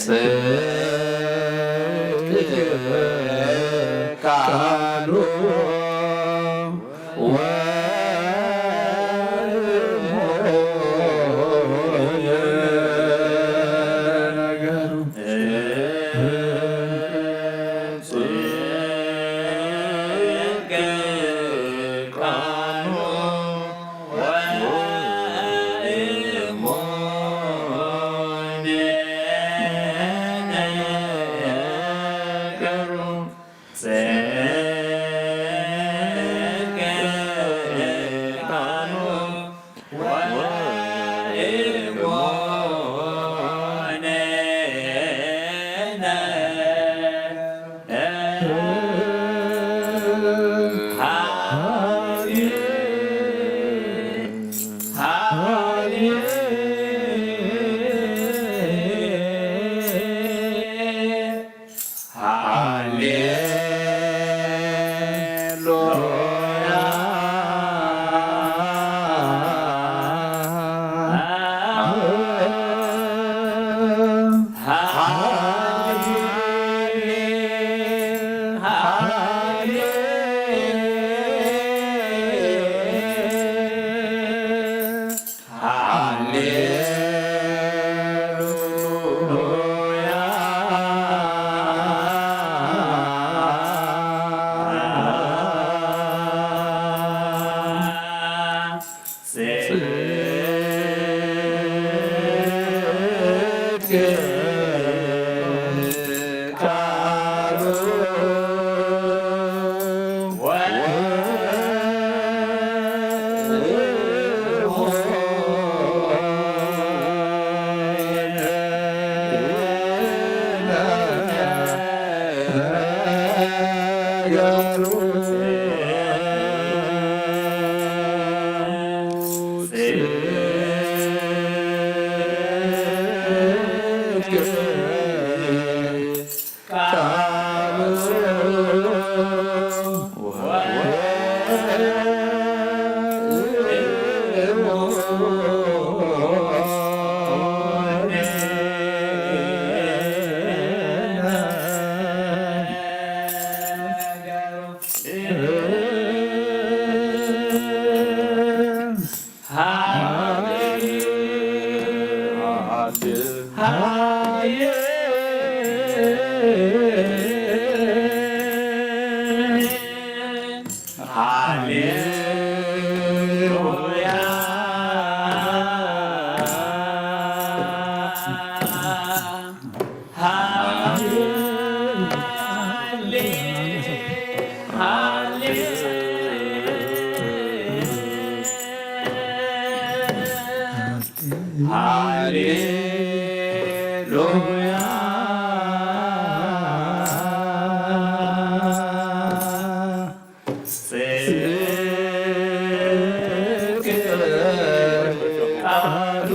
ጽድቅ ቃሉ ወእሞን ነገሩ። ጽድቅ ቃሉ ወእሞን ነገሩ። ጽድቅ ቃሉ ወእሞን ነገሩ። ሃሌሉያ። ጽድቅ ቃሉ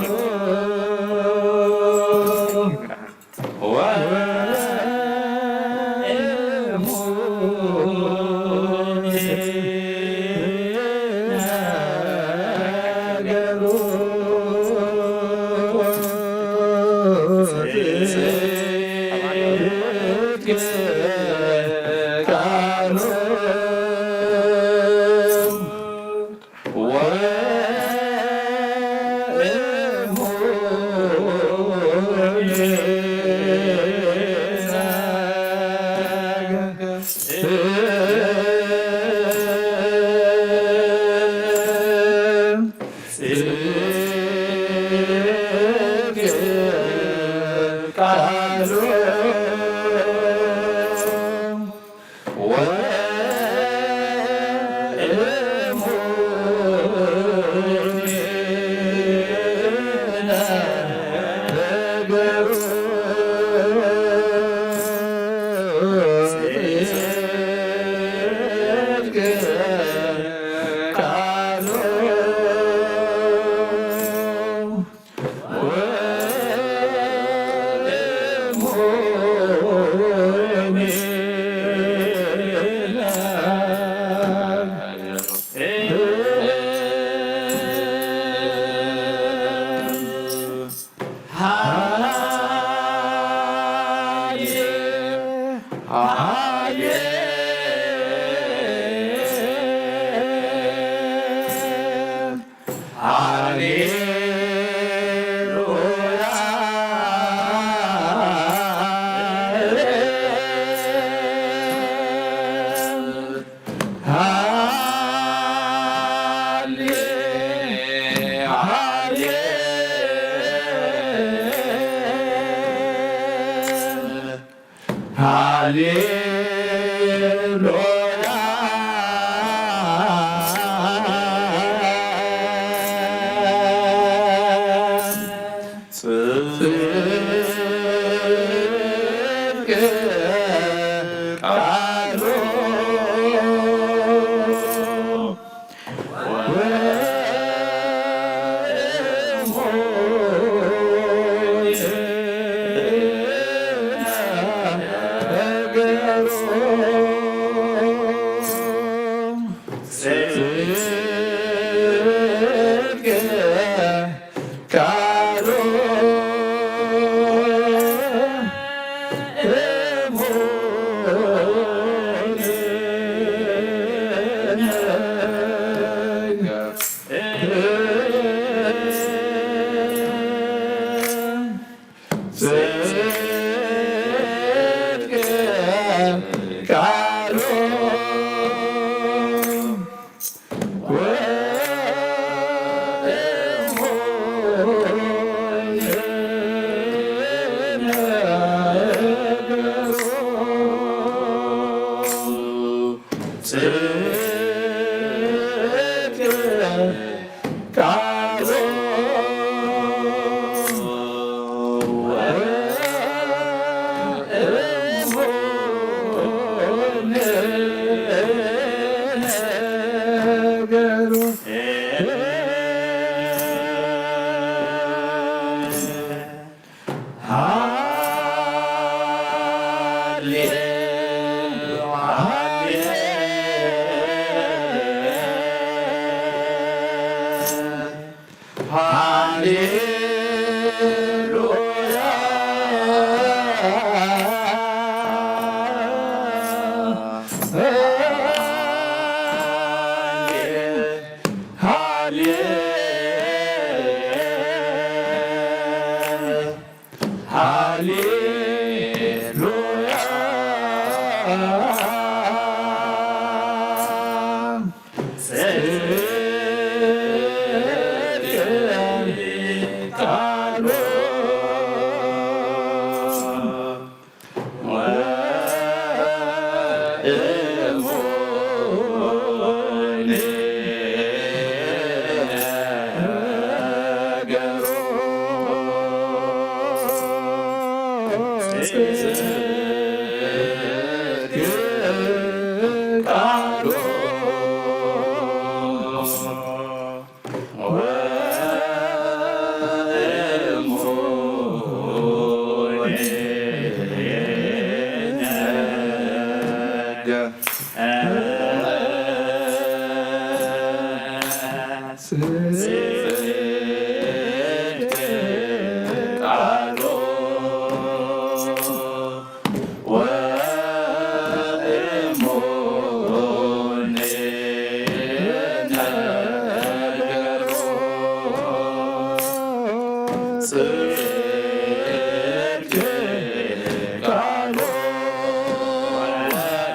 ሃሌሉያ። ጽድቅ ቃሉ ጽድቅ ቃሉ ጽድቅ ቃሉ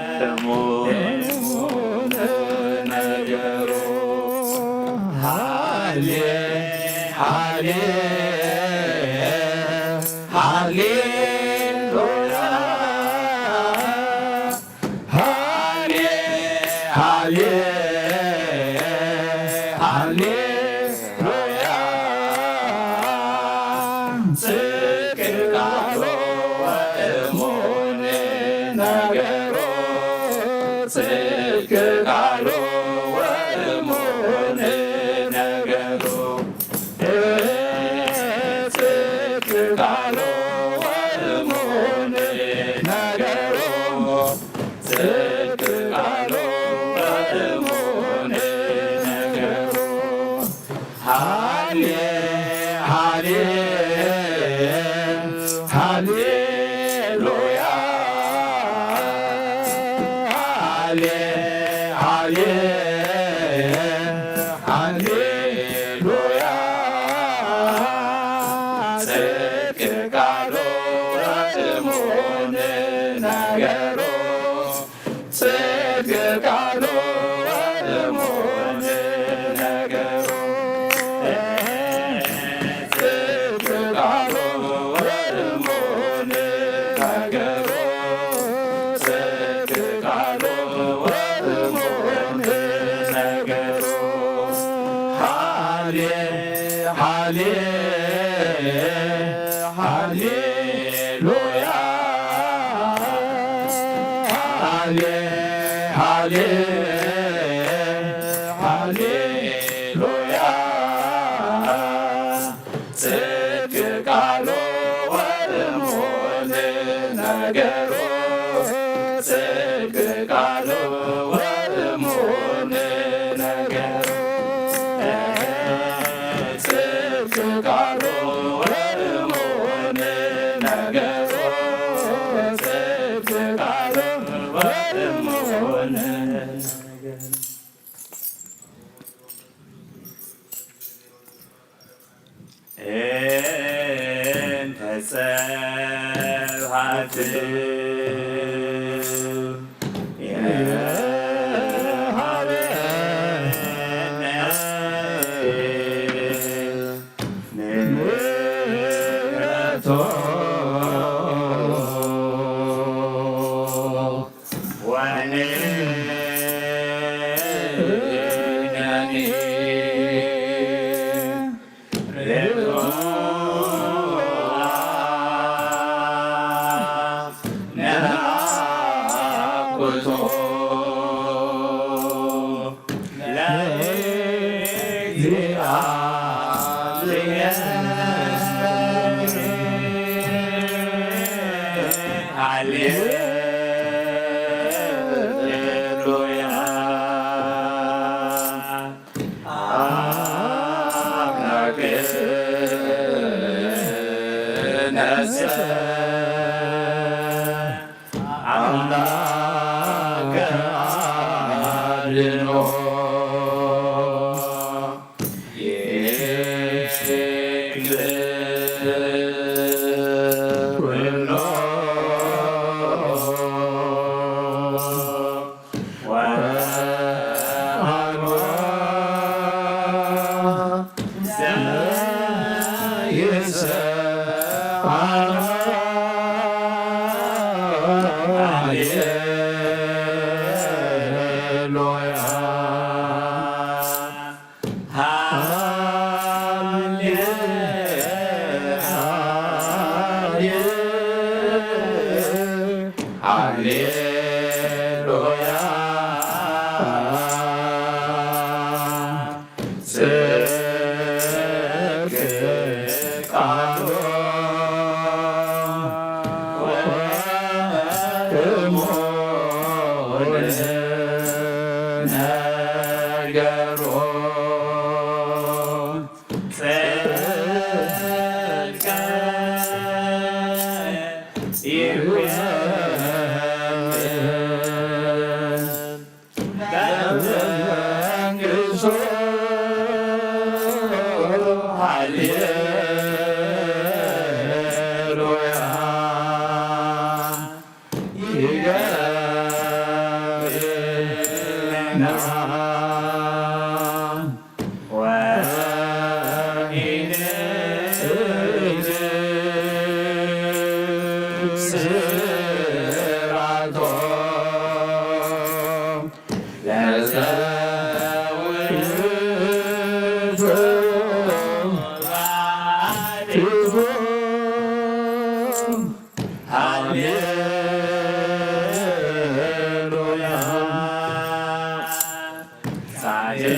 ወእሙን ነገሩ። ሃሌ-፣ ሃሌ-፣ ሃሌሉያ። ሃሌ-፣ ሃሌ-፣ ሃሌሉያ። ጽድቅ ቃሉ ወእሙን ነገሩ። ጽድቅ ቃሉ ወእሙን ነገሩ። ጽድቅ ቃሉ ወእሙን ነገሩ። ጽድቅ ቃሉ ወእሙን ነገሩ። ሃሌ-፣ ሃሌ-፣ ሃሌሉያ። ሃሌ-፣ ሃሌ-፣ ሃሌሉያ። ጽድቅ ቃሉ ወእሙን ነገሩ። ጽድቅ ቃሉ ወእሙን ነገሩ። ጽድቅ ቃሉ ወእሙን ነገሩ። ጽድቅ ቃሉ ወእሙን ነገሩ። ሃሌ-፣ ሃሌ-፣ ሃሌሉያ። ሃሌ-፣ ሃሌ-፣ ሃሌሉያ። ጽድቅ ቃሉ ወእሙን ነገሩ። ጽድቅ ቃሉ ወእሙን ነገሩ። ጽድቅ ቃሉ ወእሙን ነገሩ። ሃሌ ሃሌ ሃሌ ሃሌሉያ። ጽድቅ ቃሉ ወእሙን ነገሩ፣ ጽድቅ ቃሉ ወእሙን ነገሩ፣ ጽድቅ ቃሉ ወእሙን ነገሩ፣ ጽድቅ ቃሉ ወእሙን ነገሩ። እንተ ጸብሐት የሃበነ ምሕረቶ ወንሕነኒ ርቱዓን ነአኩቶ ለእግዚአብሔር። ሃሌሉያ። አምላክነሰ አምላከ አድኖ ይክል ኩሎ ወአልቦ ዘይሰአሎ። ሃሌሉያ። ሃሌ-፣ ሃሌ-፣ ሃሌሉያ። ጽድቅ ቃሉ ወእሙን ነገሩ። ጽድቅ ይኩን በመንግስቱ። ሃሌሉያ። ይገብረና ወኢንእድ ስራቶ ለዘውእቱ ባዲቱ። ሃሌሉያ። ጻድቅ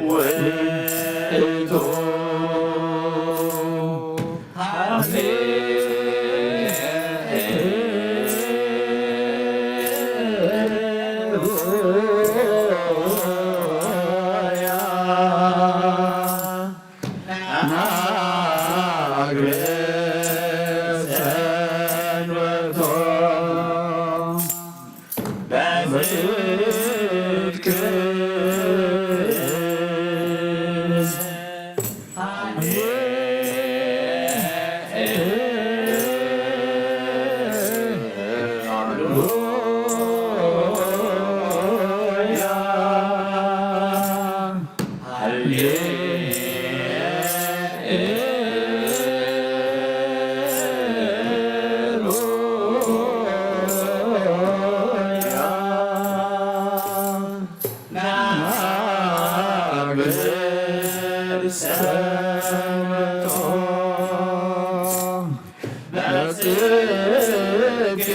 ውእቱ። ሃሌሉያ። ናግረሰኑ ጽድቅ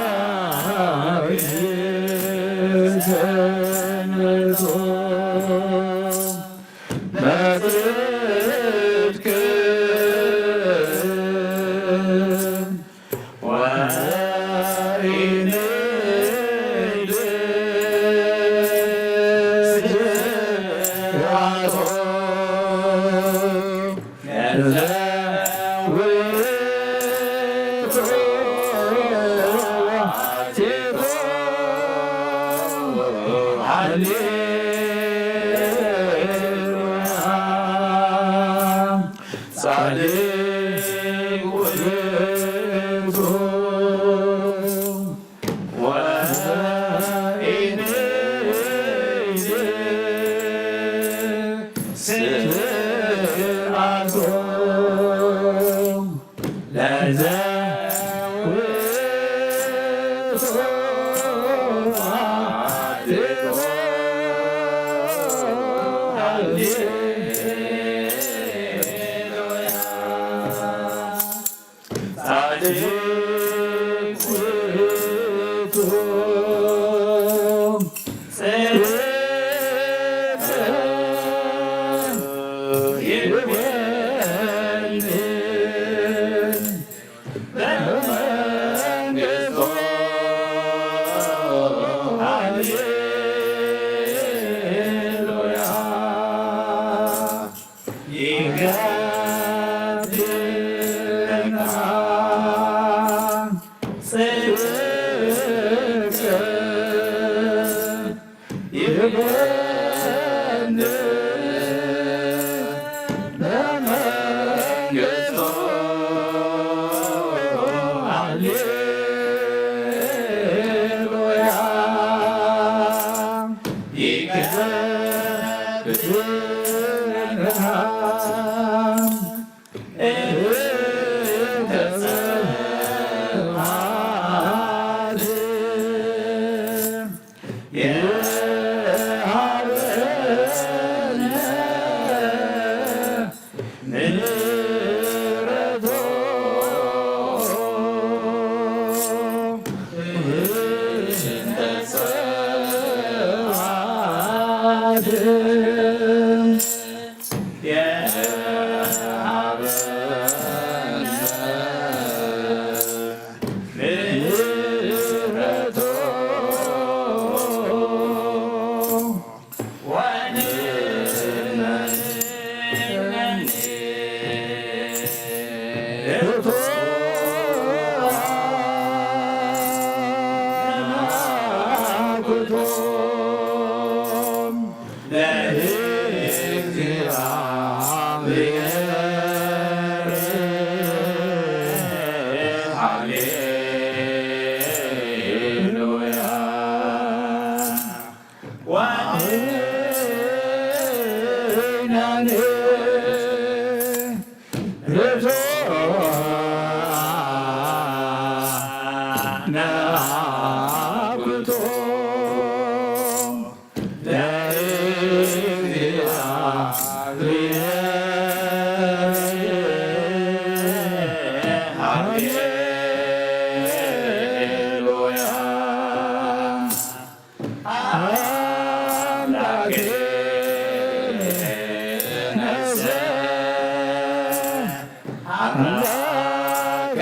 ናብር ተንብቶ በጽድቅ ወኢንእድ ስርዓቶ ለዘ ውእቱ አቲቶ። ሃሌሉያ። ጻድቅ ውእቱ ወኢንእድ ስርዓቶ ለዘ ውእቱ አቲቶ። ሃሌሉያ። ጻድቅ ውእቱ ጽድቅ ይኮንን በመንግሥቱ። ሃሌሉያ። ይከብደና ጽድቅ ይኮንን በመንግሥቱ። ሃሌሉያ። ይከብደና ለእግዚአብሔር ሃሌሉያ። ወአይናኔ ርቶ ነአኩቶ ለእግዚአብሔር ሃሌሉያ። አምላኬ ነዘ አምላክ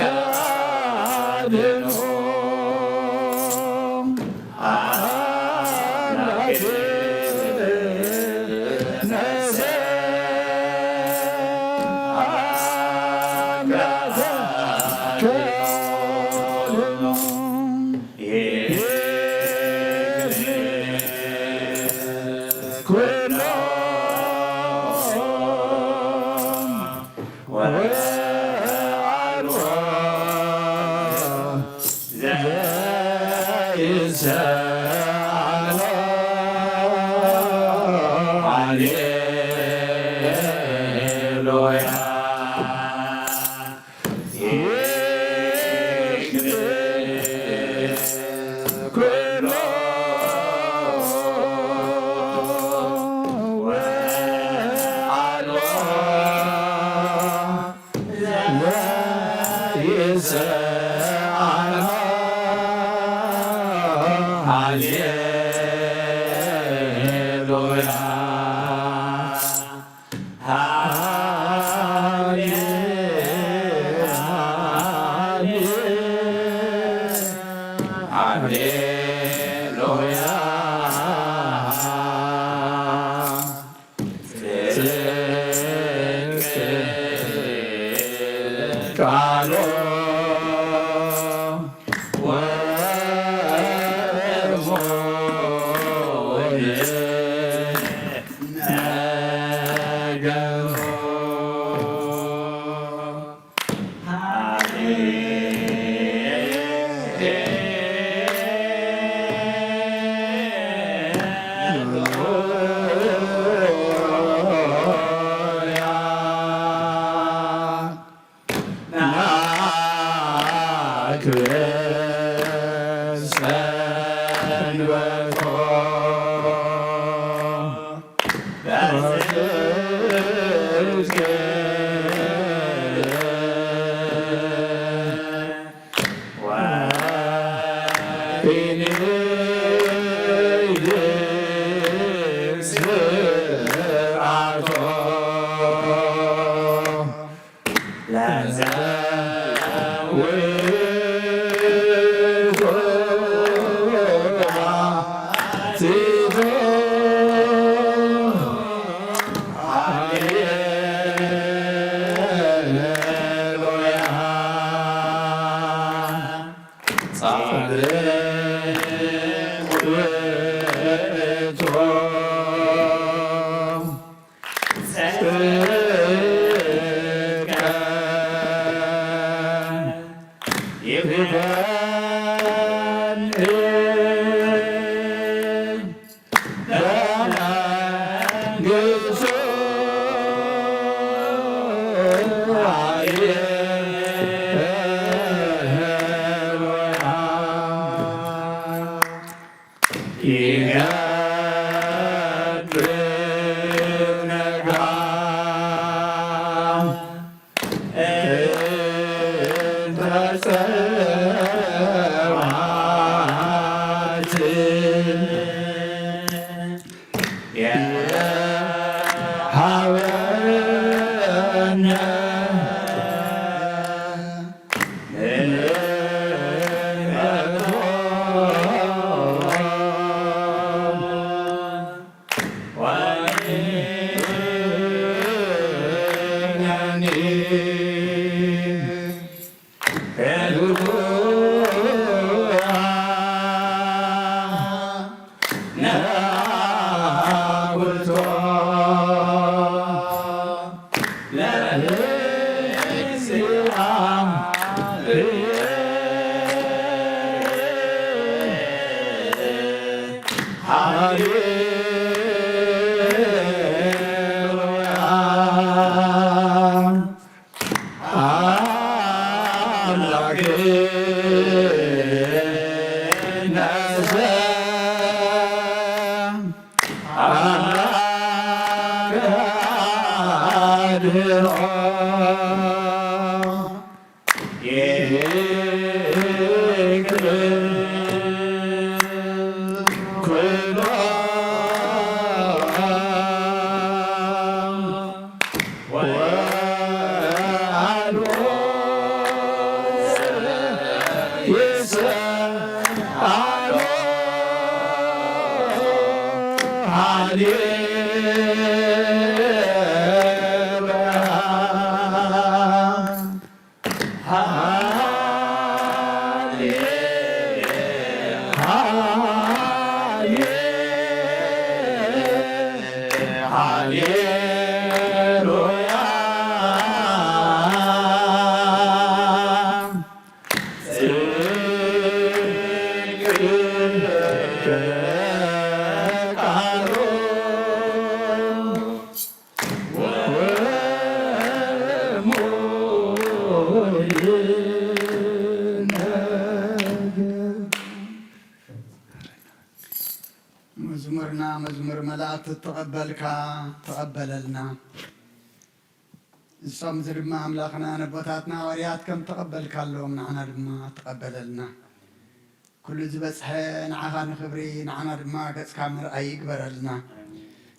አድኖ። አምላኬ ነዘ አምላክ አድኖ። ኩሎ ወአልቦ ዘይሳኖ። ሃሌሉያ። ኩሎ ወአልቦ ሃሌ፣ ሃሌ፣ ሃሌሉያ። ጽድቅ ቃሉ ወእሙን ነገሩ። መዝሙርና መዝሙር መላእክቲ ተቐበልካ ተቐበለልና። እሶም እዚ ድማ ኣምላኽና ነቦታትና ሃዋርያት ከም ተቐበልካሎም ንዓና ድማ ተቐበለልና። ኩሉ ዝበጽሐ ንዓኻ ንኽብሪ ንዓና ድማ ገጽካ ምርኣይ ይግበረልና።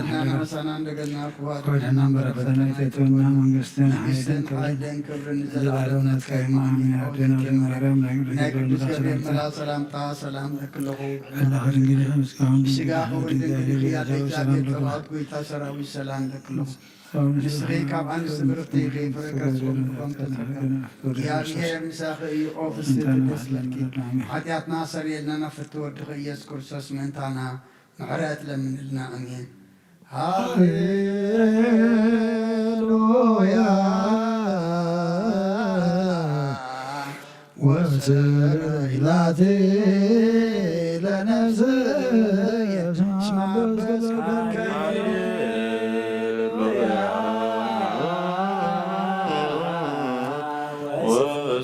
በደልና ንሓድር። ንሕሳና እንደገና ክዋድ ወድሕናን በረከትና ይተትወና መንግስትን መንግስትን ሓይልን ክብርን ሓይልን ክብርን ንዘለዓለም ንዘለዓለም ናትካ እዩ። ኣሜን። ኣሜን። ኣዴና ኣውትኪ ማርያም ናይ ናይ ቅዱስ ቅዱስ ገብርኤል ገብርኤል መልኣክ ሰላምታ ሰላም ለክለኹ። ኣምላኽ ድንግል ኢኺ፣ ምስጋና ስጋ ድንግል ኢኺ፣ ክብሪ ድንግል ድንግል ኢኺ፣ ኢኺ፣ ኣደ ሰላም እግዚኣብሔር ለክለኹ። ጸባኦት ጎይታ ሰራዊት ሰላም ለክለኹ። ሰላም ንስኺ ካብ ኣንስቲ ብርኽቲ ኢኺ፣ ፍረ ከርስኹም ፍቕሮም ተጸጋ። እግዚኣብሔር ምሳኺ እዩ፣ ኦ ፍስሕቲ ደስ በልኪ። ሓጢኣትና ሰሪየልና፣ ናብ ፍትወ ወድኺ ኢየሱስ ክርስቶስ ምእንታና ምሕረት ለምንልና። ኣሜን። ሃሌሉያ። ወስብሐት ለነፍስየ እስመ አበስኩ።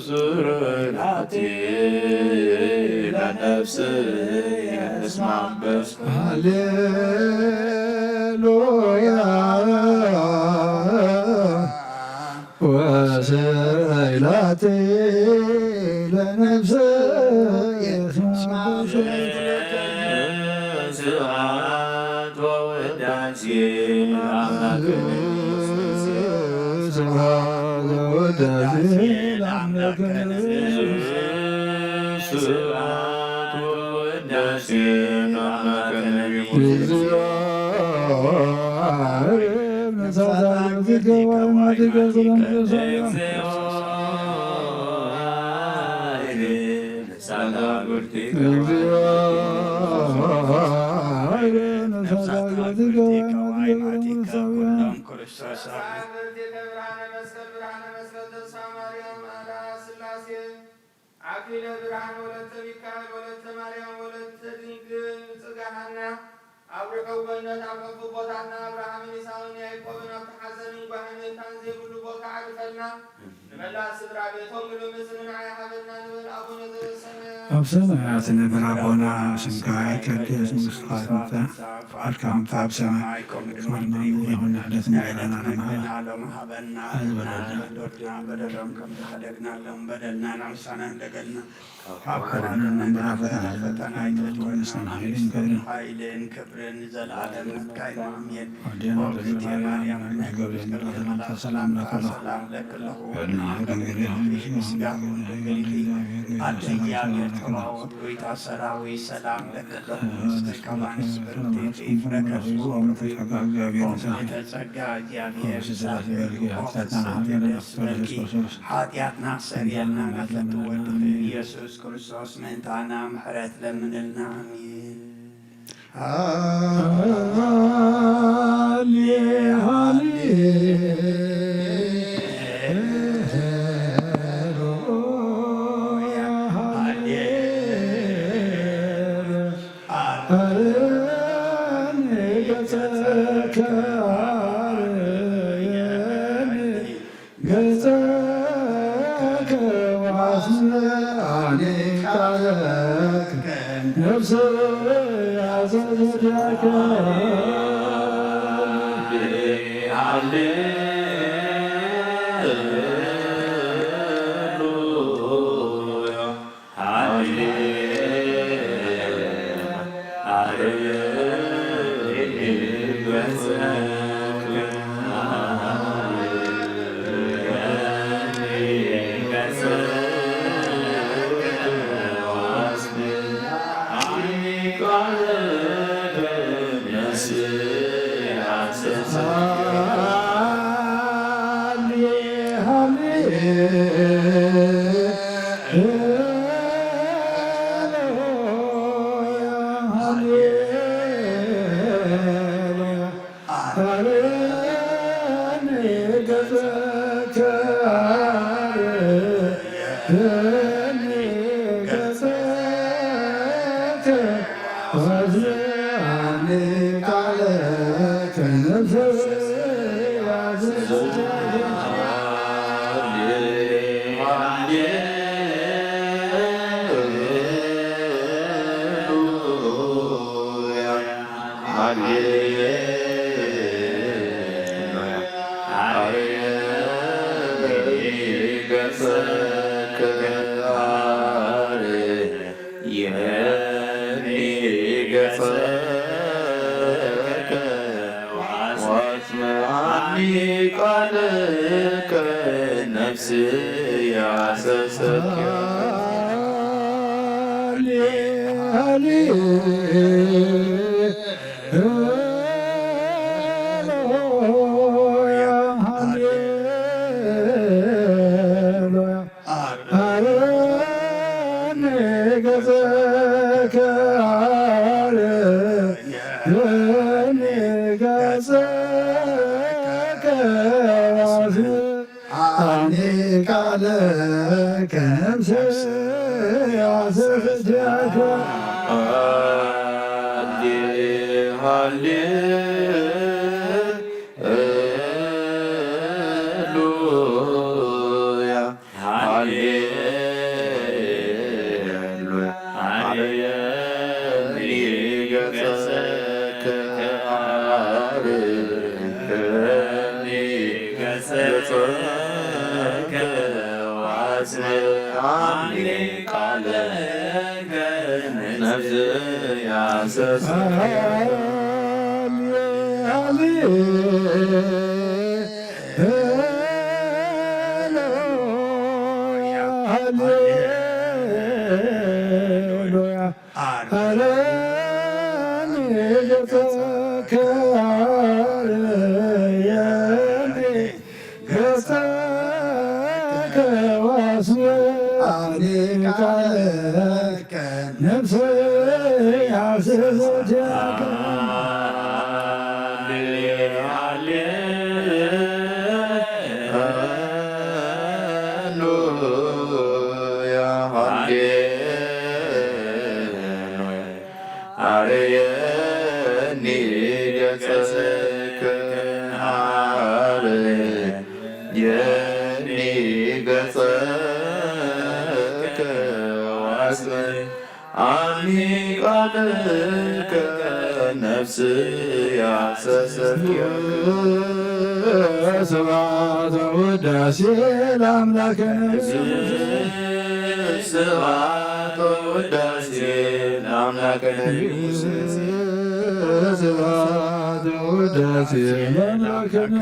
ወስብሐት ለነፍስየ እስመ አበስኩ። ሃሌሉያ። ወስብሐት ለነፍስየ እስመ አበስኩ። ስብሐት ወውዳሴ ለአምላክነ ኢየሱስ ክርስቶስ። ስብሐት ወውዳሴ ለአምላክነ ኢየሱስ። ስብሐት ወውዳሴ ለአምላክነ ኢየሱስ። እግዚኦ ኃይለ ነፍሳት አግብርቲከ ወአይማቲከ ኩሎም ክርስቶስ። ብርሃነ መስቀል፣ ብርሃነ መስቀል ተስፋ ማርያም አርአያ ሥላሴ። አክሊለ ብርሃን ወለተ ሚካኤል ወለተ ማርያም ወለተ ድንግል ጽጋ ሐና። አብርሆ ገነት አፈፉ ቦታና አብርሃምን ይስሐቅን ያዕቆብን ኣብቲ ሐዘንን ጓህን መታን ዘይብሉ ቦታ ዓርፈልና። ንመላእ ስድራ ቤቶም ምሉእ ምጽንናዕ ይሃበልና ንበል። አቡነ ዘበሰማያት። ኣብ ሰማያት ንነብር ኣቦና፣ ስምካ ይቀደስ፣ መንግስትኻ ትምጻእ፣ ፍቓድካ ከምቲ ኣብ ሰማይ ከምኡ ድማ ኣብ ምድሪ ይኹን። ንሕደት እንጀራና ሎሚ ሃበና። በደልና በደሎም ከም ዝሓደግናሎም በደልና ንዕሳና እንደገልና ካብ ሓደገና ፈተና ኣይትእትወና፣ መንግስትን ሓይልን ክብርን፣ ሓይልን ክብርን ንዘለዓለም ናትካ እዩ። ኣሜን። ወዲያና ኦ እግዝእትየ ማርያም፣ ናይ ገብርኤል መልኣክ ሰላምታ፣ ሰላም ለኪ ኣለኹ። በድንያ ድንግል ኢኺ፣ ስጋኺ ድንግል ኢኺ። ኣደ እግዚኣብሔር ተባወት፣ ጎይታ ሰራዊት ሰላም ለኪ ኣለኹ። ምስለ ከማኒ ስብርት ኢኺ፣ ፍረ ከርሥኪ ቡሩክ እዩ። ኦ ምልዕተ ጸጋ፣ እግዚኣብሔር ምስሌኪ፣ ኦ ፍስሕቲ ደስ ይበልኪ። ኃጢኣትና ሰሪየልና፣ ናፈቱ ወድኺ ኢየሱስ ክርስቶስ ምእንታና ምሕረት ለምንልና። ኣሜን። ሃሌ ሃሌ ሃሌሉያ፣ ሃሌ ሃሌ ገጸከ አርየኒ ገጸከ ወአስምዓኒ ቃለከ ነፍሰየ አሰግደከ። ሃሌሉያ። ሃሌሉያ፣ ሃሌሉያ። አርየኒ ገጸከ አርየኒ ገጸከ ወአስምዓኒ ቃለከ ነፍሰየ አሰግደከ። አስምዓኒ ቃለከ ነፍስየ አሰሰኪ። ሃሌ ሃሌ ሃሌሉያ፣ ሃሌሉያ። አርየኒ ገጸከ አርየኒ ገጸከ ወአስምዓኒ ቃለከ ነፍሰየ አሰግደከ። ሃሌ ሃሌ ሃሌሉያ፣ ሃሌሉያ። አርየኒ ገጸከ አርየኒ ገጸከ ወአስምዓኒ ቃለከ ነፍስየ አሰሰኪ። ሃሌሉያ፣ ሃሌሉያ። አርየኒ ገጸከ አርየኒ ገጸከ ወአስምዓኒ ቃለከ የኒ ገጸከ ሃበኒ፣ የኒ ገጸከ ወአስምዕ አኒ ቃልከ ነፍስያ ሰሰትዮ። ስብሐት ወውዳሴ ለአምላክነ። ስብሐት ወውዳሴ ለአምላክነ። ስብሐት ወውዳሴ ለአምላክነ።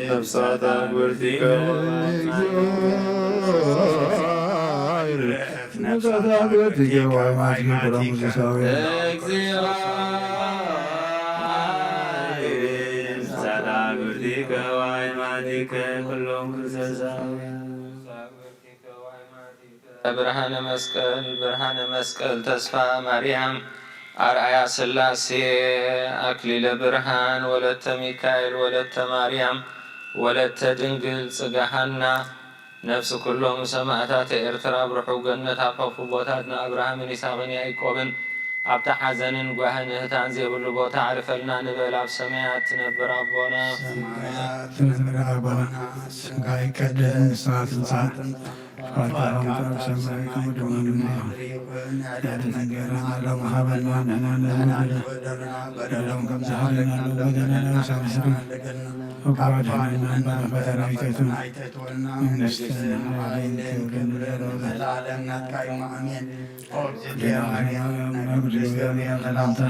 ነፍሳት አግብርቲከ ወማይማቲከ። ነፍሳት አግብርቲከ ወማይማቲከ። ነፍሳት አግብርቲከ ወማይማቲከ ኩሎም ክርስቲያን። ብርሃነ መስቀል፣ ብርሃነ መስቀል፣ ተስፋ ማርያም፣ አርአያ ሥላሴ፣ አክሊለ ብርሃን፣ ወለተ ሚካኤል፣ ወለተ ማርያም፣ ወለተ ድንግል፣ ጽገሃና፣ ነፍሲ ኩሎም ሰማዕታተ ኤርትራ፣ ብርሑው ገነት ኣብ ከፉ ቦታት ንኣብርሃምን ይስሐቅን ያዕቆብን፣ ኣብታ ሓዘንን ጓህን እህታን ዘይብሉ ቦታ ኣዕርፈልና ንበል። ኣብ ሰማያት ትነብር ኣቦና። ሰማያት ትነብር ኣቦና፣ ስምካ ይቀደስ፣ መንግስትኻ ትምጻእ፣ ፈቃድካ ኣብ ሰማይ ከምኡ ድማ ኣብ ምድሪ ይኹን። የዕለትና እንጀራና ሎሚ ሃበና፣ ንሕና ንበድለና በደሎም ከም ዝሓለና በደልና ሳምስና፣ እኳ ኣድሕነና እምበረ ፈተና ኣይተእትወና፣ መንግስትኻ፣ ሓይልን ክብርን ዘለዓለም ናትካ እዩ። ኣሜን። ኦ እግዝእትየ ማርያም፣ ናይ ቅዱስ ገብርኤል ሰላምታ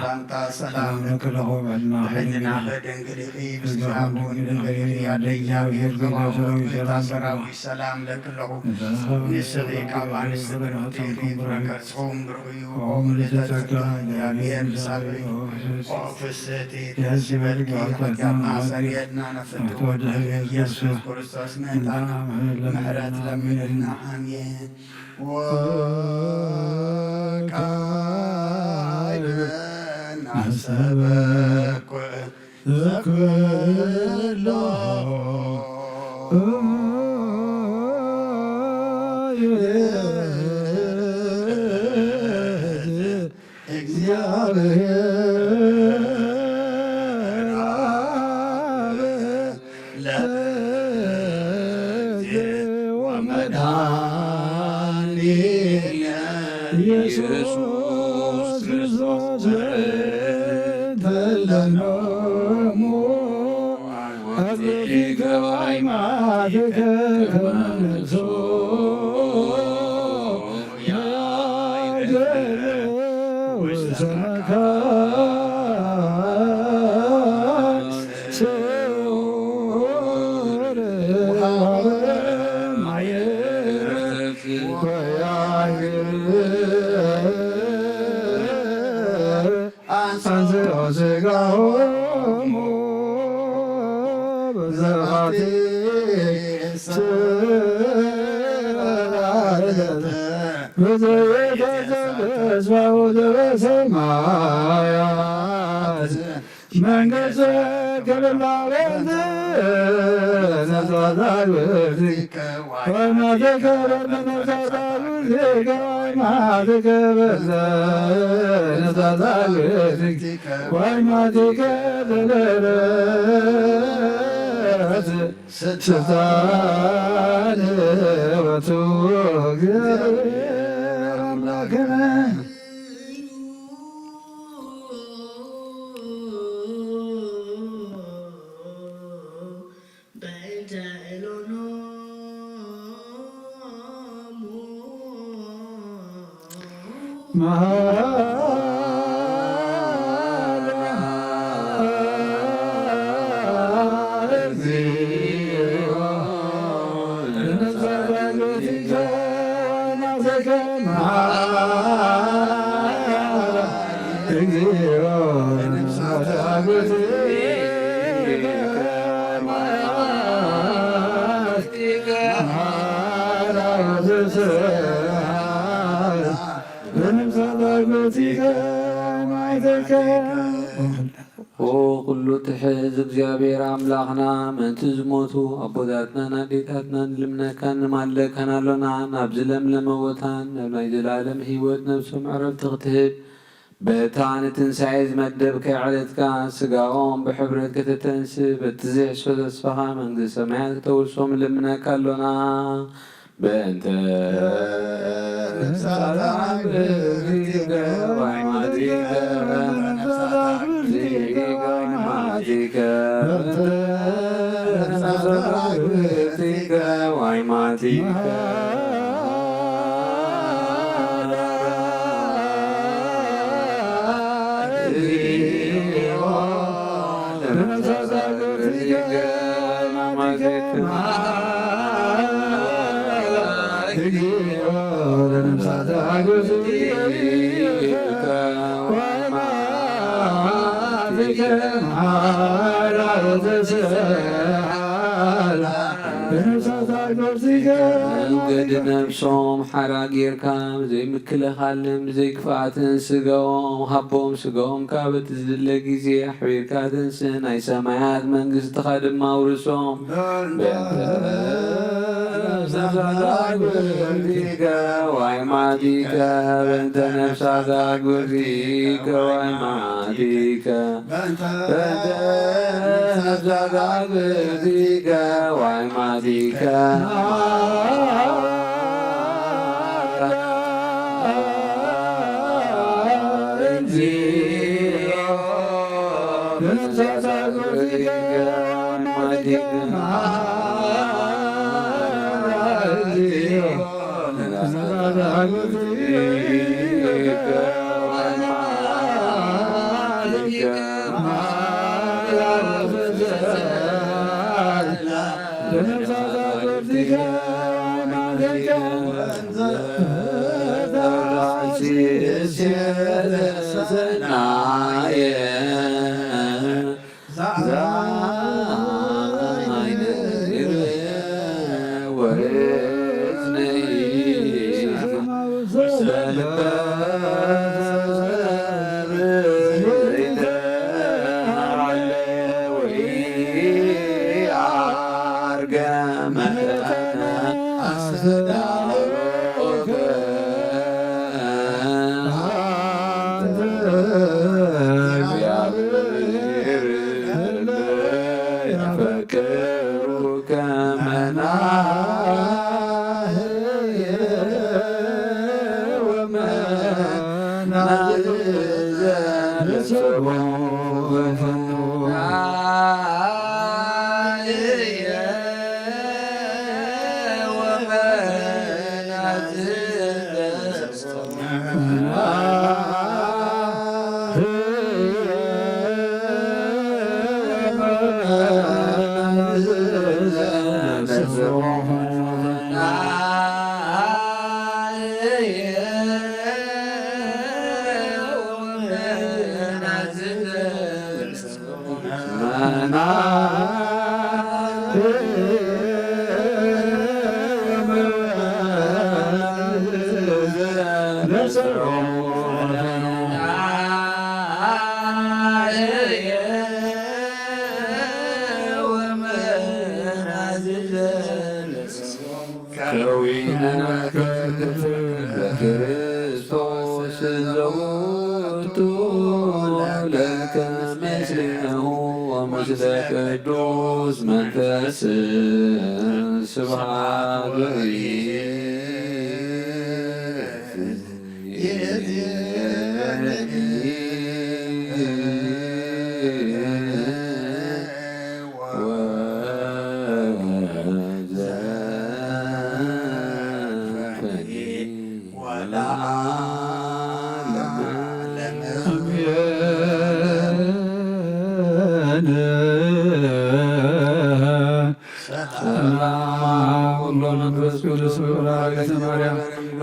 ሰላም ለኪ ኣለኹ፣ ብሕልናኺ ድንግል ኢኺ፣ ብስጋኺ እውን ድንግል ኢኺ። ኣደ እግዚኣብሔር፣ ገብረ ሰራዊት ሰላም ለኪ ኣለኹ። ንስኺ ካብ ኣንስቲ ብርኽቲ ኢኺ፣ ፍረ ከርስኺ እውን ብሩኽ እዩ። ኦ ምልዕተ ጸጋ፣ እግዚኣብሔር ምሳኺ፣ ኦ ፍስሕቲ ደስ ይበልኪ፣ ጸጋ ማህፀንኪ የድና፣ ነፍስኺ ኢየሱስ ክርስቶስ ምእንታና ምሕረት ለምንልና። ኣሜን። ወካዕበ ናስተበኩ ዘኩሎ አንሥኦ ሥጋሆሙ በዘባቲ ስብሐት በዘይትጼ ተስፋሁ ዘበሰማያት መንግሥትከ ለዓለመ ዓለም። ነፍሳት አግብርቲከ ወአይማቲከ በእንተ ነፍሳት አግብርቲከ ወአይማቲከ በእንተ ነፍሳት አግብርቲከ ወአይማቲከ ለበረከት ስልጣን ወቱ እግዚአብሔር አምላክነ። በእንተ እሎኖሙ ኦ ኩሉ ትሕዝ እግዚኣብሔር ኣምላኽና፣ ምእንቲ ዝሞቱ ኣቦታትናን ኣዴታትናን ንልምነካን ንማልደካን ኣሎና። ናብዚ ለምለመ ቦታን ናብ ናይ ዘላለም ህይወት ነብሶም ዕረፍቲ ክትህብ፣ በታ ንትንሳኤ ዝመደብካዮ ዕለትካ ስጋኦም ብሕብረት ከተተንስእ፣ በቲ ዘይሕሶ ተስፋኻ መንግስቲ ሰማያት ክተውርሶም ንልምነካ ኣሎና። በእንተ ነፍሳት ኣግብርቲከ ወይማቲከ፣ በእንተ ነፍሳት ኣግብርቲከ ወይማቲከ፣ በእንተ ነፍሳት ኣግብርቲከ ወይማቲከ። መንገዲ ነብሶም ሓራ ጌርካ፣ ብዘይ ምክልኻልን ብዘይ ክፍኣትን ስጋኦም ሃቦም። ስጋኦም ካብ እቲ ዝድለ ግዜ ኣሕቢርካ ተንስእ፣ ናይ ሰማያት መንግስትኻ ድማ ኣውርሶም። በእንተ ነፍሳት ኣግብርቲከ ወይማቲከ፣ በእንተ ነፍሳት ኣግብርቲከ ወይማቲከ፣ በእንተ ነፍሳት ኣግብርቲከ ወይማቲከ። ከዊነ በክርስቶስ ዘውቱ ለከ ምስሌሁ ወምስለ ቅዱስ መንፈስ ስብሐት ወይእቲ ሰላም ወመንፈስ ቅዱስ ወበረከተ ማርያም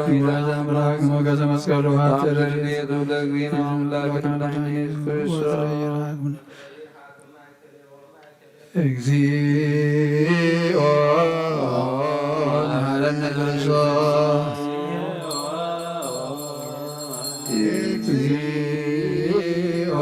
እንግዳ አምላክ ሞገሰ መስቀሉ ሀብተ ረድኤት ለእግዚእነ አምላክነ መድኃኒነ ኢየሱስ ክርስቶስ። እግዚኦ መሐረነ ክርስቶስ። እግዚኦ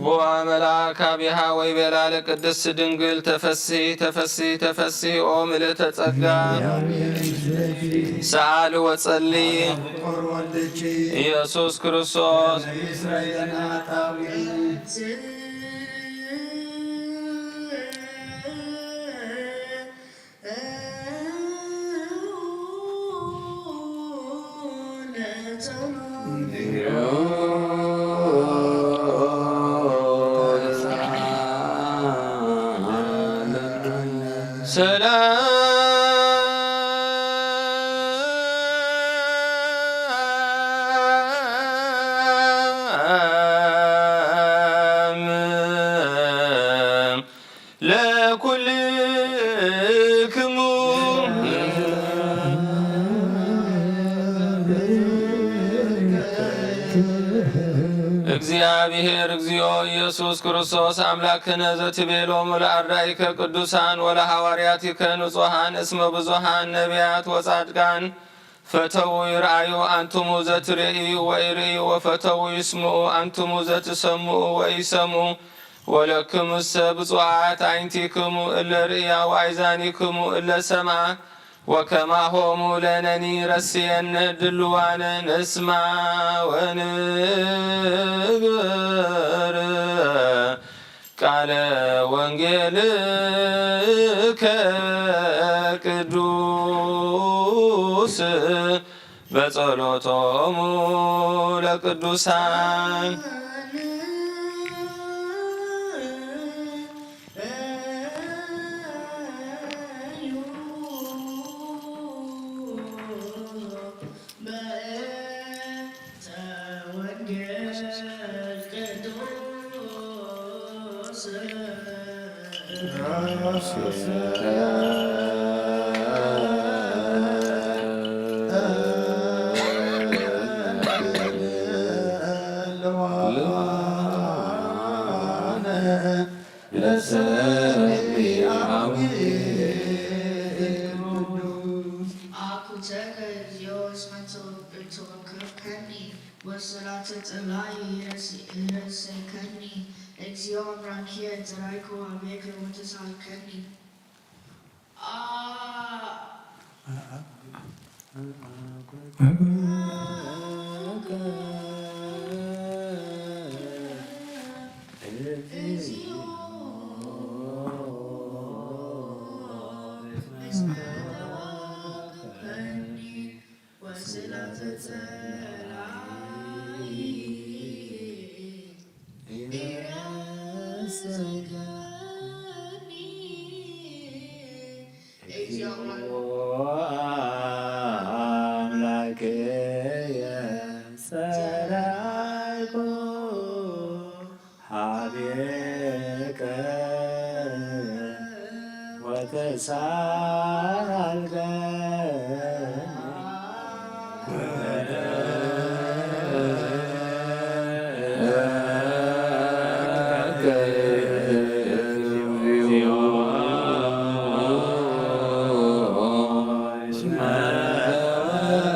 ቦአ መልአክ አቢሃ ወይቤላ ለቅድስት ድንግል ተፈሲ ተፈሲ ተፈሲ ኦ ምልእተ ጸጋ ሰአሊ ወጸሊ ኢየሱስ ክርስቶስ ሰላም ለኩልክሙ። እግዚአብሔር እግዚኦ ኢየሱስ ክርስቶስ አምላክነ ዘትቤሎሙ ለአርዳኢከ ቅዱሳን ወለሐዋርያቲከ ንጹሐን እስመ ብዙሐን ነቢያት ወጻድቃን ፈተዉ ይርአዩ። አንትሙ ዘትርእዩ ወኢርእዩ ወፈተዉ ይስምዑ። አንትሙ ዘትሰምዑ ወኢሰምዑ ወለክሙሰ ብፁዓት አዕይንቲክሙ እለ ርእያ ወአእዛኒክሙ እለ ሰምዓ ወከማሆሙ ለነኒ ረስየነ ድልዋነ ንስማ ወንግበር ቃለ ወንጌልከ ቅዱስ በጸሎቶሙ ለቅዱሳን። ኣኩተከ እግዚኦ እስመ ትወከፍከኒ፣ ወስላተ ጸላኢ ረስ-፣ ረሰይከኒ። እግዚኦ አምላኬ፣ ጸራይኩ ሀቤከ ወተሳልከኒ። አ-፣ እግዚኦ እስመ ተወከፍከኒ። ወስላተ ጸላኢ ኢረሰይከኒ። እግዚኦ አምላክየ ጸራይኩ ሀቤከ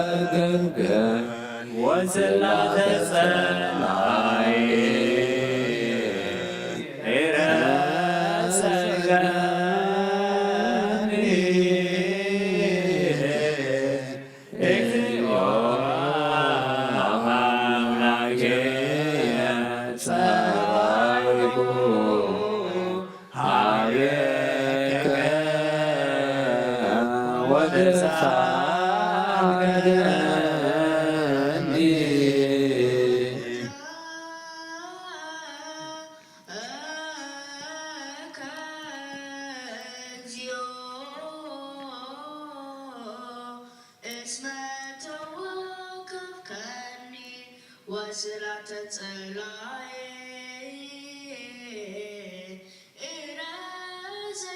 ወተሳልከኒ። ወስላተ ጸላኢ ኢረሰይከኒ። እግዚኦ አምላኬ ጸራይኩ ሀቤከ ወተሳልከኒ። እስመ ተወከፍከኒ ወስላተ ጸላኢ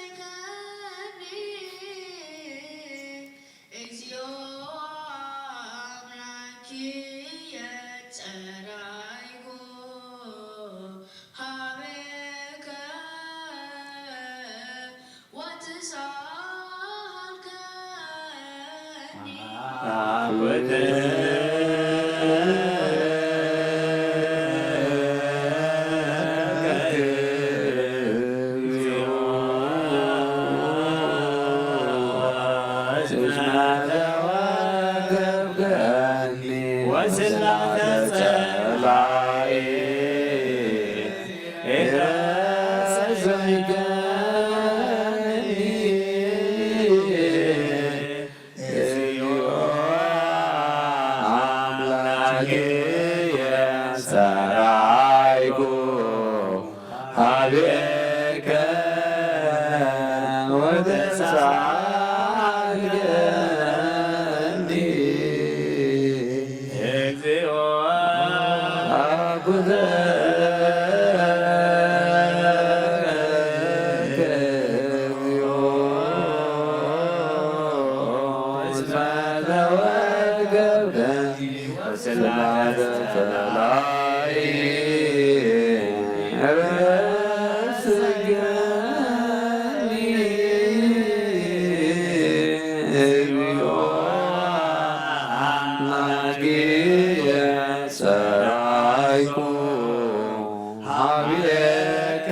ኢረሰይከኒ። እግዚኦ አምላክየ ጸራይኩ ሀቤከ ወተሳልከኒ። ወስላተ ጸላኢ ኢረሰይከኒ። እግዚኦ አምላክየ ጸራይኩ ሀቤከ ወተሳልከኒ። እግዚኦ አኩተከ እግዚኦ እስመ ተወከፍከኒ ወስላተ ጸላኢ ረሰይከኒ። እግዚኦ አምላክየ ጸራይኩ ሀቤከ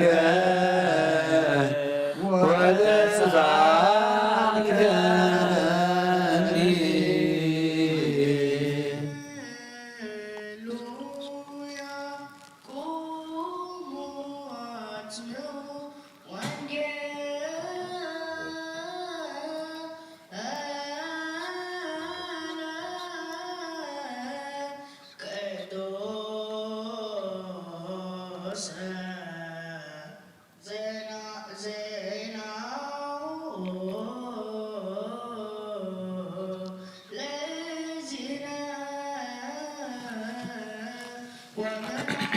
ወተሳልከኒ። ሃሌሉያ። ቁሙ አስምዑ ወንጌለ ቅዱስ ዜና፣ ዜናሁ ለእግዚእነ ወመድኃኒነ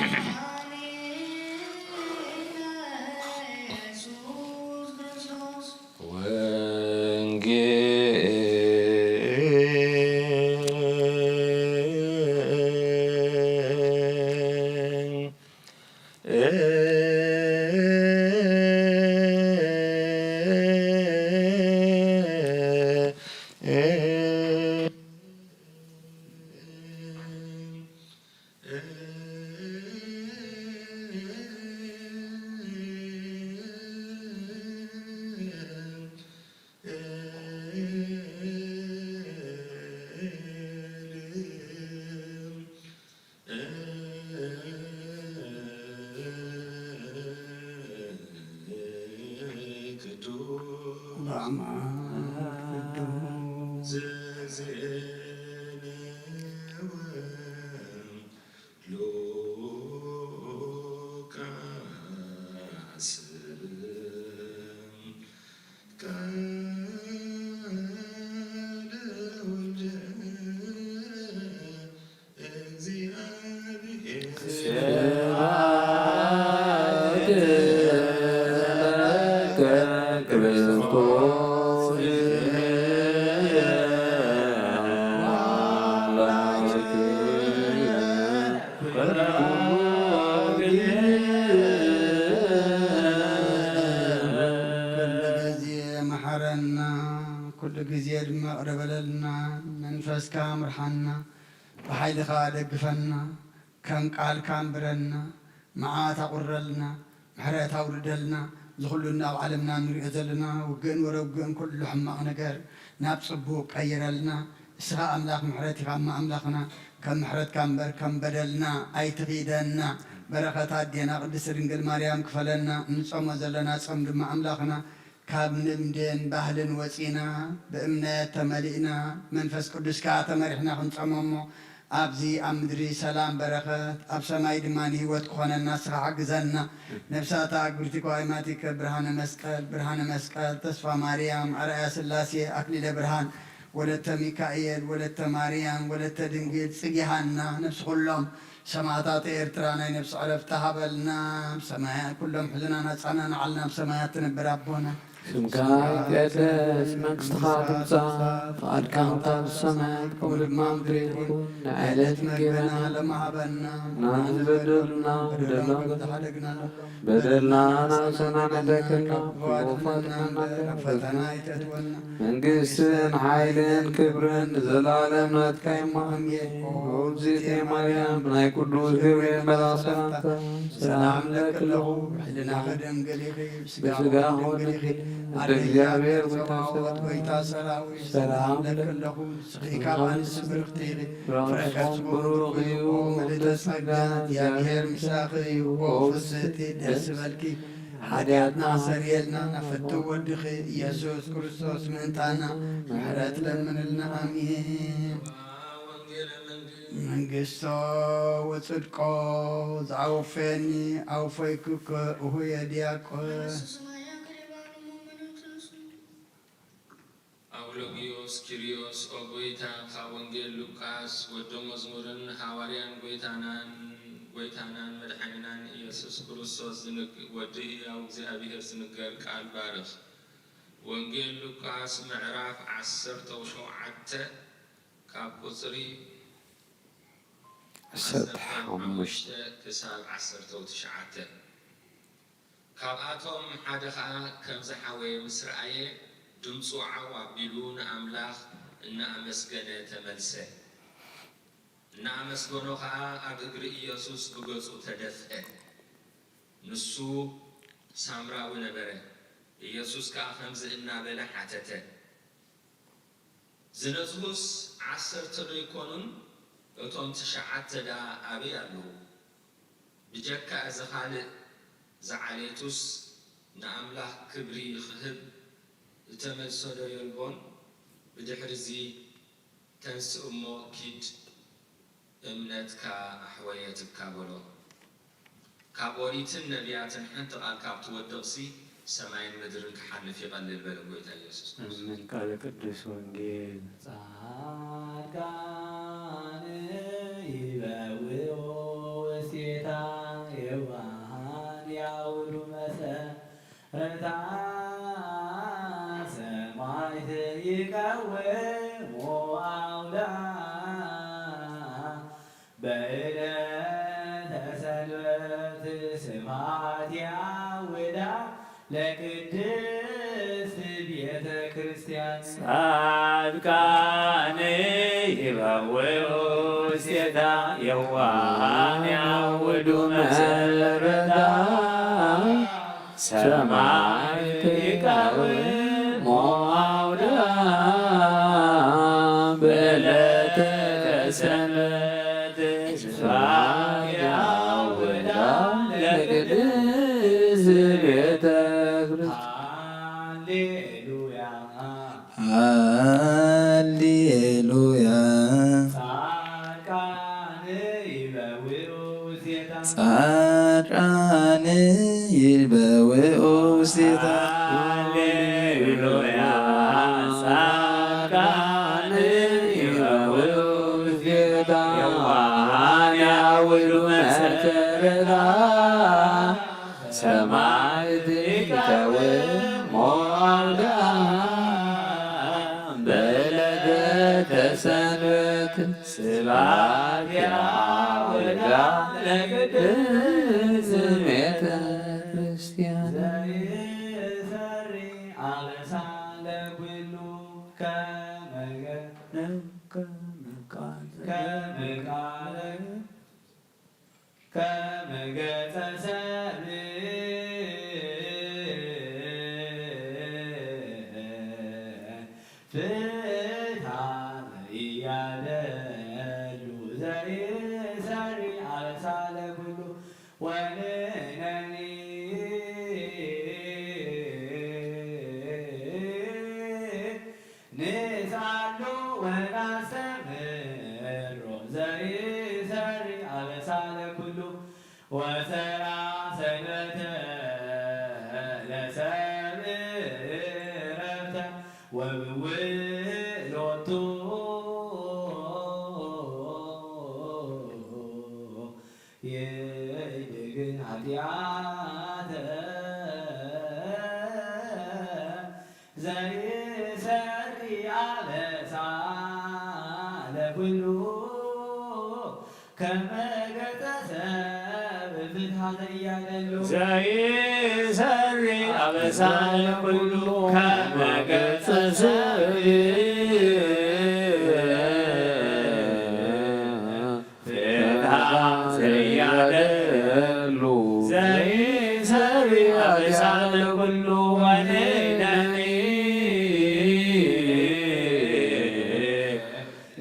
ኩሉ ግዜ መሓረና፣ ኩሉ ግዜ ድማ ይቕረ በለልና። መንፈስካ ምርሓና፣ ብሓይልኻ ደግፈና፣ ከም ቃልካ ኣንብረና፣ መዓት ኣቑረልና፣ ምሕረት ኣውርደልና። እዚ ኩሉ ኣብ ዓለምና እንሪኦ ዘለና ውግእን ወረ ውግእን ኩሉ ሕማቕ ነገር ናብ ጽቡቕ ቀይረልና። እስኻ ኣምላኽ ምሕረት ኢኻ እሞ ኣምላኽና፣ ከም ምሕረትካ እምበር ከም በደልና ኣይትኺደና። በረኸት ኣዴና ቅድስቲ ድንግል ማርያም ክፈለና። እንጾሞ ዘለና ጾም ድማ ኣምላኽና ካብ ልምድን ባህልን ወጺና ብእምነት ተመሊእና መንፈስ ቅዱስ ከኣ ተመሪሕና ክንጾሞ እሞ ኣብዚ ኣብ ምድሪ ሰላም በረኸት ኣብ ሰማይ ድማ ንህይወት ክኾነና ንስኻ ሓግዘና። ነፍሳታ ኣግብርቲ ከዋይማቲከ ብርሃነ መስቀል ብርሃነ መስቀል ተስፋ ማርያም ኣርኣያ ስላሴ ኣክሊለ ብርሃን ወለተ ሚካኤል ወለተ ማርያም ወለተ ድንግል ጽጊሃና። ነፍሲ ኩሎም ሰማዕታት ኤርትራ ናይ ነፍሲ ዕረፍቲ ሃበልና። ኣብ ሰማያት ኩሎም ሕዝናና ጻና ንዓልና ኣብ ሰማያት ትነብር ኣቦና ስምካ ይትቀደስ፣ መንግስትኻ ትምጻእ፣ ፍቓድካ ከምታ ብሰማይ ከምኡ ድማ ምድሪ ይኹን። ናይ ዕለት መግብና ሎሚ ሃበና። ንሕና ዝበደሉና በደሎም በደልና ኣይተሕደግና፣ በደልና ኣናውሰና ነደክና፣ ክፉ ፈተና እምበር፣ ፈተና ኣይተእትወና። መንግስትን ሓይልን ክብርን ንዘለኣለም ናትካ እዩ። ኣሜን። ኦ እግዝእትየ ማርያም፣ ብናይ ቅዱስ ገብርኤል መልኣኽ ሰላምታ ሰላም እብለኪ ኣለኹ። ብሕልናኺ ድንግል ኢኺ፣ ብስጋኺ ድንግል ኢኺ። ኣደ እግዚኣብሔር ጸባኦት፣ ጎይታ ሰራዊት፣ ሰላም እብለኪ ኣለኹ። ንስኺ ካብ ኣንስቲ ብርኽቲ ኢኺ፣ ፍረ ከርስኺ ብሩኽ እዩ። ኦ ምልእተ ጸጋ፣ እግዚኣብሔር ምሳኺ እዩ። ኦ ፍስሕቲ፣ ደስ ይበልኪ፣ ሓጢኣትና ሰሪየልና፣ ናብ ፍትው ወድኺ ኢየሱስ ክርስቶስ ምእንታና ምሕረት ለምንልና። ኣሜን። መንግስቶ ወጽድቆ ዝኣወፈየኒ ኣውፈይኩከ እሁየ ዲያቆን። ኣውሎጊዮስ ኪርዮስ፣ ኦ ጐይታ፣ ካብ ወንጌል ሉቃስ ወዲ መዝሙርን ሃዋርያን ጐይታናን፣ ጐይታናን መድሓኒናን ኢየሱስ ክርስቶስ ዝንግ-፣ ወዲ ህያው እግዚኣብሔር ዝንገር ቃል ባርኽ። ወንጌል ሉቃስ ምዕራፍ ዓሰርተ ሸውዓተ ካብ ቁጽሪ ዓሰርተ ሓሙሽተ ክሳብ ዓሰርተ ትሽዓተ። ካብኣቶም ሓደ ኸኣ ከም ዝሓወየ ምስ ረኣየ፣ ድምጹ ዓው ኣቢሉ ንኣምላኽ እናኣመስገነ ተመልሰ። እናኣመስገኖ ኸኣ ኣብ እግሪ ኢየሱስ ብገጹ ተደፍአ። ንሱ ሳምራዊ ነበረ። ኢየሱስ ከኣ ከምዚ እናበለ ሓተተ፣ ዝነጽሁስ ዓሰርተ ዶ ኣይኮኑን? እቶም ትሽዓተ ደኣ ኣበይ ኣለዉ? ብጀካ እዚ ኻልእ ዝዓሌቱስ ንኣምላኽ ክብሪ ክህብ እተመልሰ ዶ የልቦን? ብድሕርዚ ተንስእ እሞ ኪድ እምነትካ ኣሕወየትካ በሎ። ካብ ኦሪትን ነቢያትን ሓንቲ ቃል ካብ ትወድቕሲ ሰማይን ምድርን ክሓልፍ ይቐልል በለ ጎይታ ኢየሱስ ክርስቶስ። ኣሜን። ቃለ ቅዱስ ወንጌል። ጻድቃን ይበውኡ ውስቴታ የዋሃን ያውዱ መሰረታ ሰማይት ይቀውሙ አውዳ በዕለተ ሰንበት ስብሐት ያውዳ ለቅድስት ቤተ ክርስቲያን። ጻድቃን ይበውዑ ውስቴታ፣ የዋሃን ያውዱ መሰረታ። ሰማዕት ይቃወሙ አውዳ በዕለተ ሰንበት። ስብሐት ያውዳ ለቅድስት ቤተ ክርስቲያን። ሃሌሉያ። ሃሌሉያ። ጻድቃን ይበውዑ ውስቴታ። ጻድቃን ይበውዑ ውስቴታ። ሃሌሉያ። ጻድቃን ይበውዑ ውስቴታ። የዋሃን ያውዱ መሰረታ። ሰማዕት ይቀውሙ አውዳ በዕለተ ሰንበት። ስብሐት ያውዳ ለቅድስት ቤተ ክርስቲያን። ዘይሰሪ አበሳ ለኩሉ ከመ ገ-፣ ከመ ቃለ ከመ ቃለ ከመ ገጸ ሰብእ ፍትሐ ዘኢያደሉ ዘይሰሪ አበሳ ለኩሉ ወንሕነኒ ንስአሎ ወናስተምህሮ ዘይሰሪ አበሳ ለኩሉ ወሰራ ሰንበተ ለሰብእ ዕረፍተ ወብውእ ሎቱ ይድግ ኃጢአተ ዘይሰሪ አበሳ ለኩሉ ከመ ገጸ ሰብ ፍትሐ ዘኢያደሉ ዘይሰሪ አበሳ ለኩሉ ከመ ገጸ ሰብ ፍትሐ ዘያደሉ ዘይሰሪ አበሳ ለኩሉ ወንሕነኒ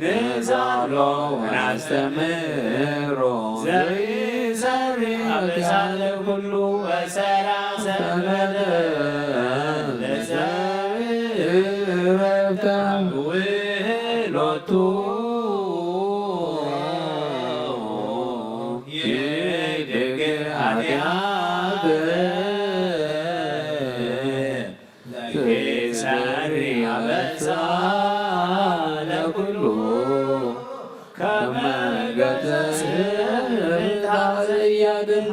ንስአሎ ወናስተምህሮ ዘይሰሪ አበሳ ለኩሉ ወሰራ ሰንበተ ለሰብእ ዕረፍተ ውእሎቱ ይድግ ኃጢአተ ዘይሰሪ አበሳ ለኩሉ ከመ ገጸ ስብሐት ዘያድሉ።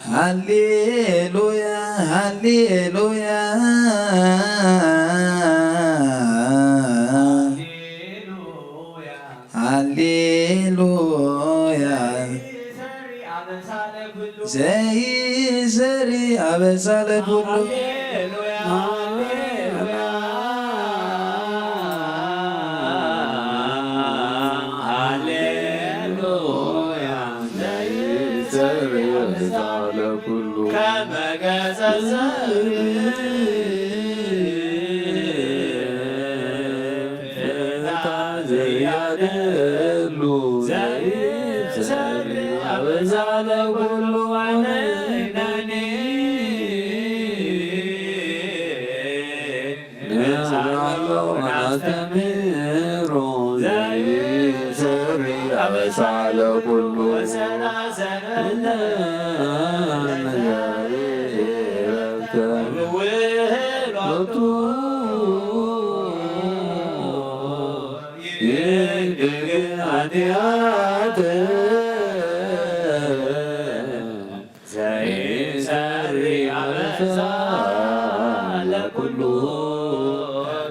ሃሌሉያ፣ ሃሌሉያ፣ ሃሌሉያ። ዘይሰሪ አበሳ ለኩሉ። ሃሌሉያ። ዘይሰሪ አበሳ ለኩሉ። ከመ ገጸ ፍትሐ ዘያደሉ ዘይሰሪ አበሳ ለኩሉ ወንሕነኒ ንስአሎ ወናስተምህሮ ዘይሰሪ አበሳ ለኩሉ ወሰራ ሰንበተ ውእሎቱ ይድግ ኃጢአተ ዘይሰሪ አበሳ ለኩሉ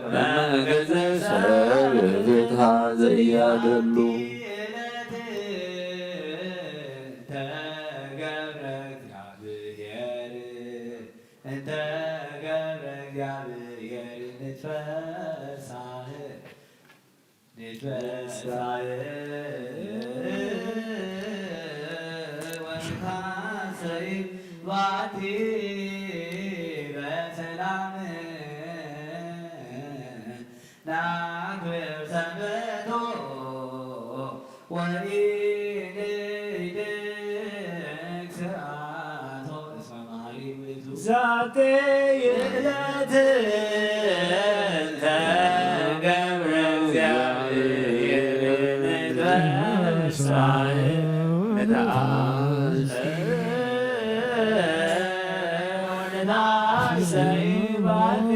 ከመ ገጸ ሰብ ፍትሐ ዘያደሉ። ተገብረ እግዚኣብሔር፣ እንተ ገብረ እግዚኣብሔር ንትፈሳህ ንትፈሳህ ወንታሰይ ባቲ በሰላም ናክብር ሰንበቶ ወኢንህድግ ስርዓቶ እስመ መዓልቲ ውእቱ። ዛቲ ዕለት እንተ ገብረ እግዚኣብሔር ንትፈሳህ ወንትዓሰ ወንትዓሰይ ባቲ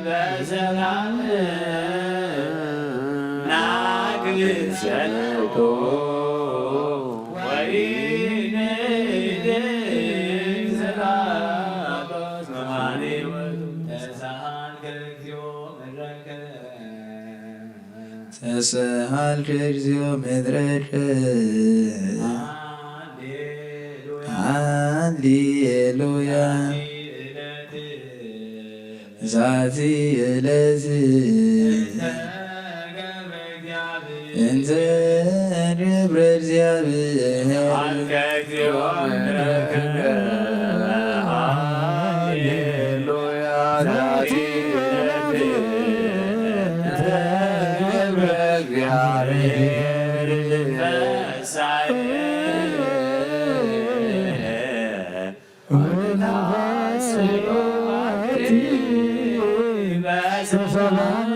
በሰላም ናክብር ሰንበቶ ወኢንህድግ ስርዓቶ እስመ መዓልቲ ውእቱ። ተሰሃልከ እግዚኦ ምሕረከ። ተሰሃልከ እግዚኦ ምሕረከ። ሃሌሉያ። ሃሌሉያ። ዕለት ዛቲ ዕለት ገብረ እግዚአብሔር እንተ ገብረ እግዚኣብሔር አልከ እግዚኦ ምሕረከ። ሃሌሉያ። ዛቲ ዕለት እንተ ገብረ እግዚአብሔር ፈሳዬ ወነሐሴ በሰላም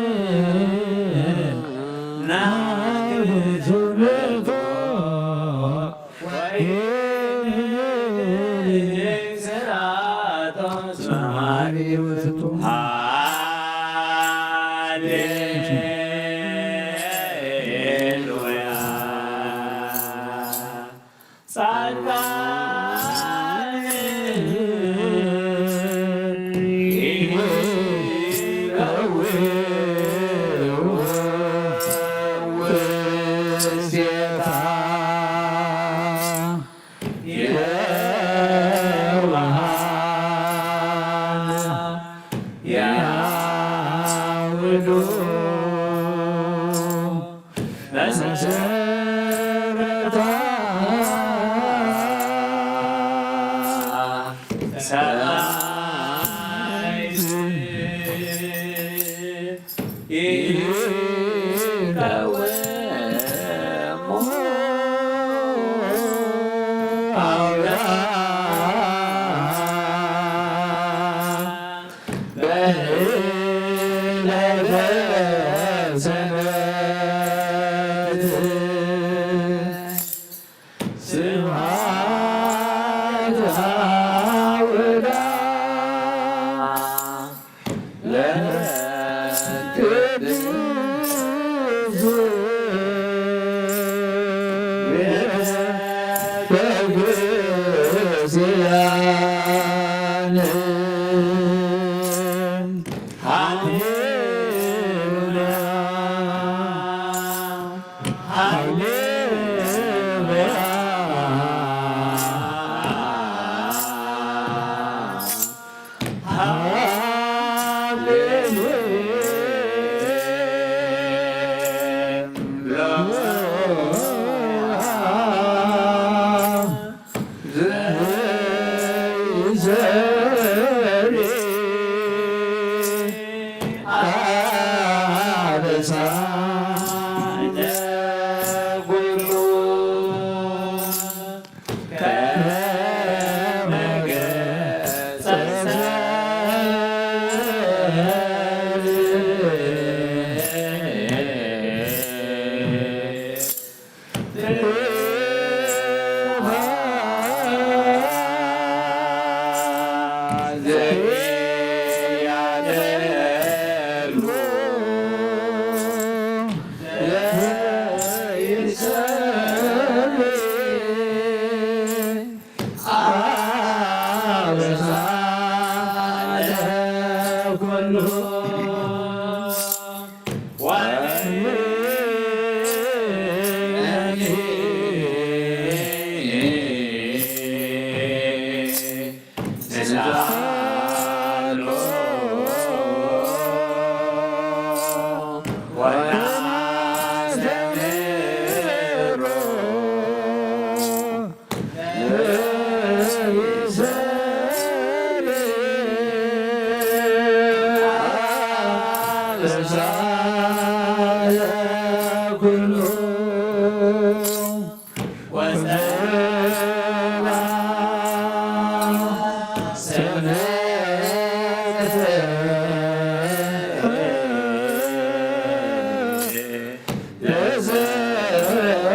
ናግዙ ለቶ ወኢንህድግ ስርዓቶ እስመ መዓልቲ ውእቱ። ሃሌሉያ። ጻድቃን መሰረታ ሰማይ ይቀወሙ አውራ በዕለተ ሰንበት ስብሐት አውዳ ለቅዱስ ቤተክርስቲያን። ሃሌሉያ። ኩሉ ወጸባ ሰነተ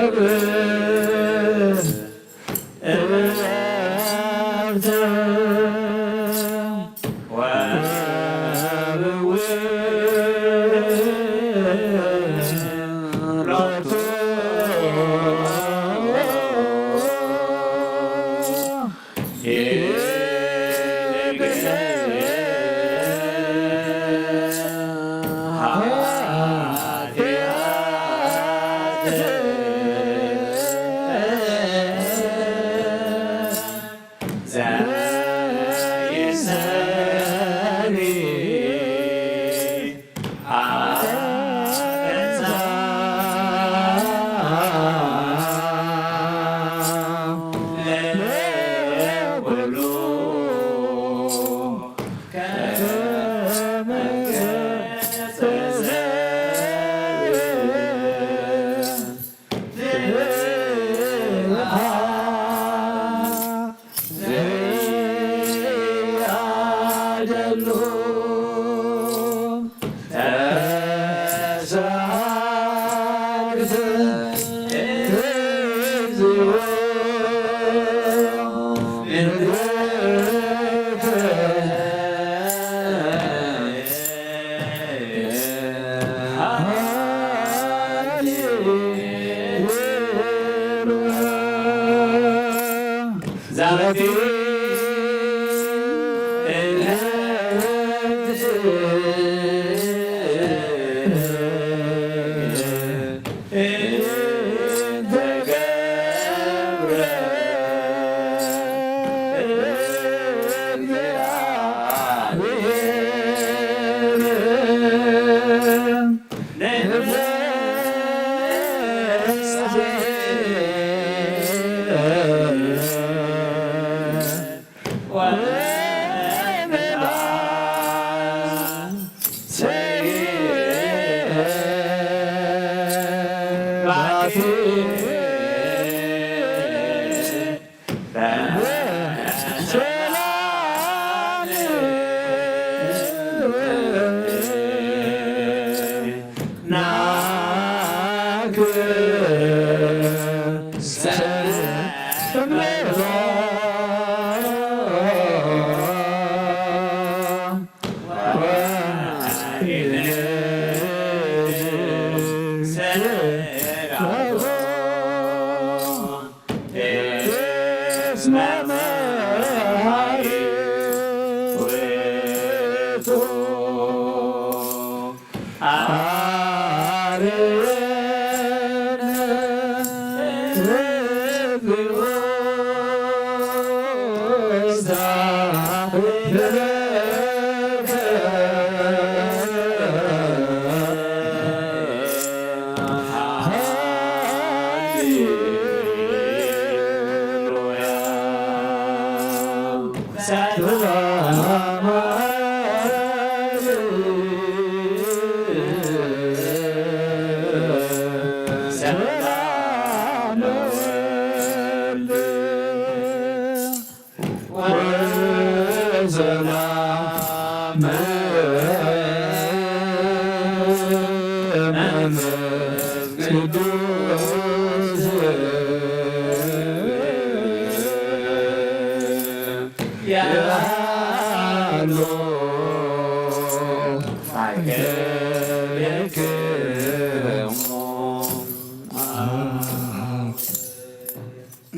ለዘብእ እረፍተ ወብውእ ሎቱ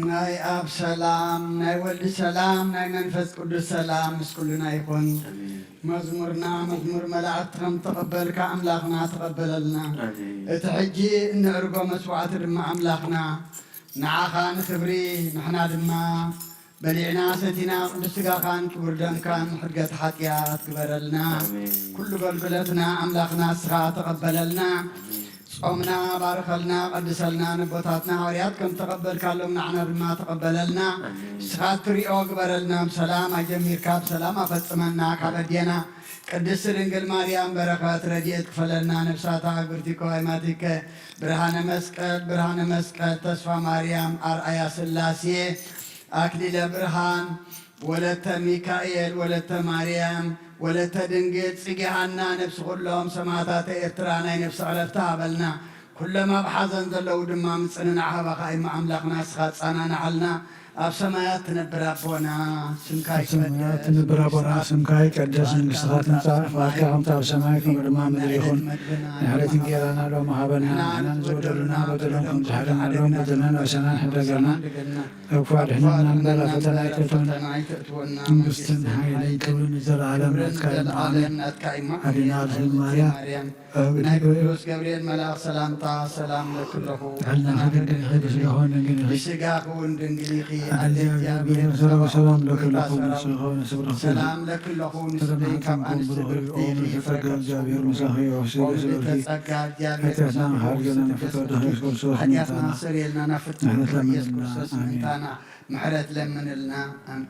ናይ ኣብ ሰላም፣ ናይ ወልድ ሰላም፣ ናይ መንፈስ ቅዱስ ሰላም ምስ ኩልና ይኹን። መዝሙርና መዝሙር መላእክቲ ከም ተቐበልካ ኣምላኽና ተቐበለልና። እቲ ሕጂ እንዕርጎ መስዋዕቲ ድማ ኣምላኽና ንዓኻ ንኽብሪ ንሕና ድማ በሊዕና ሰቲና ቅዱስ ስጋኻን ክቡር ደምካን ሕድገት ሓጢኣት ግበረልና። ኩሉ ኣገልግሎትና ኣምላኽና ንስኻ ተቐበለልና። ጾምና ባርኸልና፣ ቀድሰልና፣ ነቦታትና ሃዋርያት ከም ተቐበልካሎም ንዓና ድማ ተቐበለልና። ንስኻ እትሪኦ ግበረልና፣ ብሰላም ኣጀሚርካ ብሰላም ኣፈጽመና። ካብ ኣዴና ቅድስት ድንግል ማርያም በረኸት ረድኤት ክፈለልና። ነፍሳታ ግብርቲከ ወይማቲከ ብርሃነ መስቀል፣ ብርሃነ መስቀል፣ ተስፋ ማርያም፣ ኣርኣያ ስላሴ፣ ኣክሊለ ብርሃን፣ ወለተ ሚካኤል፣ ወለተ ማርያም፣ ወለተ ድንግል፣ ጽጌ ሃና፣ ነፍሲ ኩሎም ሰማዕታተ ኤርትራ ናይ ነፍሲ ዕረፍቲ ሃበልና። ኩሎም ኣብ ሓዘን ዘለዉ ድማ ምጽንናዕ ሃበኻ እሞ ኣምላኽና ንስኻ ኣጸናንዓልና። ኣብ ሰማያት ትነብር ኣቦና፣ ስምካ ኣብ ሰማያት ይትቀደስ፣ ትነብር ኣቦና፣ ስምካ ይቀደስ፣ መንግስትኻ ትምጻእ፣ ፍቓድካ ከምቲ ኣብ ሰማይ ከምኡ ድማ ኣብ ምድሪ ይኹን። ናይ ዕለት እንጌራና ሎሚ ሃበና፣ ንሕና ንዝበደሉና በደሎም ከም ዝሕደግና ሎም በደልና ንርእሰና ንሕደገልና፣ ካብ ክፉእ ኣድሕነና እምበር ኣብ ፈተና ኣይተእትወና። መንግስትን ሓይልን ክብርን ንዘለኣለም ናትካ እዩ። ኣሜን። ኣዴና ኣርሴማ ማርያም፣ ናይ ቅዱስ ገብርኤል መልኣኽ ሰላምታ ሰላም ለኪ ኣለኹ። ጥዕና ድንግል ኢኺ፣ ብስጋኺ እውን ድንግል ኢኺ። ኣደ እግዚኣብሔር፣ ሰላም ለኪ ኣለኹ። ሰላም ለኪ ኣለኹ። ሰላም ለኪ ኣለኹ። ንስኺ ካብ ኣንስቲ ብርኽቲ ኢኺ፣ ፍረ ከርሥኺ ጸጋ እግዚኣብሔር ምሳኺ እዩ። ጸጋ እግዚኣብሔር ምሳኺ እዩ። ኃጢኣትና መሓሪ ገና ፍጥረት ኢየሱስ ክርስቶስ ሓጢኣትና ምሕረትና ኣስተሰርየልና፣ ናብ ፍጥረት ኢየሱስ ክርስቶስ ምእንታና ምሕረት ለምንልና። ኣሜን።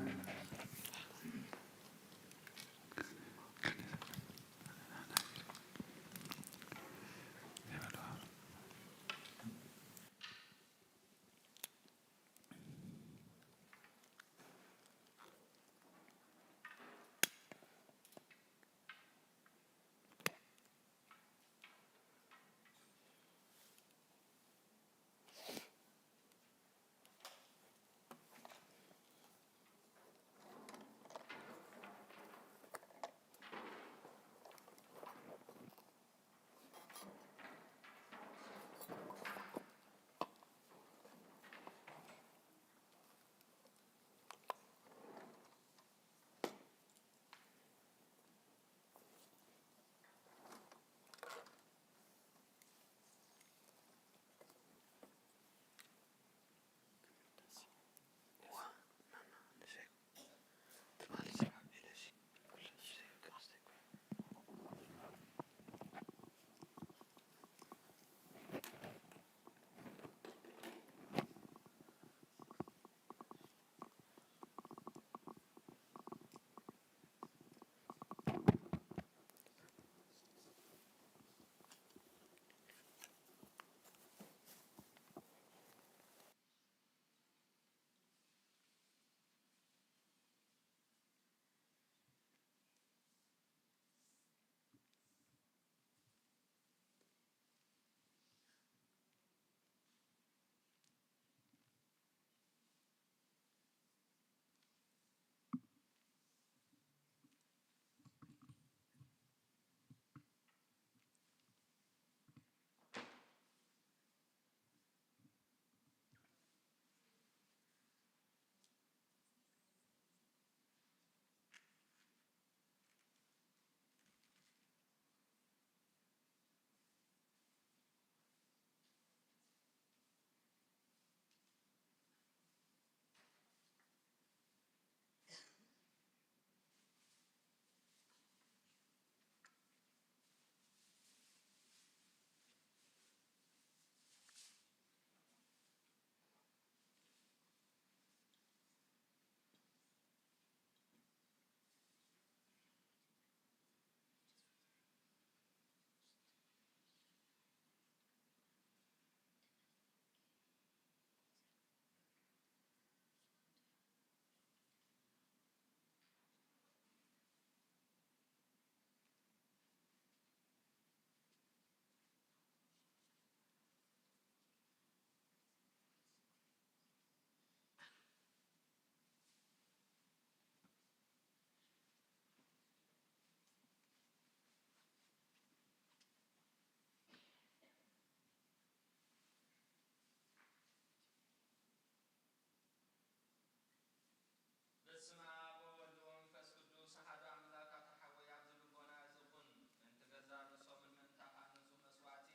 በስመ አብ ወወልድ ወመንፈስ ቅዱስ አሐዱ አምላክ። ኣታ ሓወይ ኣብዚ ልቦና እዚ ኩን። ምእንቲ ገዛእ ርእሶምን ምእንታኻ ንጹህ መስዋዕቲ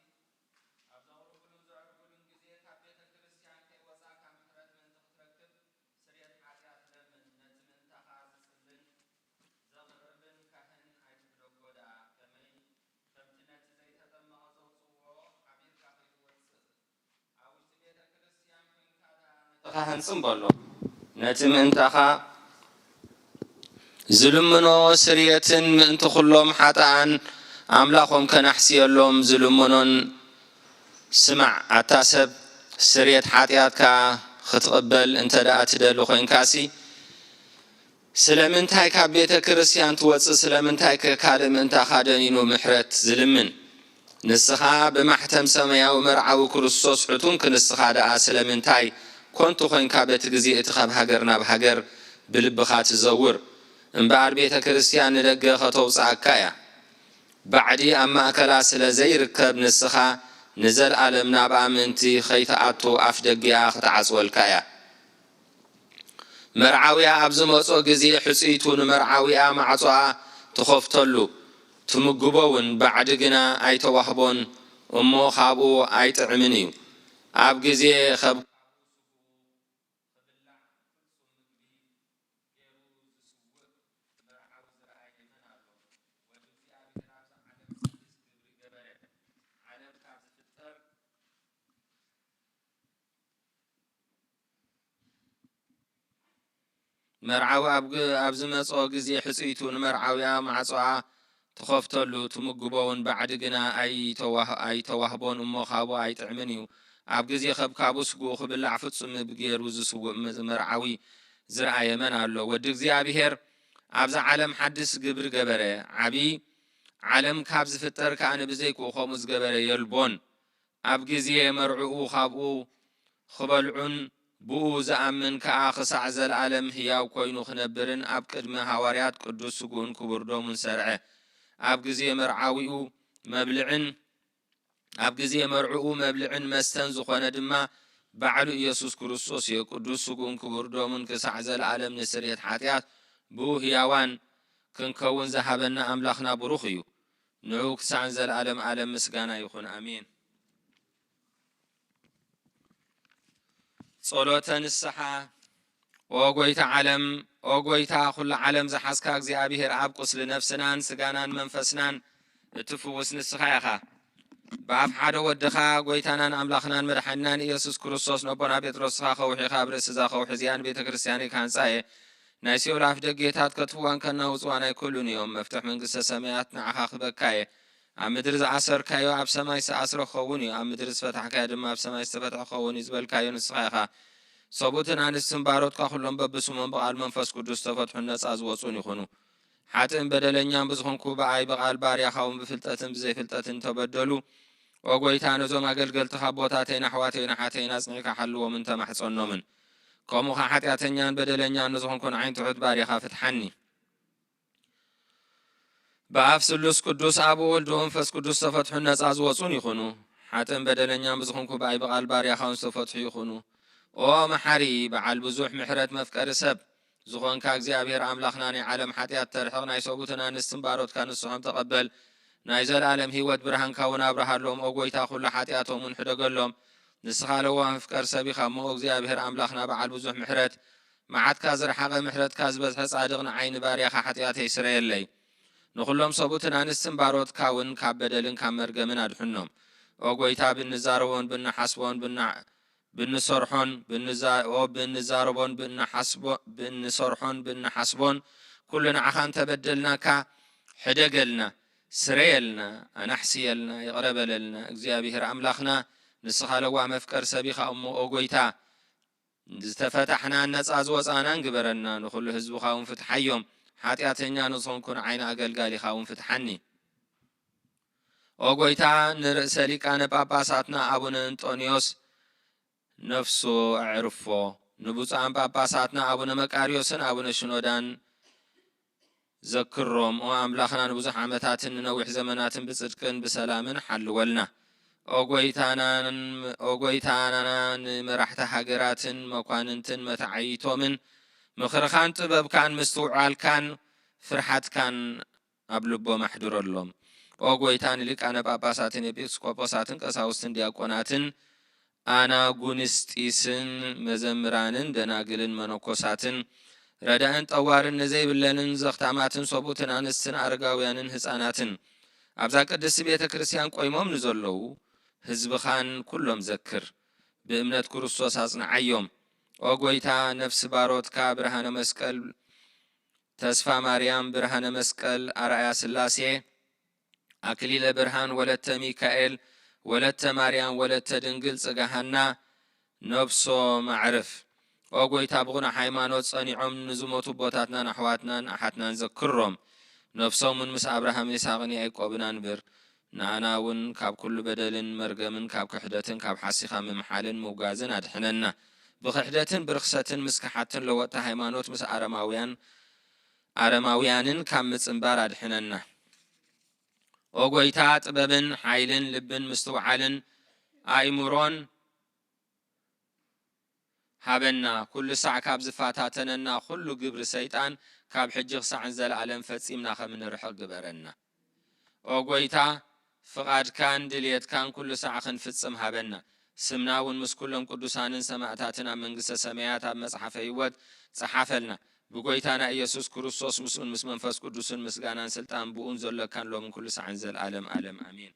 ኣብ ዘቕርቡሉን ዘዕርጉሉን ግዜ ካብ ቤተ ክርስቲያን ከይወጻእካ ምሕረት ምእንቲ ክትረክብ ስርየት ሓጢኣት ለምን። ነቲ ምእንታኻ ዝጽልን ዘቕርብን ካህን ኣይትሕደጎ ደኣ። ከመይ ከምቲ ነቲ ዘይተጠመቐ ዘውጽእዎ ዓቢርካ ከይትወጽእ። ኣብ ውሽጢ ቤተ ክርስቲያን ኮንካ ደኣ ነቲ ካህን ጽን በሎ። ነቲ ምእንታኻ ዝልምኖ ስርየትን ምእንቲ ኩሎም ሓጥኣን ኣምላኾም ከናሕስየሎም ዝልምኖን ስማዕ። ኣታ ሰብ፣ ስርየት ሓጢኣትካ ክትቕበል እንተ ደኣ ትደሊ ኮይንካሲ፣ ስለምንታይ ካብ ቤተ ክርስቲያን ትወጽእ? ስለምንታይ ከ ካልእ ምእንታኻ ደኒኑ ምሕረት ዝልምን? ንስኻ ብማሕተም ሰማያዊ መርዓዊ ክርስቶስ ሕቱምክ፣ ንስኻ ደኣ ስለምንታይ ኮንቱ ኮይንካ በቲ ግዜ እቲ ካብ ሃገር ናብ ሃገር ብልብኻ ትዘውር? እምበኣር ቤተ ክርስቲያን ንደገ ከተውጽኣካ እያ። ባዕዲ ኣብ ማእከላ ስለ ዘይርከብ፣ ንስኻ ንዘልኣለም ናብኣ ምእንቲ ኸይትኣቱ ኣፍ ደጊኣ ክትዓጽወልካ እያ። መርዓዊኣ ኣብ ዝመጾ ግዜ፣ ሕጽይቱ ንመርዓዊኣ ማዕጾኣ ትኸፍተሉ፣ ትምግቦ እውን፣ ባዕዲ ግና ኣይተዋህቦን እሞ፣ ካብኡ ኣይጥዕምን እዩ። ኣብ ግዜ ኸብ መርዓዊ ኣብ ግ-፣ ኣብ ዝመጾ ግዜ፣ ሕጽይቱ ንመርዓዊኣ ማዕጾኣ ትኸፍተሉ፣ ትምግቦ እውን፣ ባዕዲ ግና ኣይተዋህ-፣ ኣይተዋህቦን እሞ፣ ካብኡ ኣይጥዕምን እዩ። ኣብ ግዜ ከብካቡ ስግኡ ክብላዕ ፍጹም ምግቢ ገይሩ ዝስውእ መ-፣ መርዓዊ ዝረኣየ መን ኣሎ? ወዲ እግዚኣብሔር ኣብዛ ዓለም ሓድስ ግብሪ ገበረ። ዓቢ ዓለም ካብ ዝፍጠር ከኣ ንብዘይክኡ ከምኡ ዝገበረ የልቦን። ኣብ ግዜ መርዕኡ ካብኡ ክበልዑን ብኡ ዝኣምን ከኣ ክሳዕ ዘለኣለም ህያው ኮይኑ ክነብርን ኣብ ቅድሚ ሃዋርያት ቅዱስ ስግኡን ክቡር ደሙን ሰርዐ። ኣብ ግዜ መርዓዊኡ መብልዕን፣ ኣብ ግዜ መርዕኡ መብልዕን መስተን ዝኾነ ድማ ባዕሉ ኢየሱስ ክርስቶስ እዩ። ቅዱስ ስግኡን ክቡር ደሙን ክሳዕ ዘለኣለም ንስርየት ሓጢኣት ብኡ ህያዋን ክንከውን ዝሃበና ኣምላኽና ብሩኽ እዩ። ንዑ ክሳዕ ዘለኣለም ኣለም ምስጋና ይኹን። ኣሜን። ጸሎተ ንስሓ። ኦ ጎይታ ዓለም፣ ኦ ጎይታ ኩሉ ዓለም ዝሓዝካ እግዚኣብሔር ኣብ፣ ቁስሊ ነፍስናን ስጋናን መንፈስናን እትፍውስ ንስኻ ኢኻ። ብኣፍ ሓደ ወድኻ ጎይታናን ኣምላኽናን መድሓኒናን ኢየሱስ ክርስቶስ ነቦና ጴጥሮስ ንስኻ ከውሒ ኢኻ፣ ኣብ ርእሲ እዛ ከውሒ እዚኣ ንቤተ ክርስቲያነይ ክሃንጻ እየ። ናይ ሲኦል ኣፍ ደጌታት ከጥፍዋን ከናውጽዋን ኣይክእሉን እዮም። መፍትሕ መንግስተ ሰማያት ንዓኻ ክህበካ እየ። ኣብ ምድሪ ዝኣሰርካዮ ኣብ ሰማይ ዝተኣስረ ክኸውን እዩ፣ ኣብ ምድሪ ዝፈታሕካዮ ድማ ኣብ ሰማይ ዝተፈትሐ ክኸውን እዩ ዝበልካዮ ንስኻ ኢኻ። ሰብኡትን ኣንስትን ባሮትካ ኩሎም በብስሞም ብቓል መንፈስ ቅዱስ ዝተፈትሑን ነጻ ዝወጹን ይኹኑ። ሓጥእን በደለኛን ብዝኾንኩ ብኣይ ብቓል ባርያኻ እውን ብፍልጠትን ብዘይፍልጠትን እንተበደሉ፣ ኦ ጎይታ፣ ነዞም ኣገልገልትኻ ኣቦታተይን ኣሕዋተይን ኣሓተይን ኣጽኒዕካ ሓልዎምን ተማሕጸኖምን። ከምኡ ኸኣ ሓጢኣተኛን በደለኛን ንዝኾንኩ ንዓይን ትሑት ባርያኻ ፍትሓኒ። ብኣፍ ስሉስ ቅዱስ ኣብ ወልድ ወመንፈስ ቅዱስ ዝተፈትሑን ነጻ ዝወጹን ይኹኑ። ሓጥእን በደለኛን ብዝኾንኩ ብኣይ ብቓል ባርያኻ እውን ዝተፈትሑ ይኹኑ። ኦ መሓሪ፣ በዓል ብዙሕ ምሕረት፣ መፍቀሪ ሰብ ዝኾንካ እግዚኣብሔር ኣምላኽና፣ ናይ ዓለም ሓጢኣት ተርሕቕ፣ ናይ ሰብኡትን ኣንስትን ባሮትካ ንስሖም ተቐበል። ናይ ዘለኣለም ህይወት ብርሃንካ እውን ኣብርሃሎም። ኦ ጎይታ፣ ኩሉ ሓጢኣቶም እውን ሕደገሎም። ንስኻ ለዋህ መፍቀሪ ሰብ ኢኻ እሞ፣ ኦ እግዚኣብሔር ኣምላኽና በዓል ብዙሕ ምሕረት፣ መዓትካ ዝረሓቐ ምሕረትካ ዝበዝሐ ጻድቕ ንዓይ ንባርያኻ ሓጢኣተይ ስረየለይ። ንኹሎም ሰብኡትን ኣንስትን ባሮትካ እውን ካብ በደልን ካብ መርገምን ኣድሕኖም። ኦ ጎይታ፣ ብንዛረቦን ብንሓስቦን ብና-፣ ብንሰርሖን ብንዛ-፣ ኦ ብንዛረቦን ብንሓስቦ-፣ ብንሰርሖን ብንሓስቦን ኩሉ ንዓኻ እንተበደልናካ፣ ሕደገልና፣ ስረየልና፣ ኣናሕስየልና፣ ይቕረ በለልና። እግዚኣብሔር ኣምላኽና፣ ንስኻ ለዋህ መፍቀሪ ሰብ ኢኻ እሞ፣ ኦ ጎይታ፣ ዝተፈታሕናን ነጻ ዝወጻናን ግበረና። ንኹሉ ህዝብኻ እውን ፍትሓዮም። ሓጢኣተኛ ንዝኾንኩ ንዓይ ንኣገልጋሊኻ እውን ፍትሓኒ። ኦ ጎይታ፣ ንርእሰ ሊቃነ ጳጳሳትና ኣቡነ እንጦንዮስ ነፍሱ ኣዕርፎ። ንብፁዓን ጳጳሳትና ኣቡነ መቃርዮስን ኣቡነ ሽኖዳን ዘክሮም። ኦ ኣምላኽና፣ ንብዙሕ ዓመታትን ንነዊሕ ዘመናትን ብጽድቅን ብሰላምን ሓልወልና። ኦ ጎይታናን፣ ኦ ጎይታና፣ ንመራሕቲ ሃገራትን መኳንንትን መተዓይቶምን ምኽርኻን ጥበብካን ምስትውዓልካን ፍርሓትካን ኣብ ልቦም ኣሕድረሎም። ኦ ጎይታ፣ ንሊቃነ ጳጳሳትን ኤጲስቆጶሳትን ቀሳውስትን ዲያቆናትን ኣናጉንስጢስን መዘምራንን ደናግልን መነኮሳትን ረዳእን ጠዋርን ንዘይብለንን ዘኽታማትን ሰብኡትን ኣንስትን ኣረጋውያንን ህፃናትን ኣብዛ ቅድስቲ ቤተ ክርስቲያን ቆይሞም ንዘለዉ ህዝብኻን ኩሎም ዘክር። ብእምነት ክርስቶስ ኣጽንዓዮም። ኦ ጎይታ፣ ነፍሲ ባሮትካ ብርሃነ መስቀል ተስፋ ማርያም፣ ብርሃነ መስቀል፣ ኣርኣያ ስላሴ፣ ኣክሊለ ብርሃን፣ ወለተ ሚካኤል፣ ወለተ ማርያም፣ ወለተ ድንግል፣ ጽጋ ሃና፣ ነብሶም ኣዕርፍ። ኦ ጎይታ፣ ብቕኑዕ ሃይማኖት ጸኒዖም ንዝሞቱ ኣቦታትናን ኣሕዋትናን ኣሓትናን ዘክሮም። ነብሶም እውን ምስ ኣብርሃም፣ ይስሐቕን ያዕቆብን ኣንብር። ንኣና እውን ካብ ኩሉ በደልን መርገምን ካብ ክሕደትን ካብ ሓሲኻ ምምሓልን ምውጋዝን ኣድሕነና። ብክሕደትን ብርኽሰትን ምስ ከሓድትን ለወጥቲ ሃይማኖት ምስ ኣረማውያን ኣረማውያንን ካብ ምጽንባር ኣድሕነና። ኦ ጎይታ፣ ጥበብን ሓይልን ልብን ምስትውዓልን ኣእምሮን ሃበና። ኩሉ ሳዕ ካብ ዝፈታተነና ኩሉ ግብሪ ሰይጣን ካብ ሕጂ ክሳዕ ንዘለኣለም ፈጺምና ከም እንርሕቕ ግበረና። ኦ ጎይታ፣ ፍቓድካን ድልየትካን ኩሉ ሳዕ ክንፍጽም ሃበና። ስምና እውን ምስ ኩሎም ቅዱሳንን ሰማዕታትን ኣብ መንግስተ ሰማያት ኣብ መጽሓፈ ህይወት ጸሓፈልና። ብጎይታና ኢየሱስ ክርስቶስ ምስኡን ምስ መንፈስ ቅዱስን ምስጋናን ስልጣን ብኡን ዘሎካን ሎምን ኩሉ ሳዕን ዘልኣለም ኣለም ኣሜን።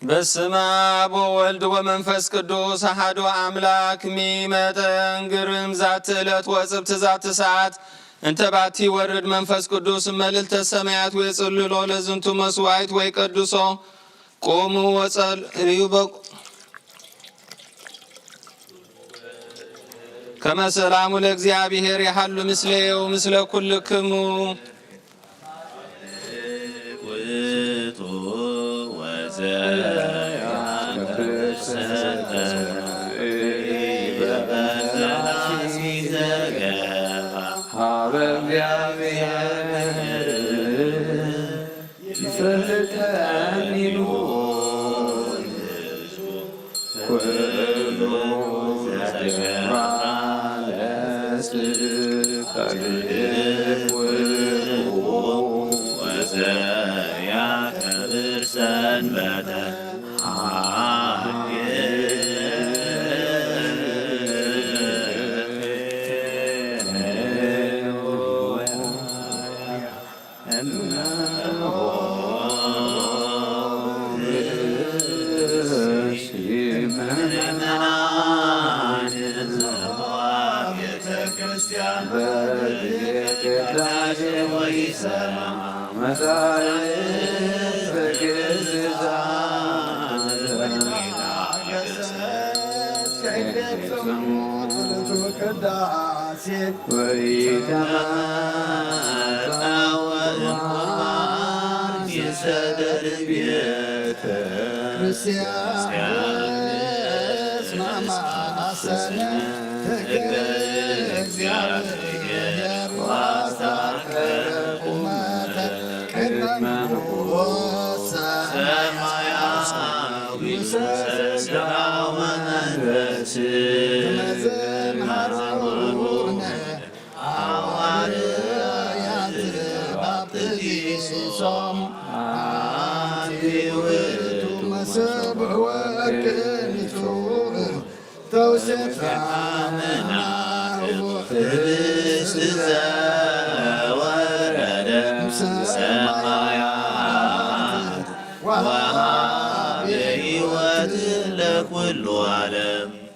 በስመ አብ ወወልድ ወመንፈስ ቅዱስ አሐዱ አምላክ። ሚመጠን ግርም ዛቲ ዕለት ወጽብት ዛቲ ሰዓት እንተ ባቲ ወርድ መንፈስ ቅዱስ እመልዕልተ ሰማያት ወይጽልሎ ለዝንቱ መስዋዕት ወይ ቀድሶ። ቁሙ ወጸልዩ በቁ። ከመ ሰላሙ ለእግዚአብሔር ይሃሉ ምስሌው ምስለ ኩልክሙ። ውእቱ ወዘያከብር ሰልጠነ በበሰላሲ ዘገባ ሀበ እግዚአብሔር ይፈልጠኒ ኩሉ ዘገባ ለጽድቅ ውእቱ ወዘያከብር ሰንበተ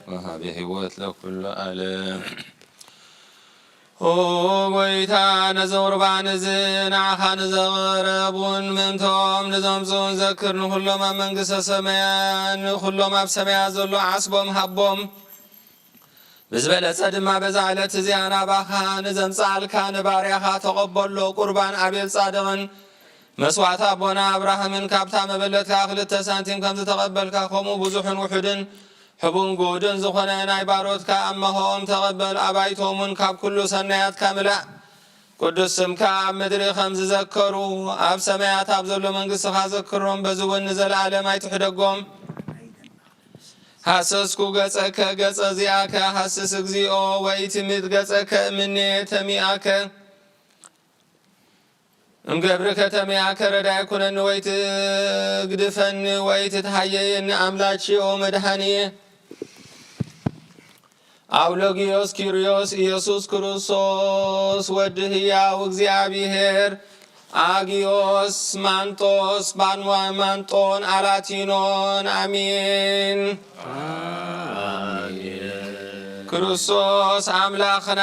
ወሃቤ ሕይወት ለኩሉ ዓለም። ኦ ጎይታ፣ ነዚ ቁርባን እዚ ንዓኻ ንዘቕረቡን ምእንቶም ንዘምጽኡን ዘክር። ንኹሎም ኣብ መንግስተ ሰማያ፣ ንኹሎም ኣብ ሰማያ ዘሎ ዓስቦም ሃቦም። ብዝበለጸ ድማ በዛ ዕለት እዚኣ ናባኻ ንዘምጽኣልካ ንባርያኻ ተቐበሎ። ቁርባን ኣቤል ጻድቕን መስዋዕቲ ኣቦና ኣብርሃምን ካብታ መበለትካ ክልተ ሳንቲም ከም ዝተቐበልካ፣ ከምኡ ብዙሕን ውሑድን ሕቡን ግሁድን ዝኾነ ናይ ባሮትካ ኣመሆኦም ተቐበል። ኣባይቶም እውን ካብ ኩሉ ሰናያትካ ምላእ። ቅዱስ ስምካ ኣብ ምድሪ ከም ዝዘከሩ ኣብ ሰማያት ኣብ ዘሎ መንግስትኻ ዘክሮም። በዚ እውን ንዘለኣለም ኣይትሕደጎም። ሃሰስኩ ገጸከ ገጸ ዚኣከ ሃስስ እግዚኦ፣ ወኢትምጥ ገጸከ እምኔ ተሚኣከ። እምገብርከ ተሚኣከ ረዳይ ኩነኒ፣ ወይትግድፈኒ ወይትትሃየየኒ፣ ኣምላኬ ኦ መድኃኒየ። አውሎጊዮስ ኪርዮስ ኢየሱስ ክርስቶስ ወዲ ህያው እግዚአብሔር፣ አጊዮስ ማንጦስ ባንዋ ማንጦን አላቲኖን። አሜን። ክርስቶስ ኣምላኽና፣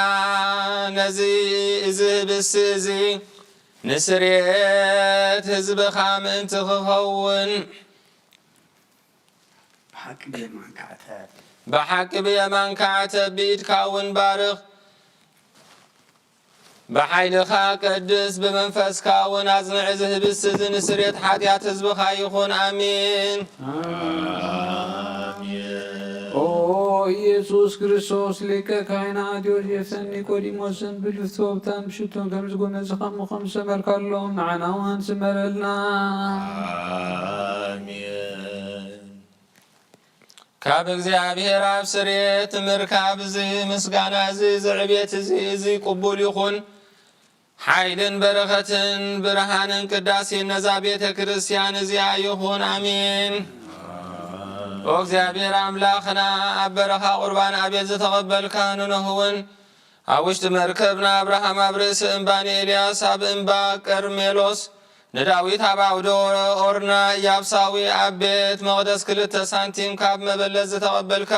ነዚ እዚ ህብስቲ እዚ ንስርየት ህዝብኻ ምእንቲ ክኸውን ብሓቂ ብየማንካ ዕተብ። ብሓቂ ብየማንካ ዕተብ፣ ብኢድካ እውን ባርኽ። ብሓይልኻ ቀድስ፣ ብመንፈስካ እውን ኣጽንዕ። እዚ ህብስቲ እዚ ንስርየት ሓጢኣት ህዝብኻ ይኹን። ኣሜን። ኣሜን። ኦ ኢየሱስ ክርስቶስ፣ ሊቀ ካህናት ዮሴፍን ኒቆዲሞስን ብልፍቶ ብታን ብሽቶን ከም ዝጎነጽኻ እሞ ከም ዝሰመርካሎም ንዓና እውን ስመረልና። ኣሜን። ካብ እግዚኣብሔር ኣብ ስርየት ምርካብ እዚ ምስጋና እዚ ዝዕቤት እዚ እዚ ቅቡል ይኹን። ሓይልን በረኸትን ብርሃንን ቅዳሴን ነዛ ቤተ ክርስቲያን እዚኣ ይኹን። ኣሜን። ኦ እግዚኣብሔር ኣምላኽና፣ ኣብ በረኻ ቁርባን ኣቤል ዝተቐበልካ፣ ንኖህ እውን ኣብ ውሽጢ መርከብ፣ ንኣብርሃም ኣብ ርእሲ እምባ፣ ንኤልያስ ኣብ እምባ ቀርሜሎስ፣ ንዳዊት ኣብ ዓውደ ኦርና ኢያቡሳዊ ኣብ ቤት መቕደስ ክልተ ሳንቲም ካብ መበለት ዝተቐበልካ፣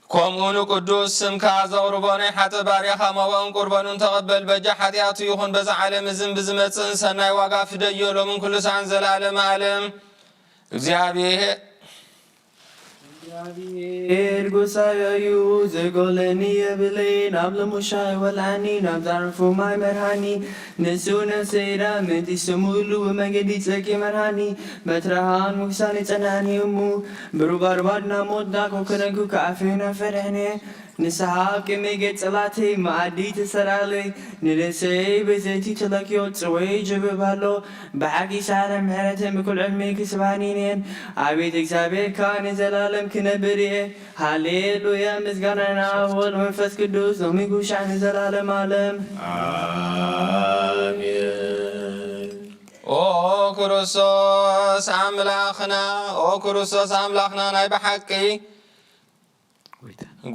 ከምኡ ንቅዱስ ስምካ ዘቕርቦ ናይ ሓጥእ ባርያኻ መባኡን ቁርበኑን ተቐበል። በጃ ሓጢኣቱ ይኹን በዛ ዓለም እዝን ብዝመጽእን ሰናይ ዋጋ ፍደዮ፣ ሎምን ኩሉ ሰዓን ዘለዓለመ ዓለም። እግዚኣብሔር እግዚኣብሔር ጎሳየ እዩ፣ ዘጎለኒ የብለይ። ናብ ልሙሻ ይወልዓኒ፣ ናብ ዛዕርፉ ማይ መርሃኒ። ንሱ ነፍሰይ ዳ ምእንቲ ስሙ ህሉ፣ ብመንገዲ ጽድቂ መርሃኒ። በትረኻን ሞገስን የጸንዓኒ እሙ፣ ብሩባርባድ ናብ ሞት ዳኮ ክነግኩ ከኣፌና ፈርሕኔ። ንስሓ ኣብ ቅድሚ ገጽ ጸላተይ መኣዲ ተሰርዓለይ። ንርእሰይ ብዘይቲ ተለክዮ ጽወይ ጀብብ ኣሎ። ብሓቂ ሳረ ምሕረትን ብኩል ዕድመይ ክስብሃኒ እኔን። ኣቤት እግዚኣብሔር ከኣ ንዘላለም ክነብር እየ። ሃሌሉያ ምስጋና ንኣብ ወልድ መንፈስ ቅዱስ ሎሚ ጉሻዕ ንዘላለም ዓለም። ኣሜን። ኦ ክርስቶስ ኣምላኽና፣ ኦ ክርስቶስ ኣምላኽና ናይ ብሓቂ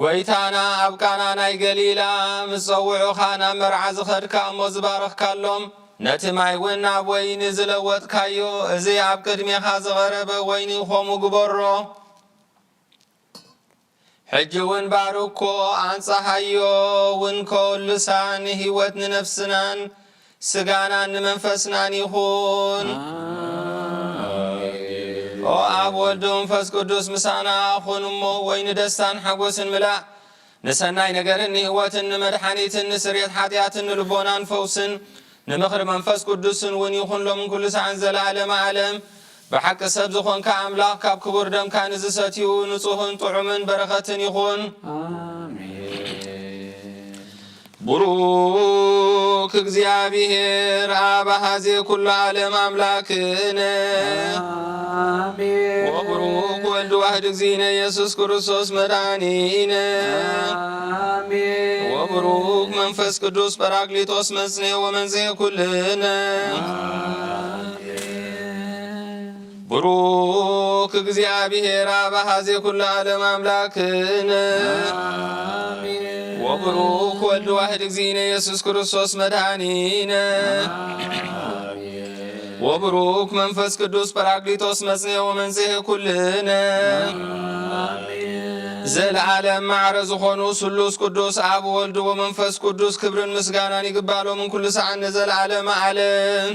ጎይታና ኣብ ቃና ናይ ገሊላ ምስ ጸውዑኻ ናብ መርዓ ዝኸድካ እሞ ዝባረኽካሎም ነቲ ማይ እውን ናብ ወይኒ ዝለወጥካዮ እዚ ኣብ ቅድሜኻ ዝቐረበ ወይኒ ኸምኡ ግበሮ። ሕጂ እውን ባርኮ ኣንጽሃዮ እውን ከወልሳ ንህይወት ንነፍስናን ስጋናን ንመንፈስናን ይኹን። ኣሜን። ኦ ኣብ ወልድ መንፈስ ቅዱስ ምሳና ኩን እሞ ወይ ንደስታን ሓጎስን ምላእ ንሰናይ ነገርን ንህይወትን ንመድሓኒትን ንስርየት ሓጢኣትን ንልቦናን ፈውስን ንምኽሪ መንፈስ ቅዱስን እውን ይኹን ሎምን ኩሉ ሰዓን ዘለዓለመ ዓለም። ብሓቂ ሰብ ዝኾንካ ኣምላኽ ካብ ክቡር ደምካ ንዝሰትዩ ንጹህን ጥዑምን በረኸትን ይኹን። ኣሜን። ቡሩክ እግዚኣብሔር ኣብ ኣሃዜ ኩሉ ዓለም ኣምላክነ። ኣሜን። ወቡሩክ ወልድ ዋህድ እግዚእነ ኢየሱስ ክርስቶስ መድኃኒነ። ኣሜን። ወቡሩክ መንፈስ ቅዱስ ጳራቅሊጦስ መጽኔ ወመንጽሔ ኩልነ። ኣሜን። ብሩክ እግዚኣብሔር ኣብ ኣሃዜ ኩሉ ዓለም ኣምላክነ። ኣሜን። ወብሩክ ወልድ ዋህድ እግዚእነ ኢየሱስ ክርስቶስ መድኃኒነ። ኣሜን። ወብሩክ መንፈስ ቅዱስ ጳራቅሊጦስ መጽኔ ወመንጽሔ ኩልነ። ኣሜን። ዘለዓለም ማዕረ ዝኾኑ ስሉስ ቅዱስ ኣብ ወልድ ወመንፈስ ቅዱስ ክብርን ምስጋናን ይግባሎምን ኩሉ ሰዓት ንዘለዓለም ዓለም።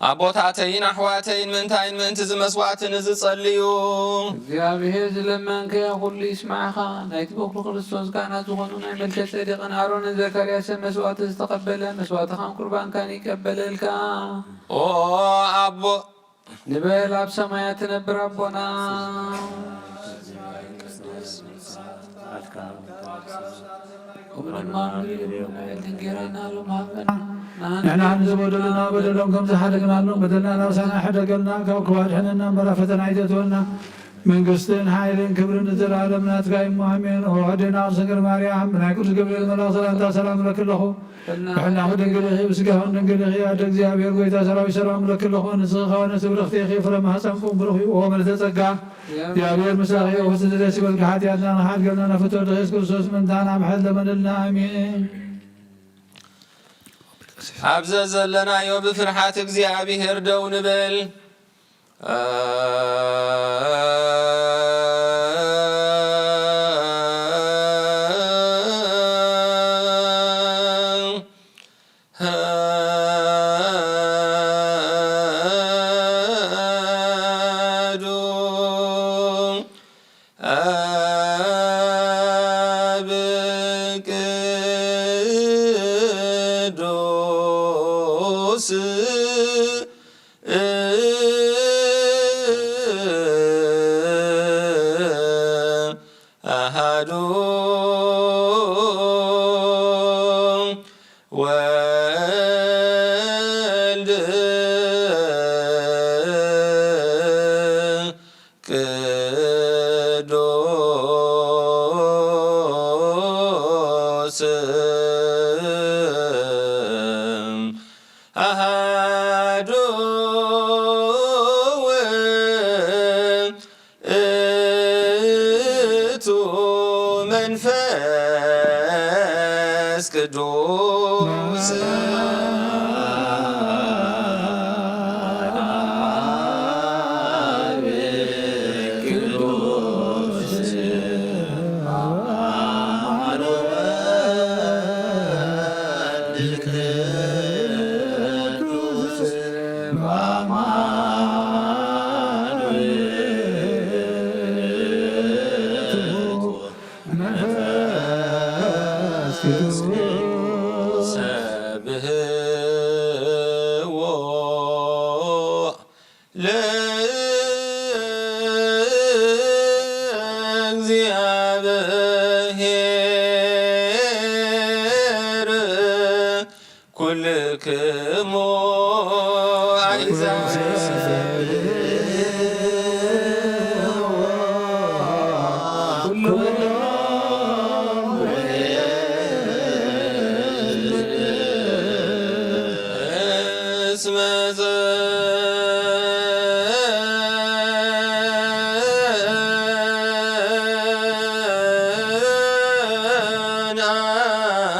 ኣቦታተይን ኣሕዋተይን ምእንታይን ምእንቲ እዚ መስዋዕትን እዚ ጸልዩ። እግዚኣብሔር ዝለመንከዮ ኩሉ ይስማዕኻ። ናይቲ በኩር ክርስቶስ ካህናት ዝኾኑ ናይ መልከ ጼዴቅን ኣሮንን ዘካርያስን መስዋዕቲ ዝተቐበለ መስዋዕትኻን ቁርባንካን ይቀበለልካ። ኦ ኣቦ ንበል ኣብ ሰማያት ትነብር ኣቦና። ከምኡ ድማ ንሕና ንዝበደሉና በደሎም ከም ዝሓደግናሎም በደልና ናብ ሳና ሕደገልና፣ ካብ ክፉ ኣድሕነና እምበር ኣብ ፈተና ኣይተእትወና። መንግስትን ሓይልን ክብርን ንዘለኣለም ናትካ እዩ። ኣሜን። ኦ ኣዴና ቅድስት ድንግል ማርያም ብናይ ቅዱስ ገብርኤል መልኣኽ ሰላምታ ሰላም እለኪ ኣለኹ። ብሕልናኺ ድንግል ኢኺ፣ ብስጋኺ እውን ድንግል ኢኺ። ኣደ እግዚኣብሔር ጎይታ ሰራዊት ሰላም እለኪ ኣለኹ። ንስኺ ከወነ ስብርኽቲ ኢኺ፣ ፍረ ማህፀንኩም ብሩኽ እዩ። ኦ ምልዕተ ጸጋ፣ እግዚኣብሔር ምሳኺ እዩ። ፍስህ ደስ ይበልኪ፣ ሓጢኣትና ንሓድገልና ነፍቶ ድኺ ኢየሱስ ክርስቶስ ምንታና ምሕረት ለመንልና። ኣሜን። ኣብ ዘዘለናዮ ብፍርሓት እግዚኣብሔር ደው ንበል። ለእግዚኣብሔር ኩልክሙ ኣሕዛብ እስመ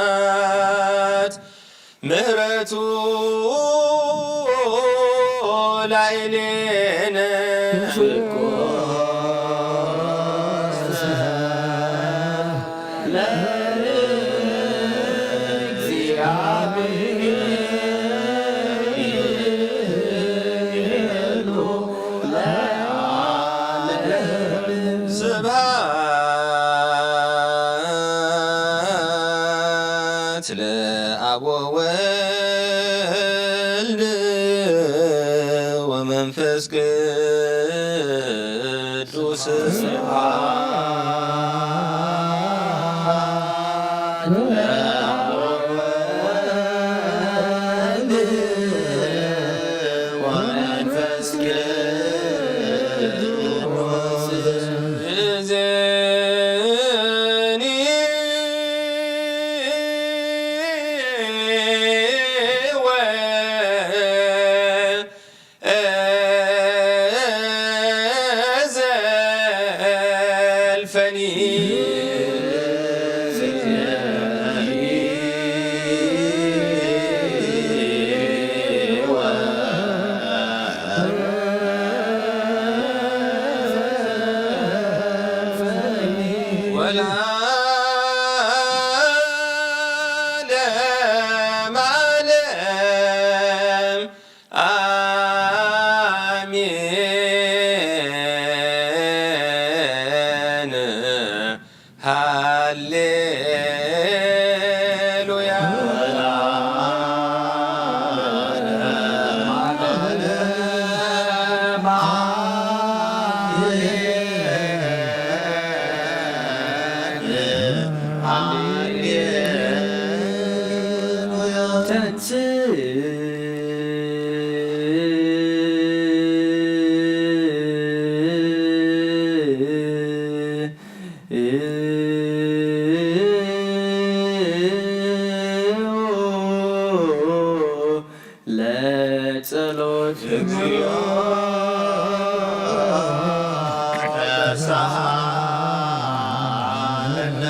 ጸንዓት ምህረቱ ላዕሌነ። ስብሐት ለአብ ወወልድ ወመንፈስ ቅዱስ። ወለዓለመ ዓለም። አሜን። ሃሌሉያ። ተንሥእ ለጸሎት። እግዚኦ ተሳሃለነ።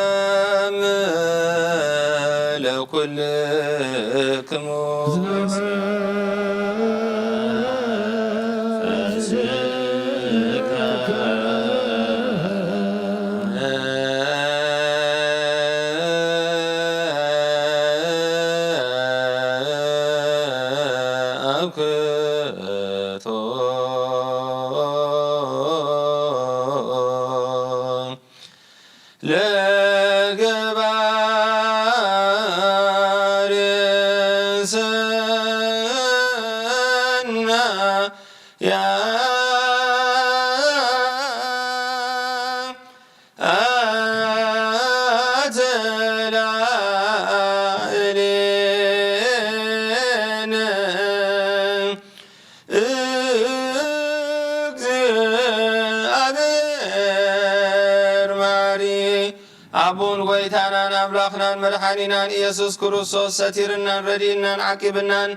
ሰላም ለኩልክሙ። አብክቶ ለገባር ሰናያ አተ ላዕሌነ። እግዚኣብሔር መሓሪ ኣቦን ጐይታናን ኣምላኽናን መድሓኒናን ኢየሱስ ክርስቶስ ሰቲርናን ረዲእናን ዓቂብናን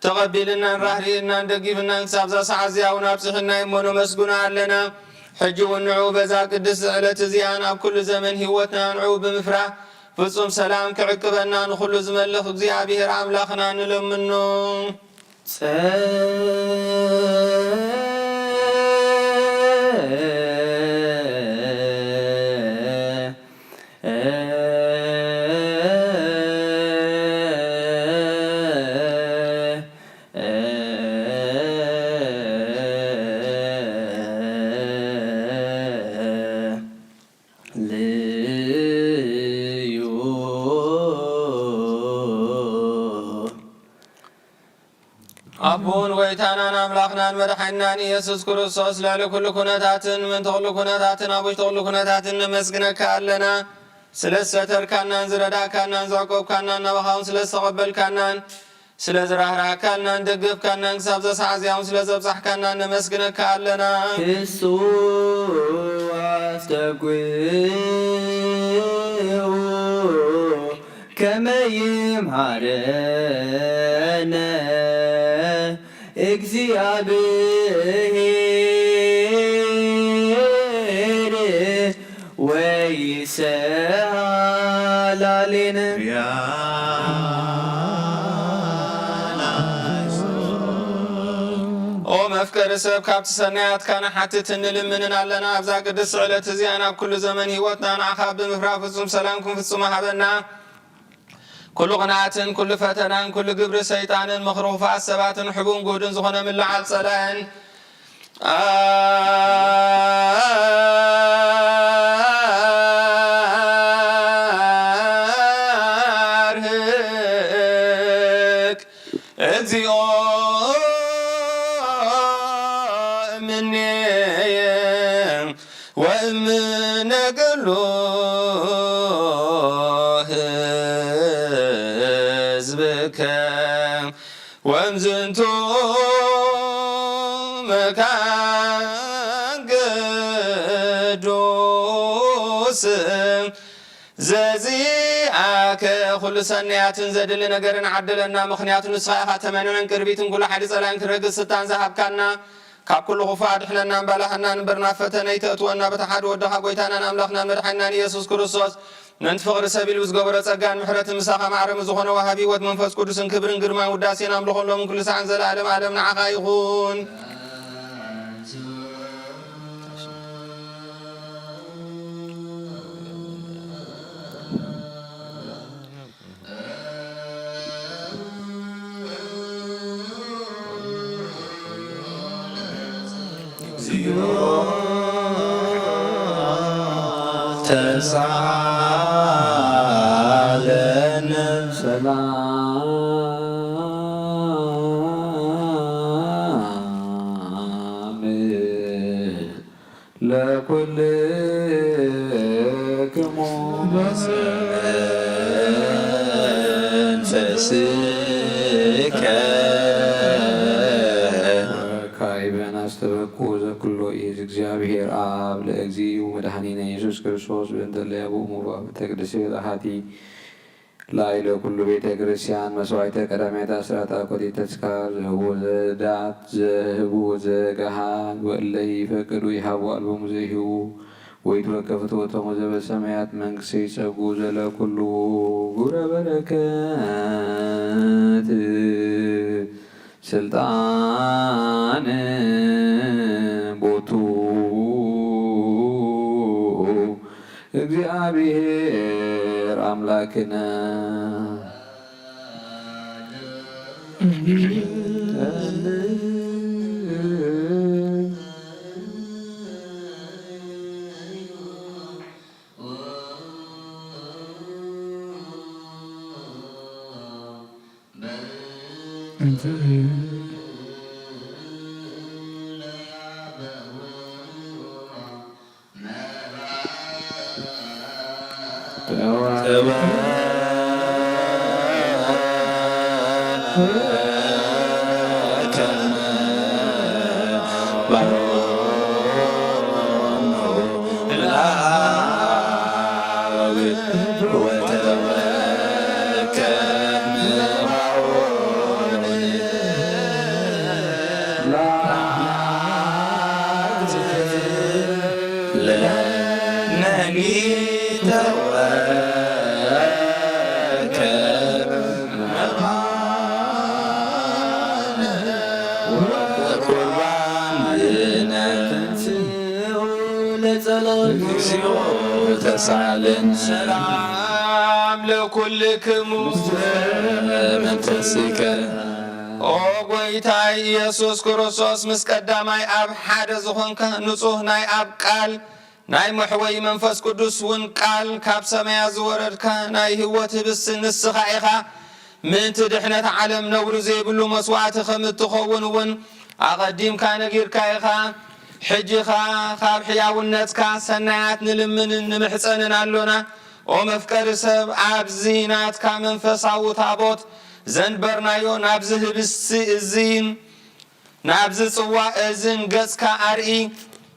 ተቐቢልናን ራህሪእናን ደጊፍናን ክሳብዛ ሰዓት እዚኣ እውን ኣብጽሕና እሞ ነመስግኖ ኣለና። ሕጂ እውን ንዑ በዛ ቅድስቲ ዕለት እዚኣን ኣብ ኩሉ ዘመን ህይወትና ንዑ ብምፍራህ ፍጹም ሰላም ክዕቅበና ንኹሉ ዝመልኽ እግዚኣብሔር ኣምላኽና ንለምኖ። ልዩ ኣቦን ጐይታናን ኣምላኽናን መድሓኒናን ኢየሱስ ክርስቶስ፣ ልዕሊ ኩሉ ኩነታትን ምእንቲ ኩሉ ኩነታትን ኣብ ውሽጢ ኩሉ ኩነታትን ነመስግነካ ኣለና። ስለ ዝሰተርካናን ዝረዳእካናን ዘዕቆብካናን፣ ናባኻ እውን ስለ ዝተቐበልካናን ስለ ዝራህራህካናን ደገፍካናን ክሳብ ዘሳዕ እዚኣ እውን ስለ ዘብጻሕካናን ነመስግነካ ኣለና። ክሱ ኣስተጉኡ ከመይ ይምሃረነ እግዚኣብሔር ወይሰሃላሌነ። ኦ መፍቀሪ ሰብ፣ ካብቲ ሰናያትካ ንሓትትን ንልምንን ኣለና። ኣብዛ ቅድስቲ ዕለት እዚኣ ናብ ኩሉ ዘመን ህይወትና ንዓኻ ብምፍራ ፍጹም ሰላምኩም ፍጹም ሃበና። ኩሉ ቅንኣትን ኩሉ ፈተናን ኩሉ ግብሪ ሰይጣንን ምኽሪ ክፉኣት ሰባትን ሕቡን ጉህድን ዝኾነ ምልዓል ጸላእን ኣርህቅ። እግዚኦ እምኔ ወእምነ ገሉ ህዝብከ ወእምዝንቱ መካን ቅዱስ ዘዚኣከ። ኩሉ ሰናያትን ዘድሊ ነገርን ዓድለና፣ ምኽንያቱ ንስኻ ኢኻ ተመንዕን ቅርቢትን ኩሉ ሓይሊ ጸላእን ክረግጽ ስልጣን ዝሃብካና። ካብ ኩሉ ክፉእ ኣድሕነና እምባላሃና እምበር ናብ ፈተነ ኣይተእትወና፣ በታ ሓደ ወድኻ ጐይታናን ኣምላኽናን መድሓኒናን ኢየሱስ ክርስቶስ ምእንቲ ፍቕሪ ሰብ ኢሉ ብዝገበሮ ጸጋን ምሕረትን ምሳኻ ማዕረ ምስ ዝኾነ ወሃቢ ህይወት መንፈስ ቅዱስን ክብርን ግርማን ውዳሴን ኣምልኾን ሎምን ኩሉ ሳዕን ዘለዓለም ዓለም ንዓኻ ይኹን። ሰላም ለኩልክሙ። መንፈስከ። ካይበን ኣስተበቁ ዘኩሎ ኢዝ እግዚአብሔር አብ ለእግዚኡ መድኃኒነ ኢየሱስ ክርስቶስ በእንተ ለያቡ ሙባ ተቅድስ አሐቲ ላዕለ ኩሉ ቤተ ክርስቲያን መስዋዕተ ቀዳማዊት አስራት አኮቴተ ተስካር ዘህቡ ዘዳት ዘህቡ ዘገሃድ ወእለ ይፈቅዱ ይሃቡ አልቦሙ ዘይህቡ ወይትወከፍ ፍትወቶሙ ዘበሰማያት መንግስተ ይጸጉ ዘለ ኩሉ ግብረ በረከት ስልጣን ቦቱ እግዚአብሔር አምላክነ። ተሳለን ሰላም ለኩልክሙ መንፈስከ። ኦ ጐይታይ ኢየሱስ ክርስቶስ፣ ምስ ቀዳማይ ኣብ ሓደ ዝኾንካ ንጹሕ ናይ ኣብ ቃል ናይ መሕወይ መንፈስ ቅዱስ እውን ቃል ካብ ሰማያ ዝወረድካ ናይ ህይወት ህብስቲ ንስኻ ኢኻ። ምእንቲ ድሕነት ዓለም ነውሪ ዘይብሉ መስዋዕቲ ከም እትኸውን እውን ኣቐዲምካ ነጊርካ ኢኻ። ሕጂ ኸኣ ካብ ሕያውነትካ ሰናያት ንልምንን ንምሕጸንን ኣሎና። ኦ መፍቀሪ ሰብ፣ ኣብዚ ናትካ መንፈሳዊ ታቦት ዘንበርናዮ ናብዚ ህብስቲ እዚን ናብዚ ጽዋእ እዝን ገጽካ ኣርኢ።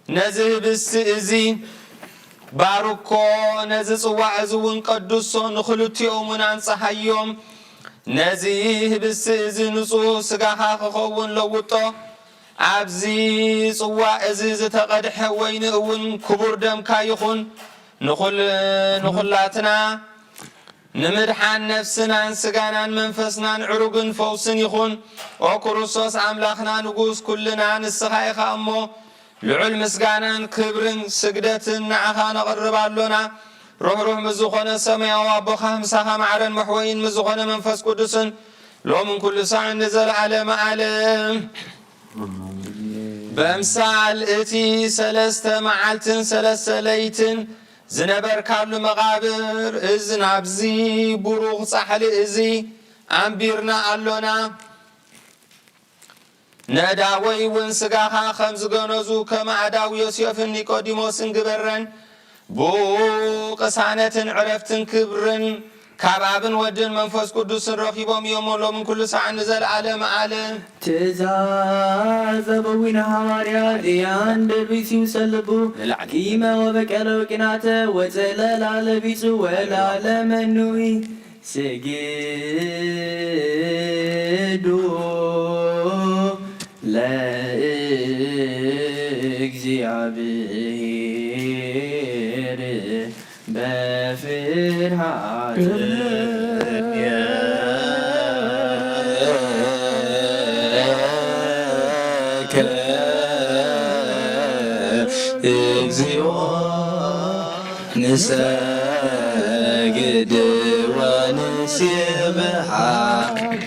ነዚ ህብስቲ እዚ ባርኮ፣ ነዚ ጽዋእ እዚ እውን ቀድሶ፣ ንኽልቲኦም እውን ኣንጽሃዮም። ነዚ ህብስቲ እዚ ንጹህ ስጋኻ ክኸውን ለውጦ። ኣብዚ ጽዋእ እዚ ዝተቐድሐ ወይኒ እውን ክቡር ደምካ ይኹን። ንኹል-፣ ንኹላትና ንምድሓን ነፍስናን ስጋናን መንፈስናን ዕሩግን ፈውስን ይኹን። ኦ ክርስቶስ ኣምላኽና ንጉስ ኩልና ንስኻ ኢኻ እሞ፣ ልዑል ምስጋናን ክብርን ስግደትን ንዓኻ ነቕርብ ኣሎና። ርህሩህ ምስ ዝኾነ ሰማያዊ ኣቦኻ፣ ምሳኻ ማዕረን መሕወይን ምስ ዝኾነ መንፈስ ቅዱስን፣ ሎምን ኩሉ ሳዕን ንዘለዓለመ ዓለም። በምሳል እቲ ሰለስተ መዓልትን ሰለስተ ለይትን ዝነበርካሉ መቓብር፣ እዚ ናብዚ ቡሩኽ ጻሕሊ እዚ ኣንቢርና ኣሎና። ነዳወይ እውን ስጋኻ ከም ዝገነዙ፣ ከም ኣእዳው ዮሴፍን ኒቆዲሞስን ግበረን። ብኡ ቅሳነትን ዕረፍትን ክብርን ካብ ኣብን ወድን መንፈስ ቅዱስን ረኺቦም እዮም፣ ሎምን ኩሉ ሳዕን ንዘለዓለም ዓለም። ትእዛዝ ኣበዊነ ሃዋርያ ድያን ደርቢሲው ሰልቡ ንላዕሊ። ቂመ ወበቀለ ወቂናተ ወፀለላ ለቢጹ ወላለ መኑይ ስግዱ ለእግዚአብሔር በፍርሃት እግዚኦ ንሰግድ ወንሴብሐከ።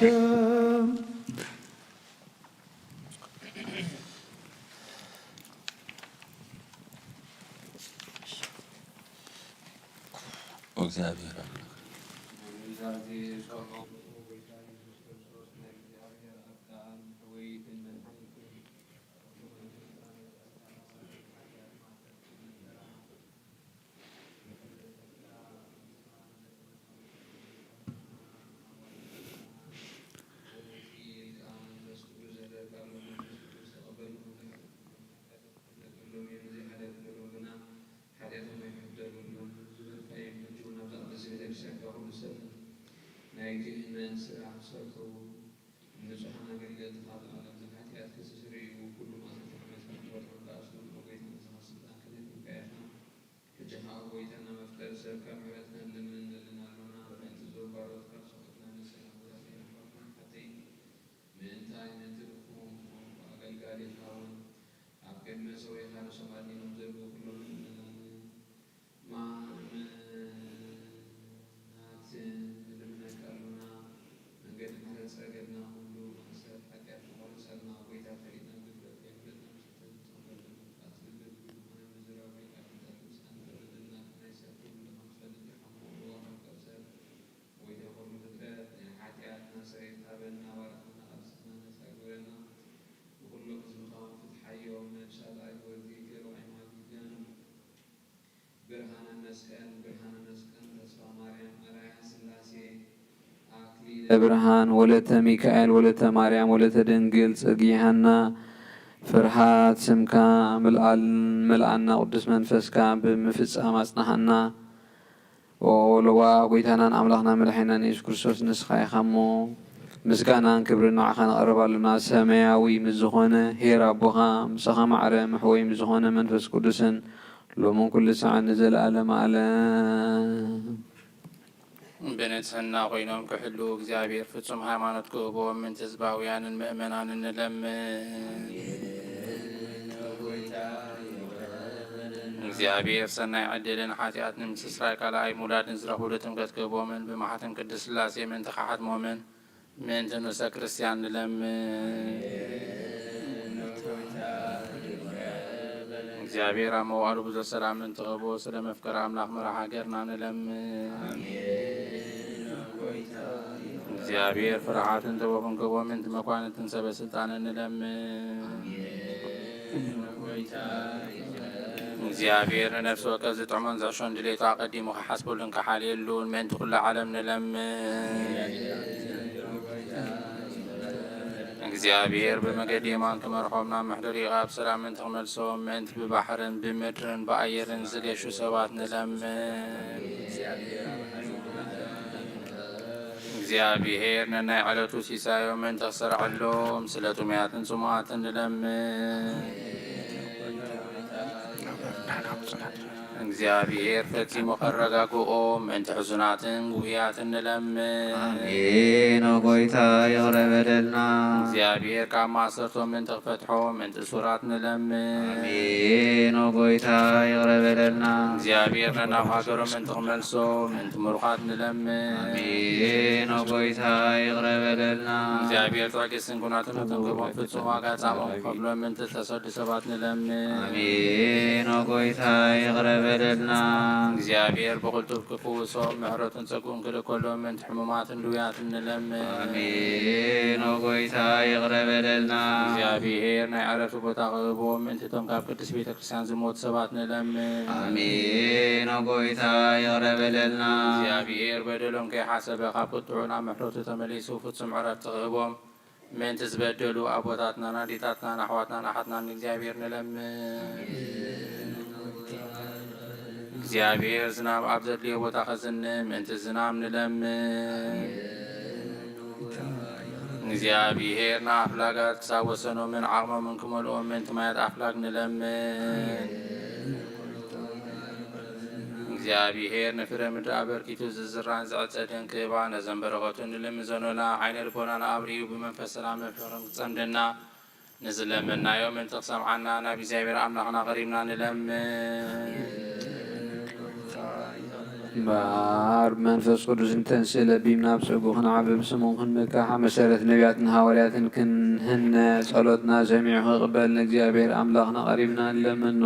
እግዚኣብሔር ኣምላኽ። ናይ ክህነት ስራሕ ሰርሑ። ንጹሓን ኣገልገልትኻ ብዓለም ዝሓጥያት ክስስር እዩ። ኩሉ ማእቶት ዓመትካ ንወርሑ ከኣ ስሩዕ ጎይታ ንስኻ ስልጣን ክህብ ኢልካ ኢኻ። ሕጂ ኸኣ ጎይታና መፍቀሪ ሰብካ ምሕረትካ ንልምን ንደልን ኣሎና። ምእንቲ እዞም ባሮትካ ጸሎትና ንስእና ጎይታ ከይነኽበርካ ንሓተይ። ምእንታይ ነቲ ድኹም ዝኾንኩ ኣገልጋሊኻ እውን ኣብ ቅድሚ ሰውየኻ ርእሶም ኣድኒኖም ዘለዉ ኩሎም ምእመናን ማእመናት ንልምነካ ኣሎና። መንገዲ ምሕረት ጸገድና ኩሉ ማእሰር ሓጢኣት ተቖረጸልና። ጎይታ ፈሊጥና ብድፍረት ከይንፍለጥ ናብ ስሕተት ንጥቕመሉ። ኣቲ ልቢ ድጉል ዝኾነ ምዝራብ ወይ ቃል ፍልጠት ምስኣን ጥበብ ዝድነቕ ናይ ሰብ ኩሉ ድኻም ትፈልጥ ኢኻ እሞ፣ እወ ካብ ሰብ ጎይታ ኩሉ ፍጥረት ናይ ሓጢኣትና ስርየት ሃበና፣ ባርኸና፣ ቅድስና ነጻ ግበረና። ንኹሎም ህዝብኻ እውን ፍትሓዮም። ነብሳት ኣይወርዲ ገርዋይ ማጊጋን ብርሃነ መስቀል፣ ብርሃነ መስቀል፣ ተስፋ ማርያም፣ ኣርኣያ ስላሴ፣ ኣክሊለ ብርሃን፣ ወለተ ሚካኤል፣ ወለተ ማርያም፣ ወለተ ድንግል፣ ጽግያሃና፣ ፍርሃት ስምካ ምልኣል-፣ ምልኣና፣ ቅዱስ መንፈስካ ብምፍጻም ኣጽንሃና። ኦ ለዋ ጎይታናን ኣምላኽና መድሓኒናን የሱስ ክርስቶስ ንስኻ ኢኻ እሞ፣ ምስጋናን ክብርን ንዓኻ ነቕርብ ኣሎና። ሰማያዊ ምስ ዝኾነ ኄር ኣቦኻ፣ ምሳኻ ማዕረ መሕወይ ምስ ዝኾነ መንፈስ ቅዱስን፣ ሎምን ኩሉ ሰዓት ንዘለኣለም ኣለም። ብንጽህና ኮይኖም ክሕልዉ እግዚኣብሔር ፍጹም ሃይማኖት ክህቦም ምእንቲ ህዝባውያንን ምእመናንን ንለምን። እግዚኣብሔር ሰናይ ዕድልን ሓጢኣት ንምስስራይ ካልኣይ ምውላድን ዝረኽብሉ ጥምቀት ክህቦምን ብመሓተም ቅድስት ሥላሴ ምእንቲ ክሓትሞምን ምእንቲ ንሰ ክርስቲያን ንለምን። እግዚኣብሔር ኣብ መዋእሉ ብዙሕ ሰላም እንትህቦ፣ ስለ መፍቀሪ ኣምላኽ ምራሕ ሃገርና ንለምን። ኣሜን። እግዚኣብሔር ፍርሓትን ጥበቡን ክህቦ ምእንቲ መኳንንትን ሰበ ስልጣንን ንለምን። እግዚኣብሔር ንነፍሲ ወከፍ ዝጥዕሞን ዝሕሾን ድሌቱ ኣቐዲሙ ክሓስበሉን ክሓልየሉን ምእንቲ ኩሉ ዓለም ንለምን። እግዚኣብሔር ብመገዲ የማን ክመርሖም፣ ናብ ምሕደሪኡ ኣብ ሰላም ምእንቲ ክመልሶም ምእንቲ ብባሕርን ብምድርን ብኣየርን ዝገሹ ሰባት ንለምን። እግዚኣብሔር ነናይ ዕለቱ ሲሳዮም ምእንቲ ክሰርዐሎም ስለ ጥሙያትን ጽሙኣትን ንለምን። እግዚኣብሔር ፈጺሙ ከረጋግኦም ምእንቲ ሕዙናትን ጉህያትን ንለምን። ኣሜን። ኦ ጎይታ ይቕረ በለልና። እግዚኣብሔር ካብ ማእሰርቶም ምእንቲ ክፈትሖም ምእንቲ እሱራት ንለምን። ኣሜን። ኦ ጎይታ ይቕረ በለልና። እግዚኣብሔር ነናብ ሃገሮም ምእንቲ ክመልሶም ምእንቲ ምሩኻት ንለምን። ኣሜን። ኦ ጎይታ ይቕረ በለልና። እግዚኣብሔር ትዕግስትን ኩነትን ክህቦም ፍጹም ዋጋ ጻምኦም ክኸፍሎም ምእንቲ ዝተሰዱ ሰባት ንለምን። ኣሜን። ኦ ጎይታ ይቕረ በለልና። እግዚኣብሔር ብቕልጡፍ ክፍውሶም ምሕረቱን ጸግኡን ክልእከሎም ምእንቲ ሕሙማትን ድውያትን ንለምን። ኣሜን። ኦ ጎይታ ይቕረ በለልና። እግዚኣብሔር ናይ ዕረፍቲ ቦታ ክህቦም ምእንቲ እቶም ካብ ቅድስት ቤተ ክርስቲያን ዝሞቱ ሰባት ንለምን። ኣሜን። ኦ ጎይታ ይቕረ በለልና። እግዚኣብሔር በደሎም ከይሓሰበ ካብ ቁጥዑ ናብ ምሕረቱ ተመሊሱ ፍጹም ዕረፍቲ ክህቦም ምእንቲ ዝበደሉ ኣቦታትናን ኣዴታትናን ኣሕዋትናን ኣሓትናን ንእግዚኣብሔር ንለምን። እግዚኣብሔር ዝናብ ኣብ ዘድልዮ ቦታ ከዝንም ምእንቲ ዝናም ንለምን። እግዚኣብሔር ንኣፍላጋት ክሳብ ወሰኖምን ዓቕሞምን ክመልኦም ምእንቲ ማያት ኣፍላግ ንለምን። እግዚኣብሔር ንፍረ ምድሪ ኣበርኪቱ ዝዝራን ዝዕጸድን ክህባ ነዘን በረኸቱ ንልምን ዘኖና ዓይነ ልቦናና ኣብሪሁ ብመንፈስ ሰላምን ፍቕርን ክጸምደና ንዝለመናዮ ምእንቲ ክሰምዓና ናብ እግዚኣብሔር ኣምላኽና ቀሪብና ንለምን። እምበኣር ብመንፈስ ቅዱስ ንተንስእ ለቢብና ኣብ ጸጉኡ ክንዓቢ ብስሙ ክንምካሕ ኣብ መሰረት ነቢያትን ሃዋርያትን ክንህነ ጸሎትና ሰሚዑ ክቕበል ንእግዚኣብሔር ኣምላኽና ቀሪብና ንለምኖ።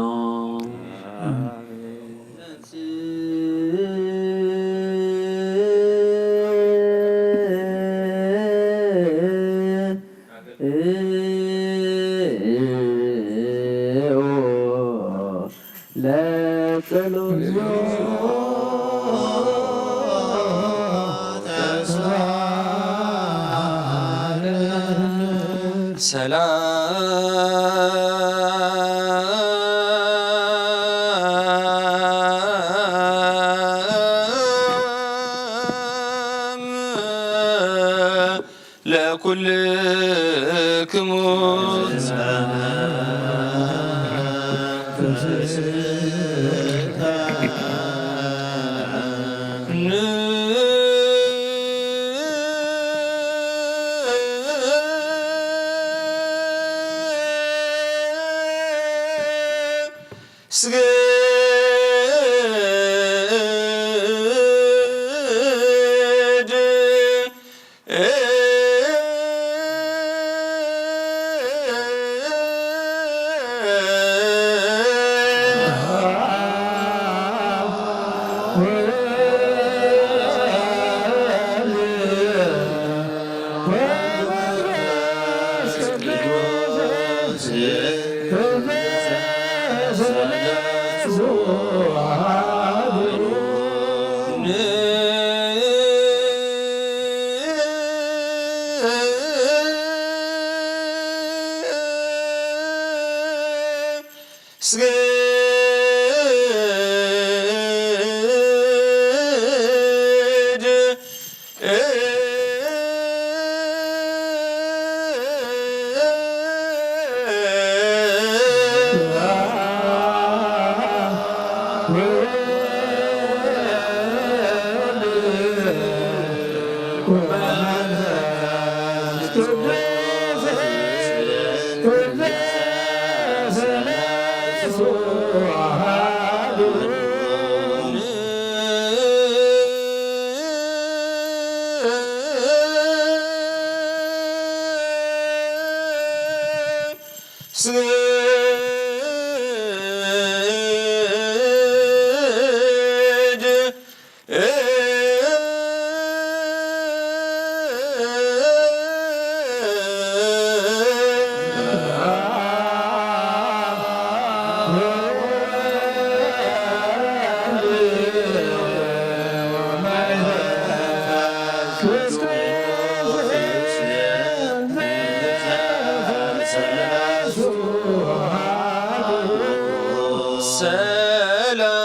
ሰላም ለኩልክሙ። ስግድ ሰላም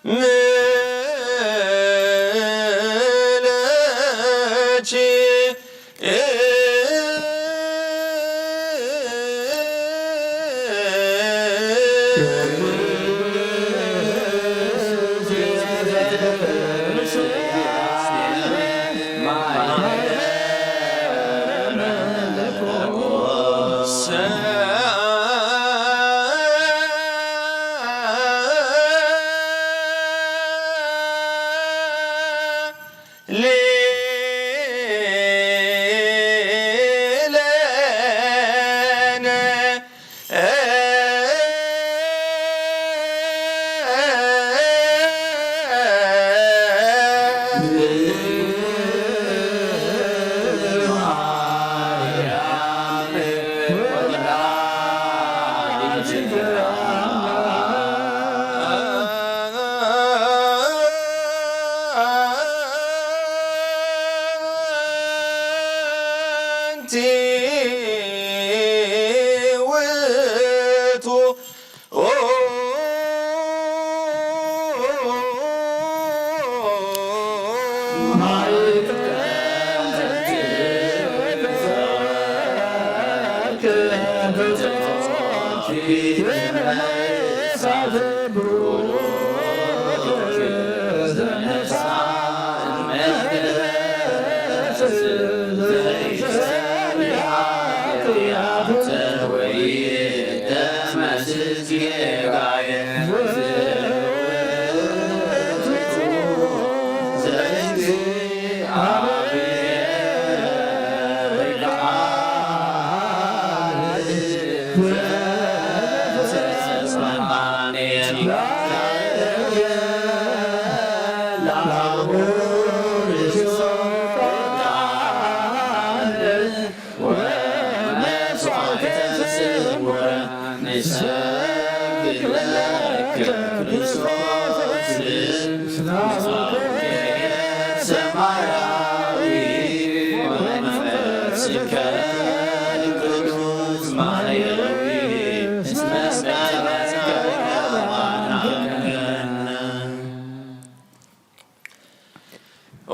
ምለኪ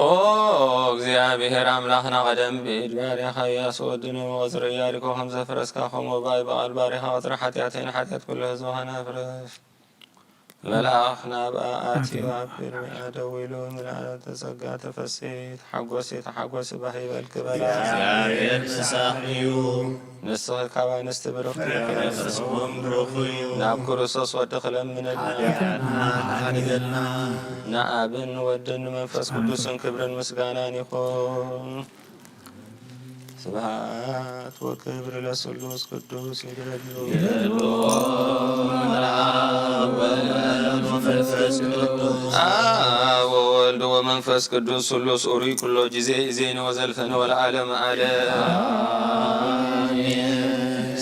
ኦ እግዚኣብሔር ኣምላኽና፣ ቀደም ብኢድ ባርያኻ ኢያሱ ወዲ ኑን ወዝርያ ኢያሪኮ ከም ዘፍረስካ፣ ከምኡ ብኣይ ብቓል ባርያኻ ቅጽሪ ሓጢኣተይን ሓጢኣት ኩሉ ህዝብኻን ኣፍርስ። መልኣኽ ናብኣ ኣትዩ ኣብ ቅድሚኣ ደው ኢሉ፣ ምልኣተ ጸጋ ተፈስሒ፣ ተሓጎሲ፣ ተሓጎሲ፣ ባህ ይበልኪ በላ። እግዚኣብሔር ምሳኺ እዩ። ንስኺ ካብ ኣንስቲ ብርኽቲ ኢኺ። መንፈስኩም ብሩኽ እዩ። ናብ ክርስቶስ ወድኺ ለምንልና። ሓጢኣትና ሓድገልና። ንኣብን ወድን ንመንፈስ ቅዱስን ክብርን ምስጋናን ይኹን። ስብሐት ወክብር ለስሉስ ቅዱስ ይደሉ። ይደሉ ለአብ ወወልድ ወመንፈስ ቅዱስ። አብ ወወልድ ወመንፈስ ቅዱስ ስሉስ ኡሩይ ኩሎ ጊዜ ኢዜኒ ወዘልፈኒ ወለዓለመ ዓለም።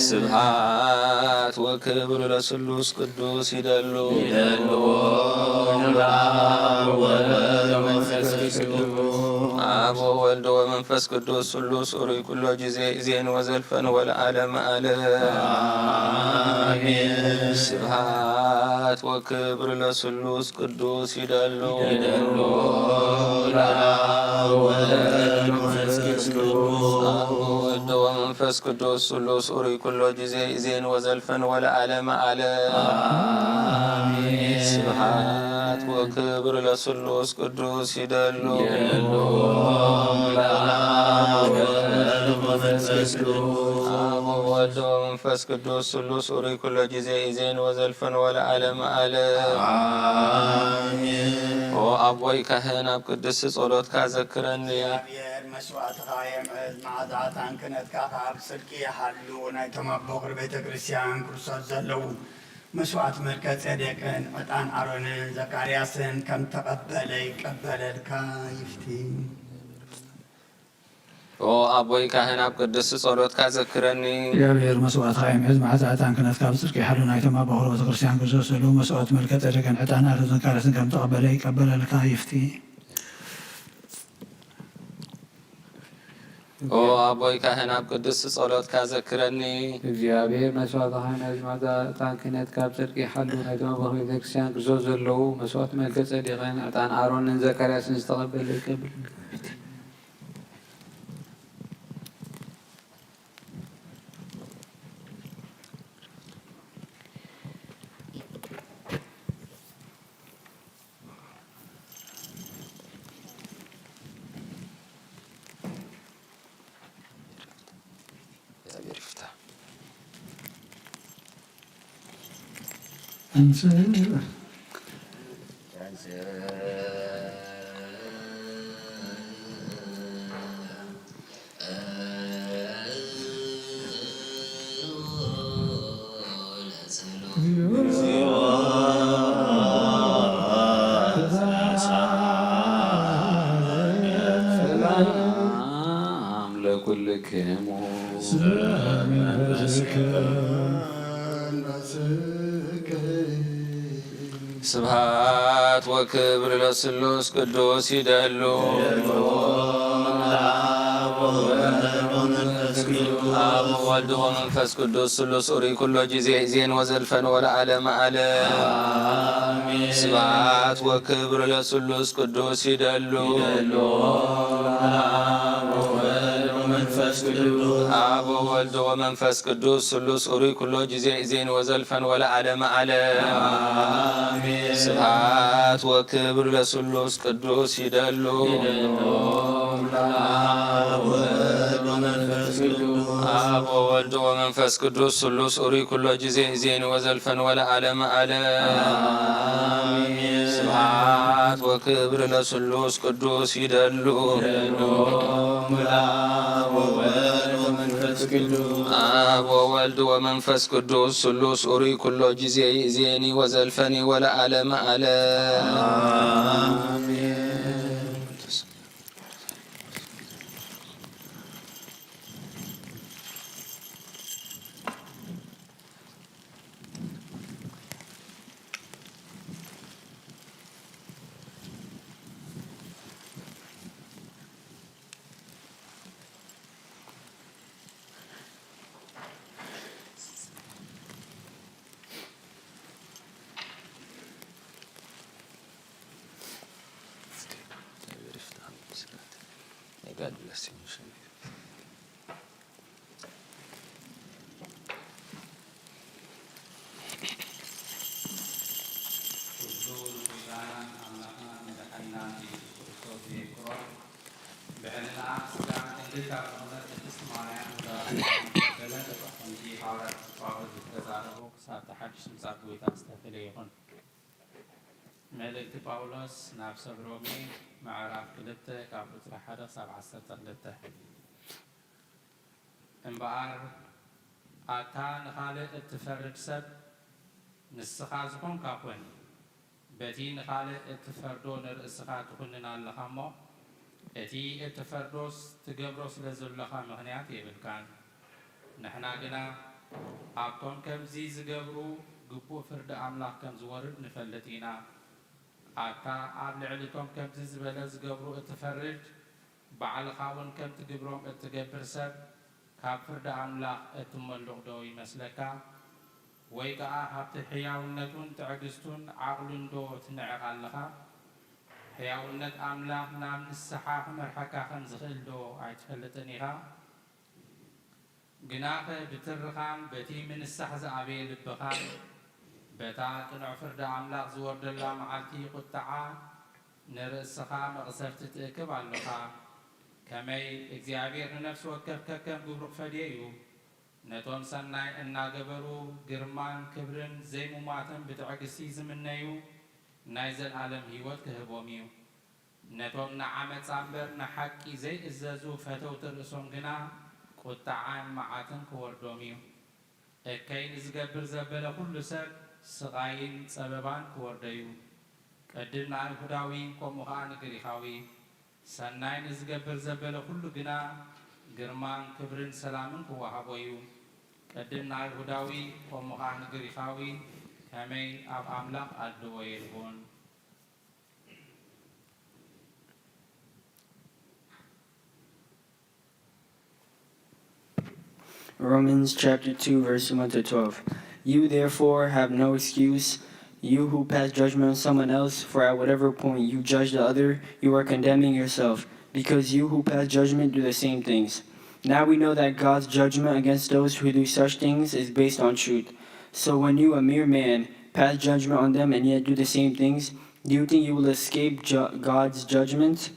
ስብሐት ወክብር ለስሉስ ቅዱስ ይደሉ። ይደሉ ለአብ ወወልድ ወመንፈስ ቅዱስ። አብ ወወልድ ወመንፈስ ቅዱስ ስሉስ ኡሩይ ኩሎ ጊዜ ኢዜኒ ወዘልፈኒ ወለዓለመ ዓለም። አሜን። ስብሐት ወክብር ለስሉስ ቅዱስ ይደሉ። ይደሉ ለአብ ወወልድ ወመንፈስ ቅዱስ። አብ ወወልድ ወመንፈስ ቅዱስ ስሉስ ኡሩይ ኩሎ ጊዜ ኢዜኒ ወዘልፈኒ ወለዓለመ ዓለም። አሜን። ስብሐት ወክብር ለስሉስ ቅዱስ ይደሉ። ይደሉ ለአብ ወወልድ ወመንፈስ ቅዱስ። አብ ወወልድ ወመንፈስ ቅዱስ ስሉስ ኡሩይ ኩሎ ጊዜ ኢዜኒ ወዘልፈኒ ወለዓለመ ዓለም። አሜን። ኦ ኣቦይ ካህን፣ ኣብ ቅድስቲ ጸሎትካ ዘክረኒ። መስዋእትኻ የምዕል፣ መዓዛ ዕጣን ክህነትካ ከኣ ብጽድቂ ይሓሉ። ናይቶም ኣብ በኹሪ ቤተ ክርስቲያን ክርስቶስ ዘለዉ መስዋእቲ መልከ ጼዴቅን ዕጣን ኣሮንን ዘካርያስን ከም ተቐበለ ይቀበለልካ ይፍቲ። ኦ ኣቦይ ካህን፣ ኣብ ቅድስቲ ጸሎትካ ዘክረኒ። እግዚኣብሔር መስዋእትኻ የምዕል፣ መዓዛ ዕጣን ክህነትካ ብጽድቂ ይሓሉ። ናይቶም ኣብ በኹሪ ቤተ ክርስቲያን ክርስቶስ ዘለዉ መስዋእቲ መልከ ጼዴቅን ዕጣን ኣሮንን ዘካርያስን ከም ተቐበለ ይቀበለልካ ይፍቲ። ኦ ኣቦይ ካህን፣ ኣብ ቅድስቲ ጸሎትካ ዘክረኒ። እግዚኣብሔር መስዋእትኻ የምዕል፣ መዓዛ ዕጣን ክህነትካ ብጽድቂ ይሓሉ። ናይቶም ኣብ በኹሪ ቤተ ክርስቲያን ክርስቶስ ዘለዉ መስዋእቲ መልከ ጼዴቅን ዕጣን ኣሮንን ዘካርያስን ዝተቐበለ ይቀበል። ሰላም ለኩልክሙ። ስብሐት ወክብር ለስሉስ ቅዱስ ይደሉ። አብ ወልድ ወመንፈስ ቅዱስ ስሉስ ኡሪ ኩሎ ጊዜ ዜን ወዘልፈን ወለዓለመ ዓለም። ስብሐት ወክብር ለስሉስ ቅዱስ ይደሉ። አብ ወወልድ ወመንፈስ ቅዱስ። አብ ወወልድ ወመንፈስ ቅዱስ ስሉስ ኡሪ ኩሎ ጊዜ ዜን ወዘልፈን ወለዓለመ ዓለም። አሜን። ስብሐት ወክብር ለስሉስ ቅዱስ ይደሉ። ይደሉ። አብ ወወልድ ወመንፈስ ቅዱስ። አብ ወወልድ ወመንፈስ ቅዱስ ስሉስ ኡሪ ኩሎ ጊዜ ዜን ወዘልፈን ወለዓለመ ዓለም። አሜን። ስብሐት ወክብር ለስሉስ ቅዱስ ይደሉ። ይደሉ። አብ ወወልድ ወመንፈስ ቅዱስ። አብ ወወልድ ወመንፈስ ቅዱስ ስሉስ ኡሪ ኩሎ ጊዜ ይእዜኒ ወዘልፈኒ ወለዓለመ ዓለም። አሜን። ኩሉ ንጎይታናን ኣምላኽናን መድሓኒናን ኢየሱስ ክርስቶስ ዘየፍቅሮ፣ ብዕልናኣ ስጋን ድንግል ካብ ዝኾነት ቅድስት ማርያም ወላዲተ ኣምላኽ ዝተበደለ፣ ከምቲ ሃዋርያ ቅዱስ ጳውሎስ ዝተዛረቦ፣ ክሳብ እቲ ሓድሽ ምጽኣት ጎይታ ዝተፈለየ ይኹን። መልእክቲ ጳውሎስ ናብ ሰብ ሮሜ፣ ምዕራፍ ክልተ፣ ካብ ቁጽሪ ሓደ ክሳብ ዓሰርተ ክልተ። እምበኣር፣ ኣታ ንኻልእ እትፈርድ ሰብ፣ ንስኻ ዝኾንካ ኩን። በቲ ንኻልእ እትፈርዶ ንርእስኻ ትኹንን ኣለኻ እሞ፣ እቲ እትፈርዶስ ትገብሮ ስለ ዘሎኻ ምኽንያት የብልካን። ንሕና ግና ኣብቶም ከምዚ ዝገብሩ ግቡእ ፍርዲ ኣምላኽ ከም ዝወርድ ንፈልጥ ኢና። ኣታ ኣብ ልዕሊ እቶም ከምዚ ዝበለ ዝገብሩ እትፈርድ፣ ባዕልኻ እውን ከምቲ ግብሮም እትገብር ሰብ፣ ካብ ፍርዲ ኣምላኽ እትመሉቕ ዶ ይመስለካ? ወይ ከኣ ሃብቲ ሕያውነቱን ትዕግስቱን ዓቕሉን ዶ ትንዕቕ ኣለኻ? ሕያውነት ኣምላኽ ናብ ንስሓ ክመርሐካ ከም ዝኽእል ዶ ኣይትፈልጥን ኢኻ? ግናኸ ብትርኻን በቲ ምንሳሕ ዝኣበየ ልብኻን በታ ቅኑዕ ፍርዲ ኣምላኽ ዝወርደላ መዓልቲ ቁጥዓ ንርእስኻ መቕሰፍቲ ትእክብ ኣሎኻ። ከመይ እግዚኣብሔር ንነፍሲ ወከፍ ከከም ግብሩ ክፈድዮ እዩ። ነቶም ሰናይ እናገበሩ ግርማን ክብርን ዘይሙማትን ብትዕግስቲ ዝምነዩ ናይ ዘለኣለም ህይወት ክህቦም እዩ። ነቶም ንዓመጻ እምበር ንሓቂ ዘይእዘዙ ፈተውቲ ርእሶም ግና ቁጥዓን መዓትን ክወርዶም እዩ። እከይ ንዝገብር ዘበለ ኩሉ ሰብ ስቓይን ጸበባን ክወርዶ እዩ። ቅድም ንኣይሁዳዊ ከምኡ ኸኣ ንግሪኻዊ፣ ሰናይ ንዝገብር ዘበለ ኩሉ ግና ግርማን ክብርን ሰላምን ክወሃቦ እዩ። ቅድም ንኣይሁዳዊ ከምኡ ኸኣ ንግሪኻዊ ከመይ ኣብ ኣምላኽ ኣድልዎ የልቦን። Romans chapter two, verse one to twelve. You therefore have no excuse, you who pass judgment on someone else, for at whatever point you judge the other, you are condemning yourself, because you who pass judgment do the same things. Now we know that God's judgment against those who do such things is based on truth. So when you, a mere man, pass judgment on them and yet do the same things, do you think you will escape ju- God's judgment?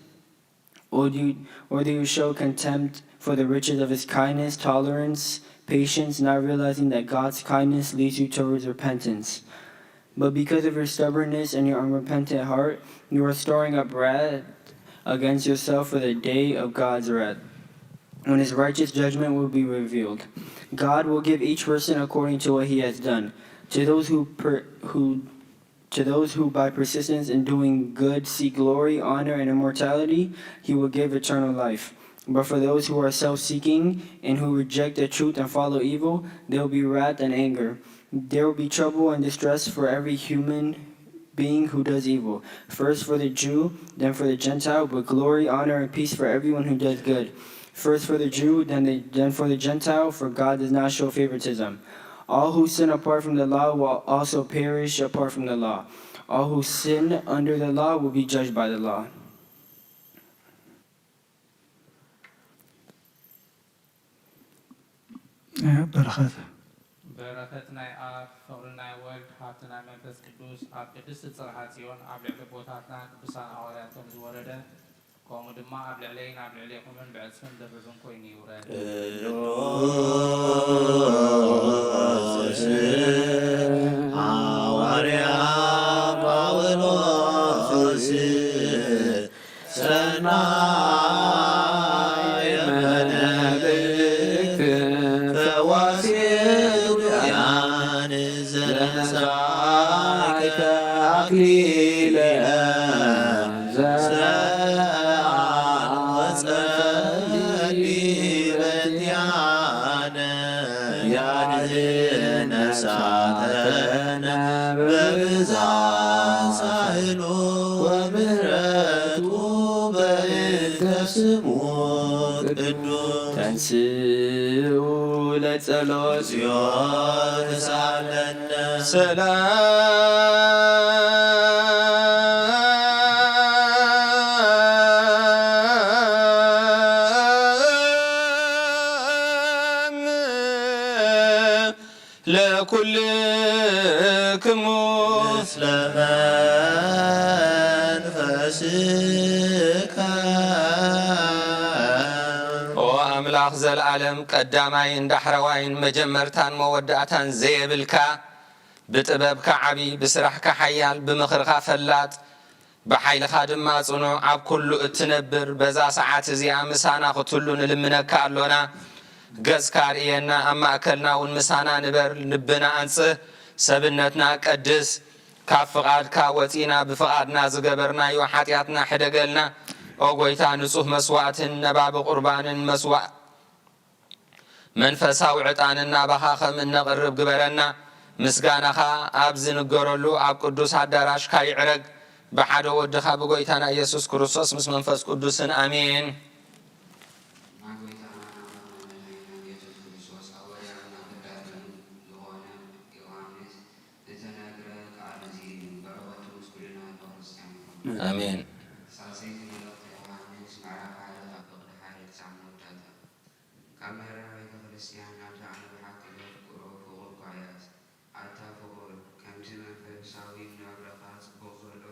Or do, you, or do you show contempt for the riches of his kindness, tolerance, patience, not realizing that God's kindness leads you towards repentance? But because of your stubbornness and your unrepentant heart, you are storing up wrath against yourself for the day of God's wrath, when his righteous judgment will be revealed. God will give each person according to what he has done. To those who, per, who to those who by persistence in doing good seek glory, honor, and immortality, he will give eternal life. But for those who are self seeking and who reject the truth and follow evil, there will be wrath and anger. There will be trouble and distress for every human being who does evil, first for the Jew, then for the Gentile, but glory, honor, and peace for everyone who does good, first for the Jew, then, the, then for the Gentile, for God does not show favoritism. All who sin apart from the law will also perish apart from the law. All who sin under the law will be judged by the law. በረኸት በረኸት ናይ ኣብ ፍቕሪ ናይ ወልድ ሃብቲ ናይ መንፈስ ቅዱስ ኣብ ቅድስቲ ጽርሃ ጽዮን ኣብ ልዕሊ ኣቦታትና ቅዱሳን ሃዋርያት ከም ዝወረደ ከምኡ ድማ ኣብ ልዕለይን ኣብ ልዕሌኹምን ብዕጽፍን ድርብን ኮይኑ ይውረድ። ቅዱስ ሃዋርያ ጳውሎስ ሰናይ መልእክት ፈዋሲ ዱያን ዘንሳእከ ኣክሊለ ዘአወጸኒ በቲያነ ያን ዝነሳተነ በብዛ ሳህሉ ወምህረቱ በእንተ ስሙ ቅዱስ ተንስኡ ለጸሎት ጽዮን ሳለነ ሰላም ለኩልክሙ ምስለ መንፈስከ ኦ ኣምላኽ ዘለዓለም ቀዳማይን ዳሕረዋይን መጀመርታን መወዳእታን ዘየብልካ ብጥበብካ ዓቢ ብስራሕካ ሓያል ብምኽርኻ ፈላጥ ብሓይልኻ ድማ ጽኑዕ ኣብ ኩሉ እትነብር በዛ ሰዓት እዚኣ ምሳና ክትህሉ ንልምነካ ኣሎና። ገጽካ ርእየና ኣብ ማእከልና እውን ምሳና ንበር ልብና ኣንጽህ ሰብነትና ቀድስ ካብ ፍቓድካ ወጺና ብፍቓድና ዝገበርናዮ ሓጢኣትና ሕደገልና። ኦ ጐይታ ንጹህ መስዋእትን ነባቢ ቁርባንን መስዋእ መንፈሳዊ ዕጣንን ናባኻ ከም እነቕርብ ግበረና። ምስጋናኻ ኣብ ዝንገረሉ ኣብ ቅዱስ ኣዳራሽካ ይዕረግ። ብሓደ ወድኻ ብጎይታና ኢየሱስ ክርስቶስ ምስ መንፈስ ቅዱስን ኣሜን። ናብ ጎይታናን ኣምላኽናን መድሓኒናን ኢየሱስ ክርስቶስ ኣብ ወድያኑን ኣገዳስን ዝኾነ ዮሃንስ ዝተነግረ ቃል እዚ እዩ። በረኸቱ ምስ ኩልና ህዝበ ክርስትያን ይኹን። ኣሜን። ሳልሰይቲ መልእኽተ ዮሃንስ ምዕራፍ ሓደ ካብ ፍቕዲ ሓደ ክሳብ መወዳእታ። ካብ ምህራር ቤተ ክርስትያን ናብታ ኣነ ብሓቂ ዘፍቅሮ ፍቑር እኳ እያስ። ኣታ ፍቑር፣ ከምቲ መንፈሳዊ ናብራኻ ጽቡቕ ዘሎ፣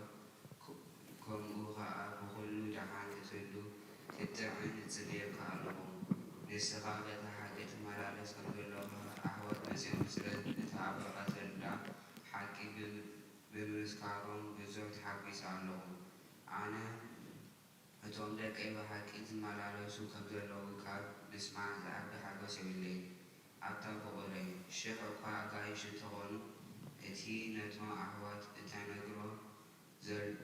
ከምኡ ኸኣ ብኹሉ ደሓን ክትህሉ ክትጥዕም እጽልየካ ኣለኹ። ንስኻ በታ ሓቂ ትመላለስ ከም ዘሎኻ ኣሕዋት መጺኦም ስለ እታ ኣባኻ ዘላ ሓቂ ብምምስካሮም ብዙሕ ተሓጒሰ ኣለኹ። ኣነ እቶም ደቀይ ብሓቂ ዝመላለሱ ከም ዘለዉ ካብ ምስማዕ ዝዓቢ ሓጎስ የብለይን። ኣታ ፍቑረይ፣ ሽሕ እኳ ኣጋይሽ እንተኾኑ፣ እቲ ነቶም ኣሕዋት እተነግሮ ዘል-፣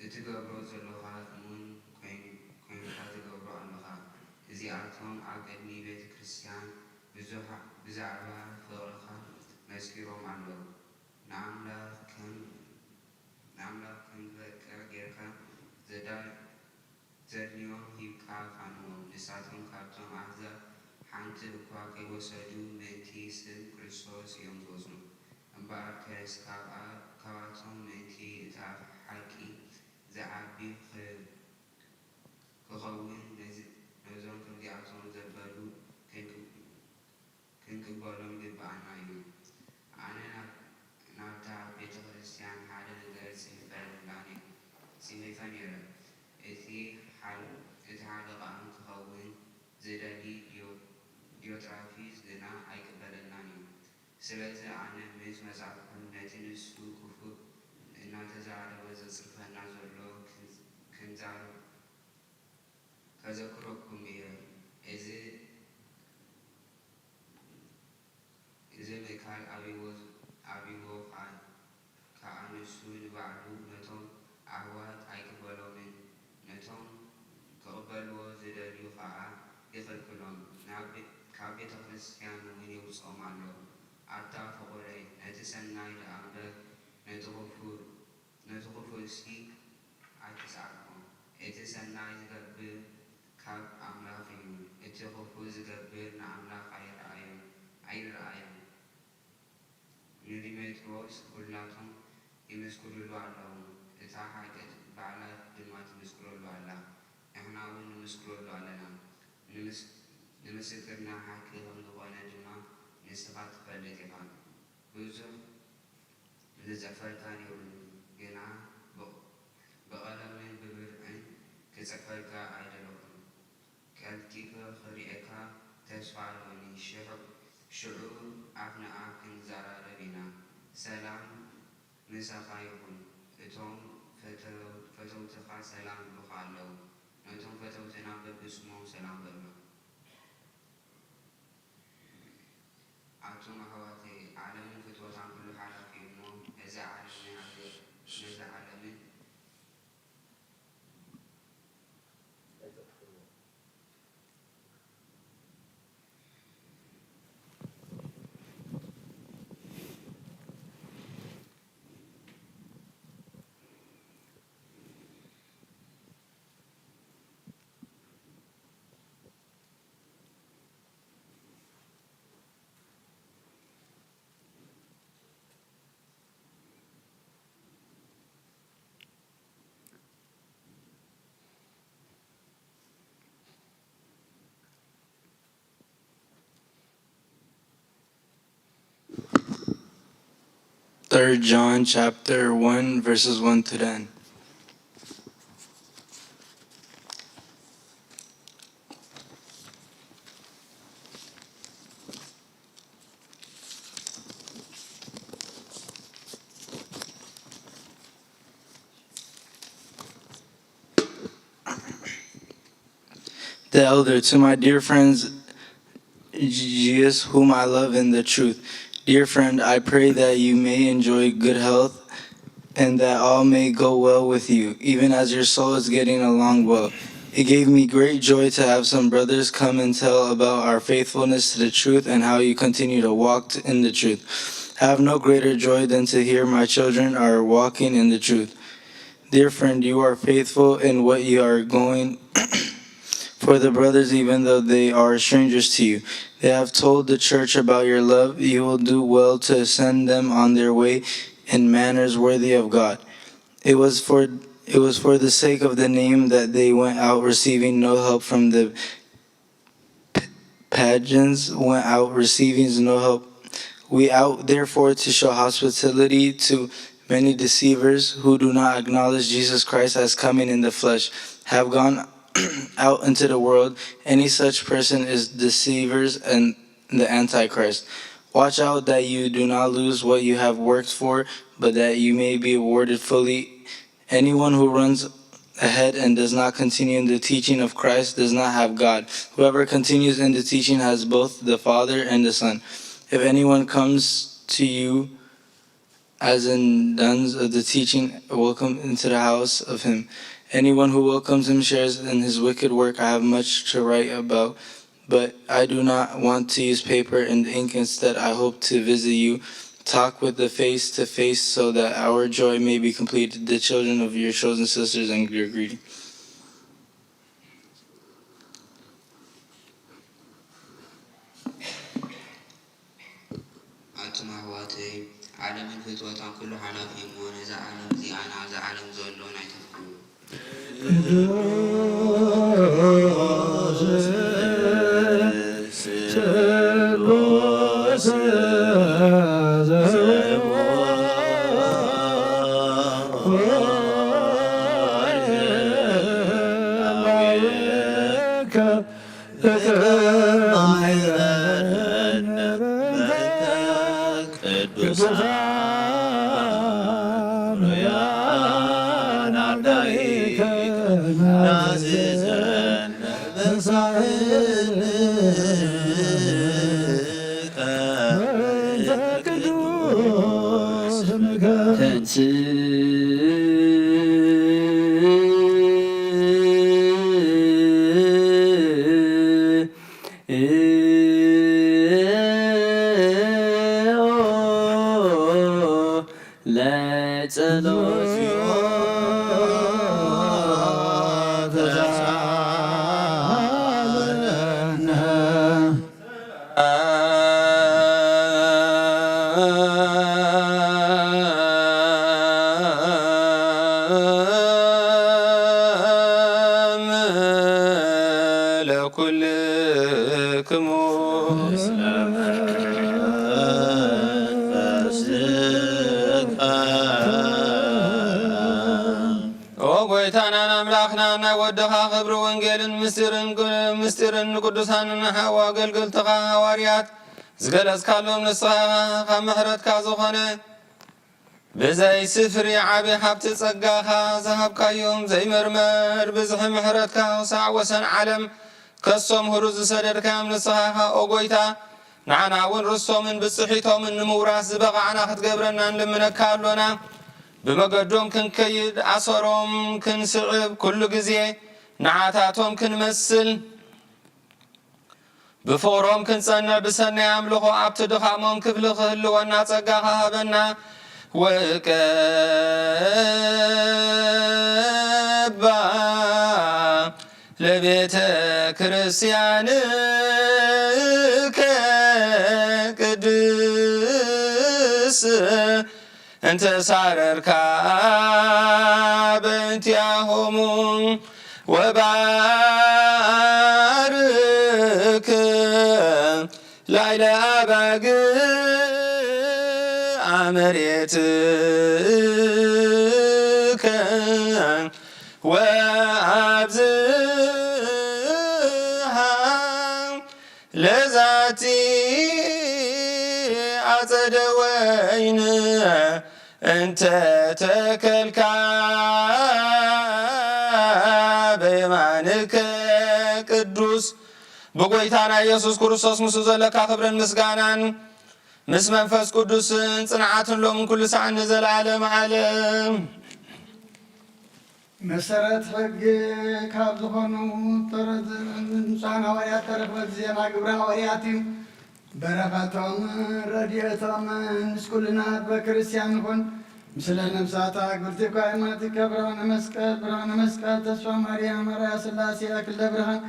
እትገብሮ ዘሎኻ እሙን ኮይን-፣ ኮይንካ ትገብሮ ኣሎኻ። እዚኣቶም ኣብ ቅድሚ ቤተ ክርስትያን ብዙሓ-፣ ብዛዕባ ፍቕርኻ መስኪሮም ኣለዉ። ንኣምላኽ ከም፣ ንኣምላኽ ከም ዝበቅዕ ጌርካ ዘዳ-፣ ዘድልዮም ሂብካ ፋንዎም። ንሳቶም ካብቶም ኣህዛብ ሓንቲ እኳ ከይወሰዱ ምእንቲ ስም ክርስቶስ እዮም ዝወስኑ። እምበኣርከስ ካብኣ-፣ ካብኣቶም ምእንቲ እታ ሓቂ ዝዓቢ ኽ-፣ ክኸውን ነዚ-፣ ነዞም ከምዚኣቶም ዘበሉ ክንክ-፣ ክንቅበሎም ይግብኣና እዩ። ኣነ ናብ-፣ ናብታ ቤተ ክርስቲያን ሓደ ነገር ጽሒፈ ነይረ። እቲ ሓል-፣ እቲ ሓደ ቃል ክኸውን ዝደሊ ዲዮ-፣ ዲዮጥራፊስ ግና ኣይቅበለናን እዩ። ስለዚ ኣነ ምስ መጻእኩ ነቲ ንሱ ክፉእ እናተዛረበ ዘጽርፈና ዘሎ ክን-፣ ክንዛረብ ከዘክረኩም እየ። እዚ፣ እዚ ምእካል ኣብይዎ፣ ኣብይዎ ከኣ፣ ከኣ ንሱ ንባዕሉ ነቶም ኣሕዋት ኣይቅበሎምን፣ ነቶም ክቕበልዎ ዝደልዩ ከኣ ይኽልክሎም፣ ናብ ቤ-፣ ካብ ቤተ ክርስቲያን እውን የውጽኦም ኣሎ። ኣታ ፍቑረይ፣ ነቲ ሰናይ ደኣ እምበር ነቲ ኽፉእ ነቲ ኽፉእሲ ኣይትስኣልዎ። እቲ ሰናይ ዝገብር ካብ ኣምላኽ እዩ፣ እቲ ኽፉእ ዝገብር ንኣምላኽ ኣይረኣዮን፣ ኣይረኣዮን። ንዲሜጥሮስ ኩላቶም ይምስክሩሉ ኣለዉ፣ እታ ሓቂ ባዕላ ድማ ትምስክረሉ ኣላ፣ ንሕና እውን ንምስክረሉ ኣለና። ንምስ-፣ ንምስክርና ሓቂ ከም ዝኾነ ድማ ንስኻ ትፈልጥ ኢኻ። ብዙሕ ዝጽሕፈልካ ነይሩኒ፣ ግና ብ-፣ ብቐለምን ብብርዕን ክጽሕፈልካ ኣይደለኹን። ቀልጢፈ ክርእየካ ተስፋ ኣለኒ። ሽዑ፣ ሽዑ ኣፍ ንኣፍ ክንዘራረብ ኢና። ሰላም ምሳኻ ይኹን። እቶም ፈተው-፣ ፈተውትኻ ሰላም ይብሉኻ ኣለዉ። ነቶም ፈተውትና በብስሞም ሰላም በሎም። ኣቱም ኣሕዋተይ፣ ዓለምን ፍትወታን ኩሉ ሓላፊ እዩ እሞ፣ ነዚ ዓለምን ኣብ-፣ ነዚ ዓለምን Third John chapter one, verses one to ten. The elder, to my dear friends, Jesus, whom I love in the truth. Dear friend, I pray that you may enjoy good health and that all may go well with you, even as your soul is getting along well. It gave me great joy to have some brothers come and tell about our faithfulness to the truth and how you continue to walk t-, in the truth. I have no greater joy than to hear my children are walking in the truth. Dear friend, you are faithful in what you are going for the brothers, even though they are strangers to you. They have told the church about your love. You will do well to send them on their way in manners worthy of God. It was for, it was for the sake of the name that they went out, receiving no help from the p-, Pagans, went out, receiving no help. We out, therefore, to show hospitality to many deceivers who do not acknowledge Jesus Christ as coming in the flesh, have gone out into the world. Any such person is deceivers and the Antichrist. Watch out that you do not lose what you have worked for, but that you may be awarded fully. Anyone who runs ahead and does not continue in the teaching of Christ does not have God. Whoever continues in the teaching has both the Father and the Son. If anyone comes to you as in duns of the teaching, welcome into the house of him. Anyone who welcomes him shares in his wicked work. I have much to write about, but I do not want to use paper and ink. Instead, I hope to visit you, talk with the face to face, so that our joy may be complete. The children of your chosen sisters and your greeting. ኣቱም ኣሕዋተይ፣ ዓለምን ፍትወታን ኩሉ ሓላፊ እሞ፣ ነዛ ዓለም እዚኣን ኣብዛ ዓለም ዘሎን ኣይተፍቅሩ። ለኩልክሙ። ኦ ጎይታናን ኣምላኽናን፣ ናይ ወድኻ ክብሪ ወንጌልን ምስጢርን፣ ምስጢርን ንቅዱሳንን ንሓው ኣገልገልትኻ ሃዋርያት ዝገለጽካሎም፣ ንስኻ ኢኻ ካብ ምሕረትካ ዝኾነ ብዘይ ስፍሪ ዓቢ ሃብቲ ጸጋኻ ዝሃብካዮም፣ ዘይምርመር ብዝሒ ምሕረትካ ክሳዕ ወሰን ዓለም ከሰምህሩ ዝሰደድካዮም ንስኻ ኢኻ። ኦ ጎይታ፣ ንዓና እውን ርስቶምን ብጽሒቶምን ንምውራስ ዝበቓዕና ክትገብረና ንልምነካ ኣሎና። ብመገዶም ክንከይድ፣ ኣሰሮም ክንስዕብ፣ ኩሉ ግዜ ንዓታቶም ክንመስል፣ ብፍቕሮም ክንጸንዕ፣ ብሰናይ ኣምልኾ ኣብቲ ድኻሞም ክፍሊ ክህልወና ጸጋኻ ሃበና። ወቀባ ለቤተ ክርስቲያንከ ቅድስ እንተ ሳረርካ በእንቲአሆሙ ወባርክ ላይለ ኣባግዕ መሬትከ ወኣብዝሃ ለዛቲ ኣጸደ ወይን እንተ ተከልካ በየማንከ ቅዱስ። ብጎይታና ኢየሱስ ክርስቶስ ምስኡ ዘለካ ክብርን ምስጋናን ምስ መንፈስ ቅዱስን ጽንዓትን ሎምን ኩሉ ሰዓት ንዘለዓለም ዓለም። መሰረት ሕጊ ካብ ዝኾኑ ተረ-፣ ንጹሓን ሃዋርያት ተረኽበ ዜና ግብረ ሃዋርያት እዩ። በረኸቶም ረድኤቶም ምስ ኩልና ህዝበ ክርስቲያን ይኹን። ምስለ ነፍሳታ ግብርቲ እኳ ሃይማኖትከ ብርሃነ መስቀል፣ ብርሃነ መስቀል ተስፋ ማርያም፣ ኣርያ ሥላሴ፣ ኣክለ ብርሃን፣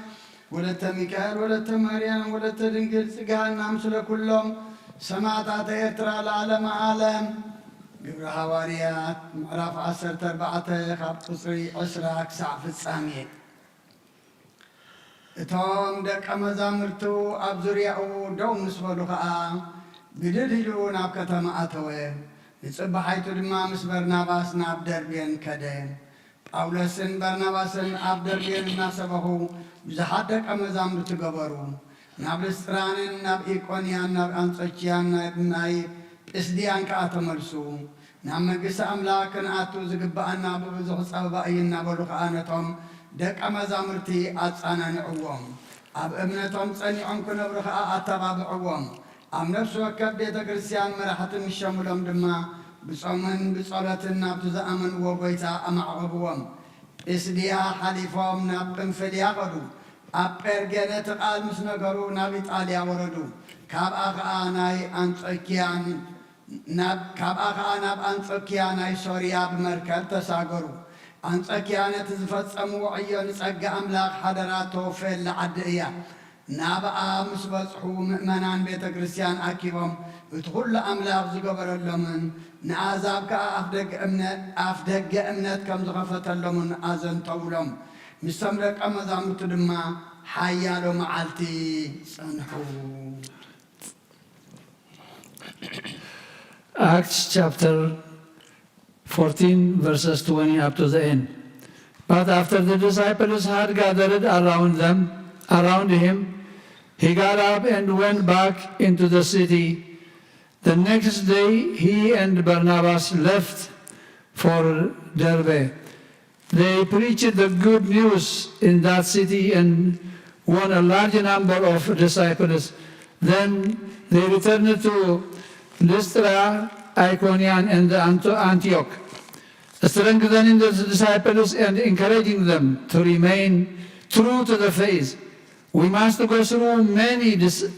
ወለተ ሚካኤል፣ ወለተ ማርያም፣ ወለተ ድንግል፣ ጽግሃና ምስለ ኩሎም ሰማዕታተ ኤርትራ ለዓለመ ዓለም። ግብረ ሃዋርያት ምዕራፍ ዓሰርተ ኣርባዕተ ካብ ቁጽሪ ዕስራ ክሳዕ ፍጻሜ። እቶም ደቀ መዛሙርቱ ኣብ ዙርያኡ ደው ምስ በሉ ኸኣ፣ ብድድ ኢሉ ናብ ከተማ ኣተወ። ንጽባሒቱ ድማ ምስ በርናባስ ናብ ደርቤን ከደ። ጳውሎስን በርናባስን ኣብ ደርቤን እናሰበኹ ብዙሓት ደቀ መዛሙርቲ ገበሩ። ናብ ልስጥራንን ናብ ኢቆንያን ናብ ኣንጾኪያን ናብ ናይ ጲስድያን ከኣ ተመልሱ። ናብ መንግስቲ ኣምላኽ ክንኣቱ ዝግብኣና ብብዙሕ ጸበባ እዩ እናበሉ ኸኣ ነቶም ደቀ መዛሙርቲ ኣጸናንዕዎም። ኣብ እምነቶም ጸኒዖም ክነብሩ ኸኣ ኣተባብዕዎም። ኣብ ነፍሲ ወከፍ ቤተ ክርስቲያን መራሕቲ ምስ ሸምሎም ድማ ብጾምን ብጸሎትን ናብቲ ዝኣመንዎ ጐይታ ኣማዕቐብዎም። ጲስድያ ሓሊፎም ናብ ጵንፍልያ ኸዱ። ኣብ ጴርጌ ነቲ ቃል ምስ ነገሩ ናብ ኢጣልያ ወረዱ። ካብኣ ኸኣ ናይ ኣንጾኪያን ናብ ካብኣ ኸኣ ናብ ኣንጾኪያ ናይ ሶርያ ብመርከብ ተሳገሩ። ኣንጾኪያ ነቲ ዝፈጸምዎ ዕዮ ንጸጋ ኣምላኽ ሓደራ እተወፈየላ ዓዲ እያ። ናብኣ ምስ በጽሑ ምእመናን ቤተ ክርስቲያን ኣኪቦም እቲ ኹሉ ኣምላኽ ዝገበረሎምን ንኣሕዛብ ከኣ ኣፍደገ እምነ-፣ ኣፍደገ እምነት ከም ዝኸፈተሎምን ኣዘንተውሎም። ምስቶም ደቀ መዛሙርቱ ድማ ሓያሎ መዓልቲ ጸንሑ። Acts chapter fourteen, verses twenty up to the end. But after the disciples had gathered around them, around him, he got up and went back into the city. The next day, he and Barnabas left for Derbe. They preached the good news in that city and won a large number of disciples. Then they returned to Lystra, Iconium, and Anto-, Antioch, strengthening the disciples and encouraging them to remain true to the faith. "We must go through many dis-,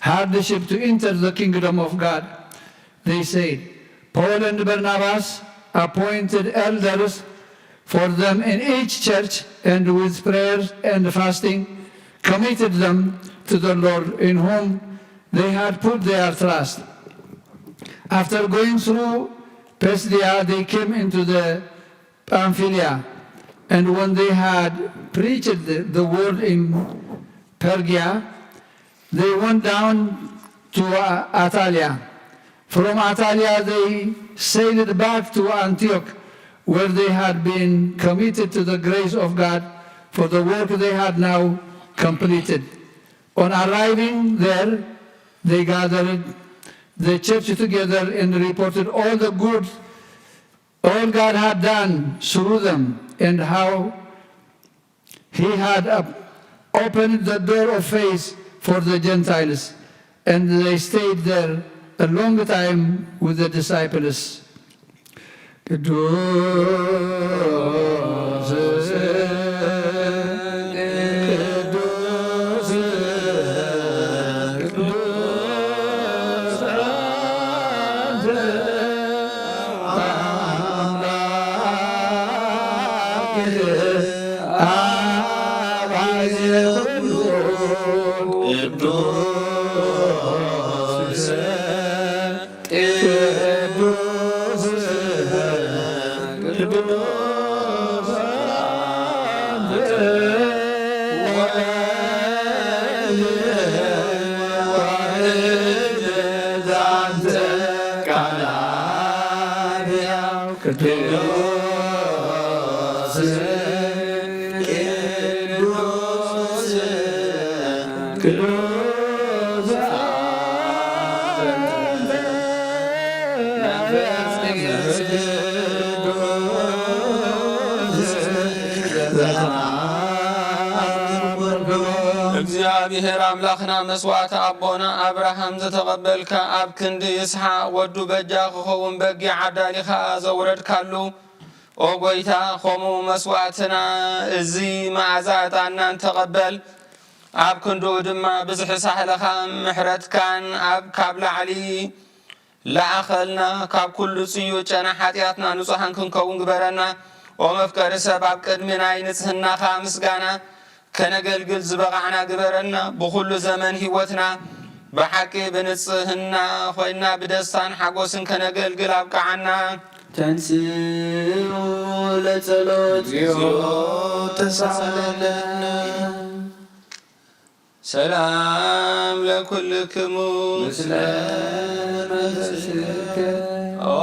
hardship to enter the kingdom of God," they said. Paul and Barnabas appointed elders for them in each church, and with prayers and fasting committed them to the Lord in whom they had put their trust. After going through Pisidia, they came into the Pamphylia, and when they had preached the, the word in Pergia, they went down to, uh, Attalia. From Attalia, they sailed back to Antioch, where they had been committed to the grace of God for the work they had now completed. On arriving there, they gathered the church together and reported all the good, all God had done through them, and how he had op-, opened the door of faith for the Gentiles, and they stayed there a long time with the disciples. ቅዱስ ቅዱስ ቅዱስ አንተ አምላክ አብ ኃይለ ኩሉ ቅዱስ ቅዱስ ቅዱስ አንተ ወልድ ዋሕድ አንተ ቃል አብ ሕያው ቅዱስ ቅዱስ ቅዱስ አንተ መንፈስ ቅዱስ ዘተአምር ክቡር። እግዚኣብሔር ኣምላኽና መስዋዕቲ ኣቦና ኣብርሃም ዝተቐበልካ ኣብ ክንዲ ይስሓቅ ወዱ በጃ ክኸውን በጊዕ ዓዳሊኻ ዘውረድካሉ ኦ ጐይታ፣ ኸምኡ መስዋእትና እዚ መኣዛ ዕጣንናን ተቐበል። ኣብ ክንድኡ ድማ ብዝሒ ሳህልኻን ምሕረትካን ኣብ ካብ ላዕሊ ለኣኸልና፣ ካብ ኩሉ ጽዩእ ጨና ሓጢኣትና ንጹሃን ክንከውን ግበረና። ኦ መፍቀሪ ሰብ፣ ኣብ ቅድሚ ናይ ንጽህናኻ ምስጋና ከነገልግል ዝበቓዕና ግበረና። ብኹሉ ዘመን ህይወትና ብሓቂ ብንጽህና ኮይና ብደስታን ሓጎስን ከነገልግል ኣብቅዓና። ተንስኡ ለጸሎት እግዚኦ ተሳለነ። ሰላም ለኩልክሙ። ምስለ መንፈስከ። ኦ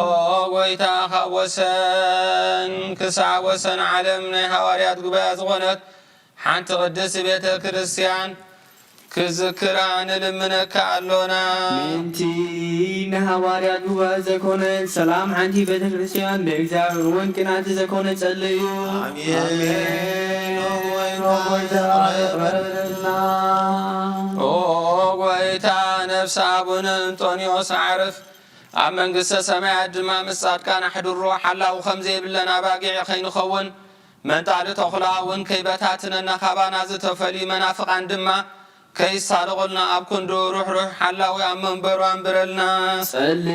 ጐይታ፣ ካብ ወሰን ክሳዕ ወሰን ዓለም ናይ ሃዋርያት ጉባኤ ዝኾነት ሓንቲ ቅድስት ቤተ ክርስቲያን ክዝክራ ንልምነካ ኣሎና። ምእንቲ ንሃዋርያት ጉባኤ ዘኮነ ሰላም ሓንቲ ቤተ ክርስቲያን ብእግዚኣብሔር እውን ቅናቲ ዘኮነ ጸልዩ። ኣሜን። ኣሜን። ኦ ጎይታ ይቕረበልና። ኦ ጎይታ ነፍሲ ኣቡነ እንጦንዮስ ኣዕርፍ ኣብ መንግስተ ሰማያት ድማ ምስ ጻድቃን ኣሕድሮ። ሓላው ከም ዘይብለን ኣባጊዕ ከይንኸውን መንጣሊ ተኹላ እውን ከይበታትነና ካባና ዝተፈልዩ መናፍቃን ድማ ከይሳለቑልና ኣብ ክንዱ ርሕሩሕ ሓላዊ ኣብ መንበሩ ኣንብረልና። ጸልዩ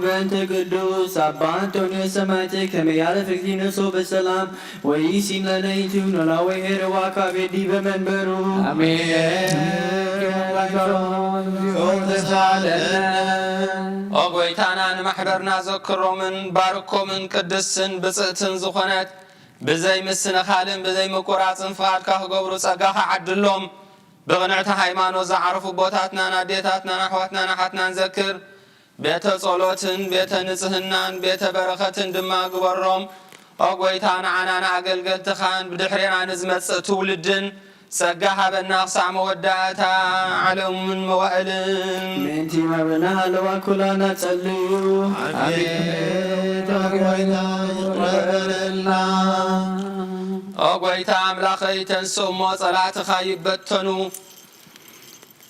በእንተ ቅዱስ ኣባ ኣንጦንዮስ ሰማዕት ከመ ያዕርፍ እግዚእነ በሰላም ወይሲን ለለይቱ ኖላዊ ሄርዋ ካቤ ዲበ መንበሩ። ኣሜን። ተሳለነ። ኦ ጎይታና ንማሕበርና ዘክሮምን ባርኮምን ቅድስትን ብጽእትን ዝኾነት ብዘይ ምስንኻልን ብዘይ ምቁራጽን ፍቓድካ ክገብሩ ጸጋኻ ዓድሎም። ብቕንዕቲ ሃይማኖት ዝዓረፉ ኣቦታትናን ኣዴታትናን ኣሕዋትናን ኣሓትናን ዘክር። ቤተ ጸሎትን ቤተ ንጽህናን ቤተ በረኸትን ድማ ግበሮም። ኦ ጐይታ፣ ንዓና ንኣገልገልትኻን ብድሕሬና ንዝመጽእ ትውልድን ጸጋ ሃበና ክሳዕ መወዳእታ ዓለምን መዋእልን። ምእንቲ መብርና ሃለዋ ኩላና ጸልዩ። ኣቤት ኦ ጐይታ ይቕረ በለልና። ኦ ጐይታ ኣምላኸይ፣ ተንስእ እሞ ጸላእትኻ ይበተኑ።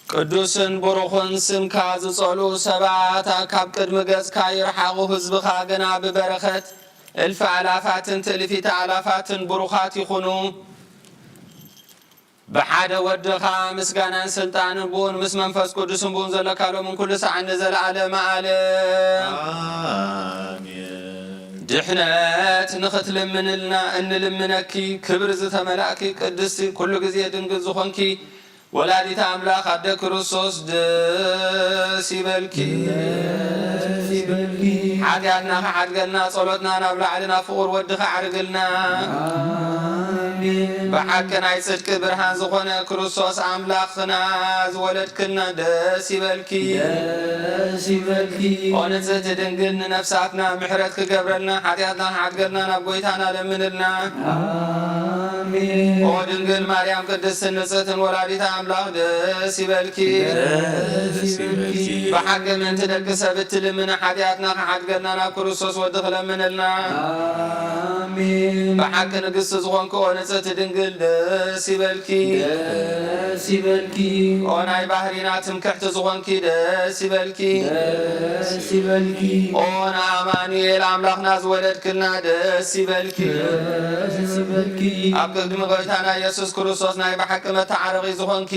ቅዱስን ብሩኽን ስምካ ዝጸልኡ ሰባት ካብ ቅድሚ ገጽካ ይርሓቑ። ህዝብኻ ግና ብበረኸት እልፊ ኣላፋትን ትእልፊተ ኣላፋትን ብሩኻት ይኹኑ። ብሓደ ወድኻ ምስጋናን ስልጣንን ብኡን ምስ መንፈስ ቅዱስን ብኡን ዘለካ ሎምን ኩሉ ሰዓት ንዘለዓለመ ዓለም። ኣሜን። ድሕነት ንኽትልምንልና እንልምነኪ፣ ክብሪ ዝተመላእኪ ቅድስቲ ኩሉ ግዜ ድንግል ዝኾንኪ ወላዲተ ኣምላኽ ኣደ ክርስቶስ ደስ ይበልኪ። ደስ ይበልኪ። ሓጢኣትና ክዓድገልና፣ ጸሎትና ናብ ላዕሊ ናብ ፍቑር ወድኺ ኣዕርግልና። ኣሜን። ብሓቂ ናይ ጽድቂ ብርሃን ዝኾነ ክርስቶስ ኣምላኽና ዝወለድክልና ደስ ይበልኪ። ደስ ይበልኪ። ኦ ንጽህቲ ድንግል ንነፍሳትና ምሕረት ክገብረልና፣ ሓጢኣትና ክዓድገልና ናብ ጐይታና ለምንልና። ኣሜን። ኦ ድንግል ማርያም ቅድስትን ንጽህትን ወላዲተ ኣምላኽ ደስ ይበልኪ። ደስ ይበልኪ። ብሓቂ ምእንቲ ደቂ ሰብ እትልምኒ ሓጢኣትና ክዓድገልና ናብ ክርስቶስ ወድኺ ለምንልና። ኣሜን። ብሓቂ ንግስቲ ዝኾንኪ ኦ ንጽህቲ ድንግል ደስ ይበልኪ። ደስ ይበልኪ። ኦ ናይ ባህሪና ትምክሕቲ ዝኾንኪ ደስ ይበልኪ። ደስ ይበልኪ። ኦ ንኣማኑኤል ኣምላኽና ዝወለድክልና ደስ ይበልኪ። ደስ ይበልኪ። ኣብ ቅድሚ ጐይታና ኢየሱስ ክርስቶስ ናይ ብሓቂ መተዓረቒ ዝኾንኪ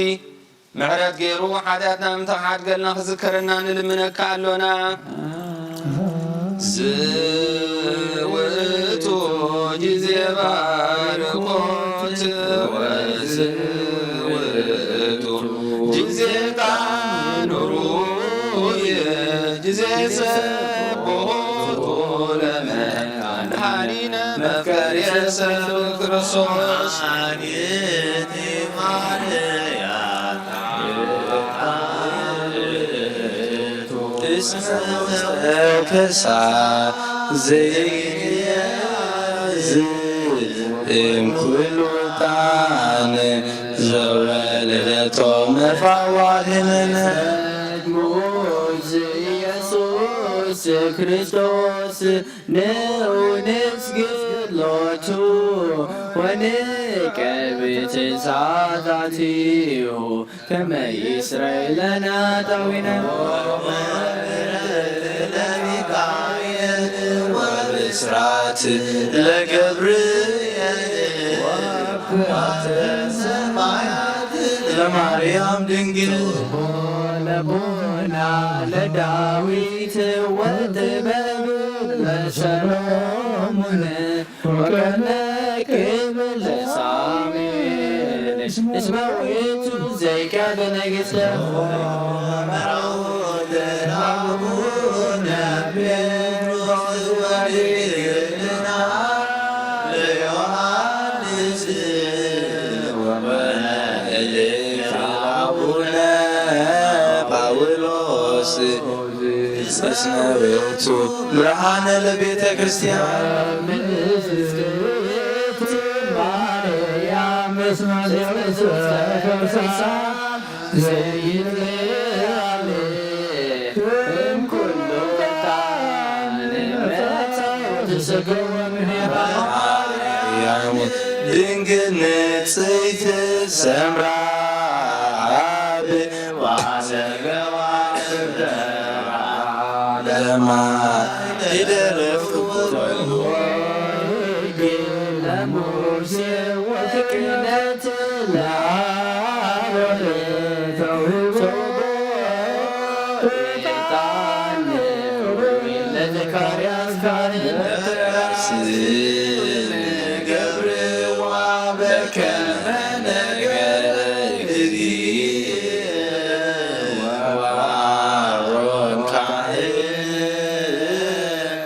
ምሕረት ገይሩ ሓጢኣትና ምእንቲ ክሓድገልና ክዝከረና ንልምነካ ኣሎና። ዝውእቱ ጊዜ ባርኮት ወዝውእቱ ጊዜ ጣኑሩየ ጊዜ ሰቦቱ ለመድኃኒነ መፍቀሬ ሰብ ክርስቶስ። እስመ ውስተ ከርሳ ዘይንየዝ እምኩሉ ጣን ዘወለደቶ መፋዋህንን። ኢየሱስ ክርስቶስ ንዑ ንስግድ ሎቱ ወንቀርብ ትእዛዛቲሁ ከመ ይስረይ ለነ ኃጣውኢነ። ወብስራት ለገብርኤል ወብስራት ለማርያም ድንግል። ለቦና ለዳዊት ወጥበብ ለሰሎሞን ወቀነ ክብል ለሳሙኤል እስመ ውእቱ ዘይቀደ ነገሥተ። ለዮሐንስ ወመልእክት አቡነ ጳውሎስ እስመ ውእቱ ብርሃነ ለቤተ ክርስቲያን። ማርያም እስመ ዘይትረሳ ዘይትለያለ እም ኩሉ ቃል መጻወቲ ስግው እምኔሃ ማርያም ድንግል ንጽሕቲ ሰምራ ኣብ ዋሰገዋ ክብረ ዓለማ ይደረፍ ለሙሴ ወክህነት ለአሮን ተውህቦ ዕጣን ለዘካርያስ ካህን። ስም ገብርዋ በከመ ነገረ እግዚእ ወአሮን ካህን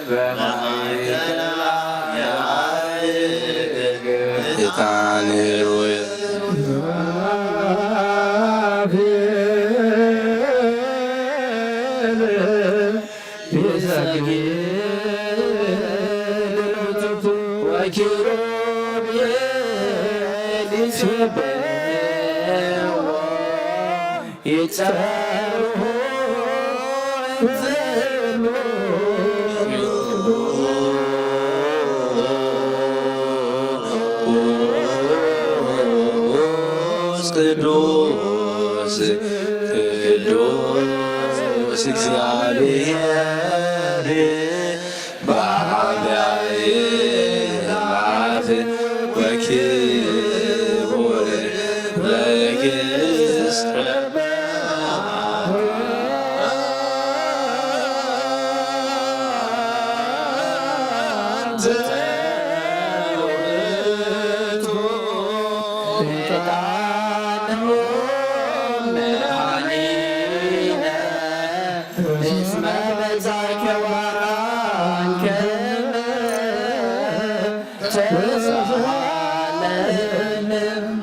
በማእከለ አብያተ ዕጣን ወኪሩቤል ይሴብሕዎ ይጸርሁ እንዘ ቅዱስ ቅዱስ ቅዱስ እግዚአብሔር በአብያተ አዕላፍ ወክቡር በክብር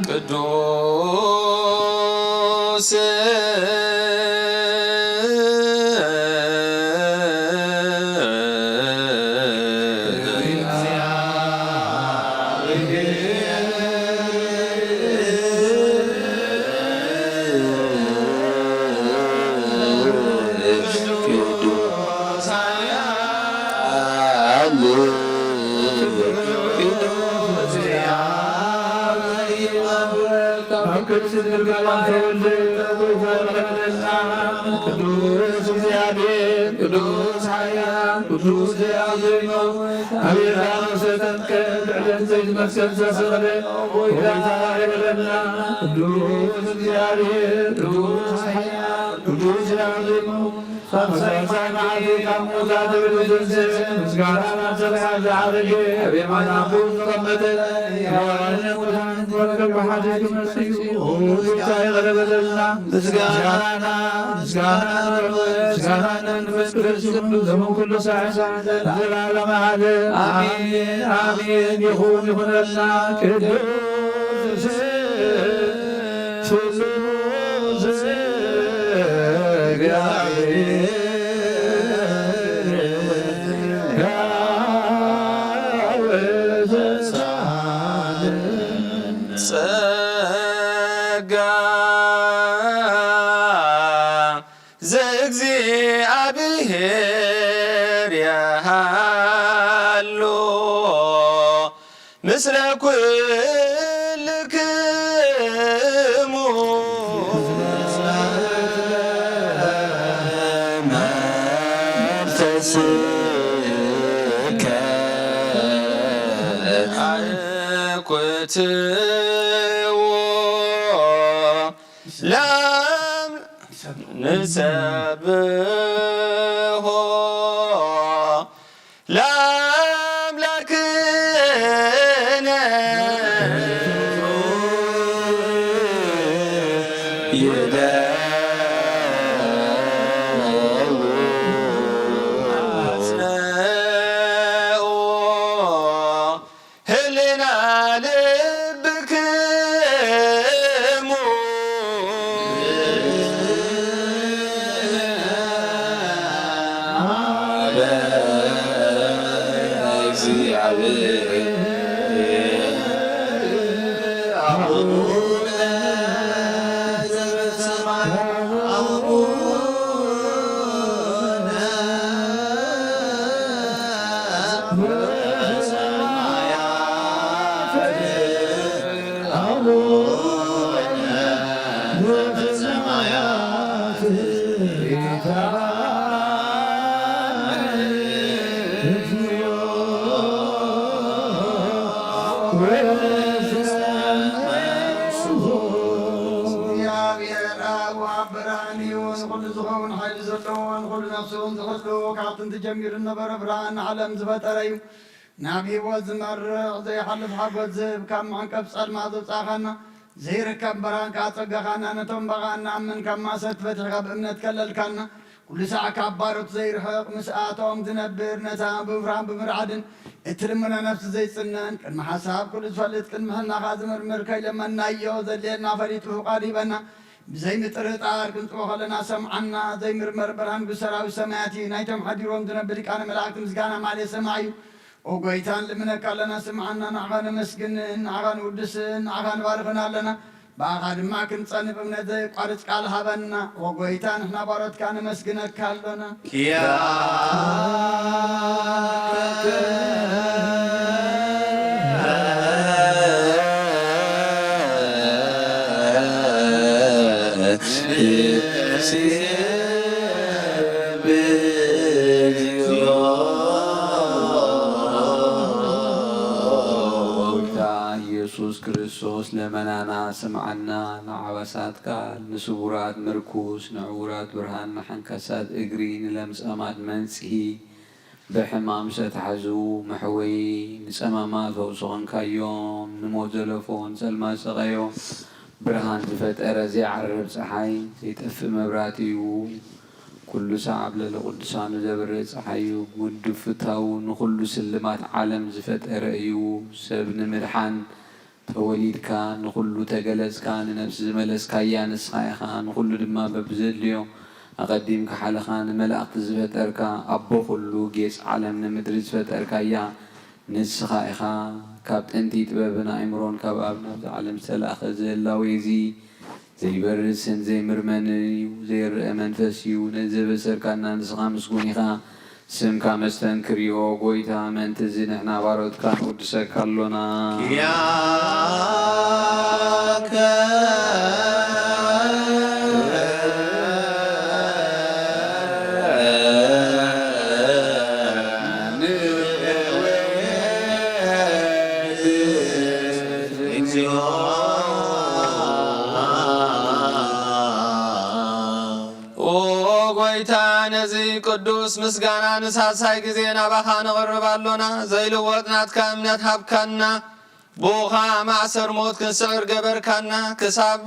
ቅዱስ ቅዱስ ድንግል ማርያም ተወልደ፣ ቅዱስ እግዚአብሔር፣ ቅዱስ ኃያል፣ ቅዱስ ዘያድኖ፣ አቤት ዳኖስ ተጠምቀ፣ ብዕለት ዘይት መስቀል ተሰቕለ፣ ጎይታ ይበለና። ቅዱስ እግዚአብሔር፣ ቅዱስ ኃያል፣ ቅዱስ ዘያድኖ፣ ሳልሳይ መዓልቲ ካብ ሙታን ተበሊዑ ዝተንስአ፣ ምስጋና ናብ ሰማያት ዝዓረገ፣ ኣብ የማን ኣቦኡ ዝተቐመጠ፣ ሕያዋንን ሙታንን ክፈርድ ብሓደ ክመጽእ እዩ። ኦ ጎይታ ይቕረ በለልና። ምስጋና፣ ምስጋና ንመንፈስ ቅዱስ ይኹን፣ ሎምን ኩሉ ሳዕ ንዘለዓለመ ዓለም። ኣሜን፣ ኣሜን። ይኹን፣ ይኹነልና። ቅዱስ ስሉስ እግዚአብሔር ያበሳልን ጸጋ ዘእግዚአብሔር ያሃሉ ምስለ ኩልክሙ። መንፈስከ አርኩትዎ ለአም-፣ ንሰብሖ ለአምላክነ ይደሉ አጽንኦ ህሊና ልብክሙ። እግዚአብሔር አቡነ ዘበሰማይ አቡነ በሰማያት አቡነ ዘበሰማያት ይትባረክ እግዚኦ ወይትቀደስ ስምዑ። እግዚኣብሔር ኣብ ወሃብ ብርሃን እዩ። ንኹሉ ዝኸውን ሓይሊ ዘለዎ፣ ንኹሉ ነፍሱ እውን ዝሕሉ፣ ካብ ጥንቲ ጀሚሩ ዝነበረ ብርሃን ዓለም ዝፈጠረ እዩ። ናብ ህይወት ዝመርሕ ዘይሓልፍ ሓጎስ ዝህብ፣ ካብ መዕንቀፍ ጸልማት ዘውጻእኻና፣ ዘይርከብ ብርሃን ከኣ ጸጋኻና፣ ነቶም ብኣኻ እንኣምን ካብ ማእሰርቲ ፈቲሕካ ብእምነት ከለልካና፣ ኩሉ ሳዕ ካብ ባሮት ዘይርሕቕ፣ ምስኣቶም ዝነብር፣ ነታ ብምፍራህን ብምርዓድን እትልምኖ ነፍሲ ዘይጽነን፣ ቅድሚ ሓሳብ ኩሉ ዝፈልጥ፣ ቅድሚ ሕልናኻ ዝምርምር፣ ከይለመንናዮ ዘድልየና ፈሊጡ ፍቓዱ ሂበና። ብዘይምጥርጣር ክንጽቦ ከለና ሰምዓና። ዘይምርመር ብርሃን ንጉስ ሰራዊት ሰማያት እዩ። ናይቶም ሓዲሮም ዝነብር ሊቃነ መላእክት ምስጋና ማሌ ሰማይ እዩ። ኦ ጎይታ፣ ንልምነካ ኣለና፣ ስምዓና። ንዓኻ ነመስግንን ንዓኻ ንውድስን ንዓኻ ንባርኽን ኣለና። ብኣኻ ድማ ክንጸንእ ብእምነት ዘየቋርጽ ቃል ሃበና። ኦ ጎይታ፣ ንሕና ባሮትካ ነመስግነካ ኣሎና። ኪያከ ጎይታ ኢየሱስ ክርስቶስ ለመናና ስምዓና፣ ንዓበሳት ቃል፣ ንስቡራት ምርኩስ፣ ንዕዉራት ብርሃን፣ ንሓንካሳት እግሪ፣ ንለምጻማት መንጽሂ፣ ብሕማም ዝተታሕዙ መሕወዪ፣ ንጸማማት ፈውሲ ኾንካዮም፣ ንሞት ዘለፎ ንጸልማት ሰቐዮ። ብርሃን ዝፈጠረ ዘይዓርብ ጸሓይ፣ ዘይጠፍእ መብራህቲ እዩ። ኩሉ ሳዕ ኣብ ልዕሊ ቅዱሳኑ ዘብርህ ጸሓይ እዩ። ግዱፍ ፍታዉ ንኹሉ ስልማት ዓለም ዝፈጠረ እዩ። ሰብ ንምድሓን ተወሊድካ፣ ንኹሉ ተገለጽካ፣ ንነፍሲ ዝመለስካያ ንስኻ ኢኻ። ንኹሉ ድማ በብዘድልዮ ኣቐዲምካ ሓለኻ፣ ንመላእኽቲ ዝፈጠርካ፣ ኣቦ ኩሉ ጌጽ ዓለም ንምድሪ ዝፈጠርካያ ንስኻ ኢኻ። ካብ ጥንቲ ጥበብን ኣእምሮን ካብ ኣብ ናብዛ ዓለም ዝተላእኸ፣ እዚ ህላዌ እዚ ዘይበርስን ዘይምርመንን እዩ፣ ዘይረኣ መንፈስ እዩ። ነዚ ዘበሰርካና ንስኻ ምስጉን ኢኻ። ስምካ መስተንክር እዩ፣ ኦ ጎይታ፣ ምእንቲ እዚ ንሕና ባሮትካ ንውድሰካ ኣሎና። ኪያከ ንእወ እግዚኦ። ኦ ጎይታ፣ ነዚ ቅዱስ ምስጋና ንሳልሳይ ግዜ ናባኻ ነቕርብ ኣሎና። ዘይልወጥ ናትካ እምነት ሃብካና። ብኡኻ ማእሰር ሞት ክንስዕር ገበርካና። ክሳብ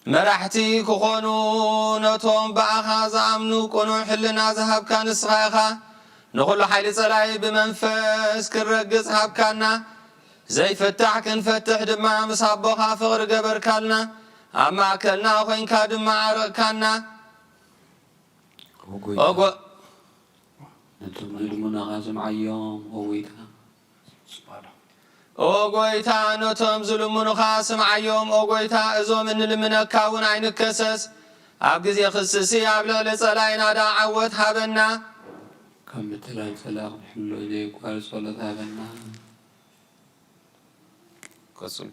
መራሕቲ ክኾኑ፣ ነቶም ብኣኻ ዝኣምኑ ቅኑዕ ሕልና ዝሃብካ ንስኻ ኢኻ። ንኹሉ ሓይሊ ጸላኢ ብመንፈስ ክንረግጽ ሃብካና። ዘይፍታሕ ክንፈትሕ ድማ ምስ ኣቦኻ ፍቕሪ ገበርካልና። ኣብ ማእከልና ኾይንካ ድማ ዓረቕካና። ኦ ጎይታ፣ ኦ ጎ- ነቶም ዝልምኑኻ ስምዓዮም፣ ኦ ጎይታ። ኦ ጎይታ፣ ነቶም ዝልምኑኻ ስምዓዮም፣ ኦ ጎይታ። እዞም እንልምነካ እውን ኣይንከሰስ። ኣብ ግዜ ክስሲ ኣብ ልዕሊ ጸላኢና ደኣ ዓወት ሃበና። ካብ ምትላል ጸላኢ ክንሕሎ ዘየቋርጽ ጸሎት ሃበና። ቀጽሉ።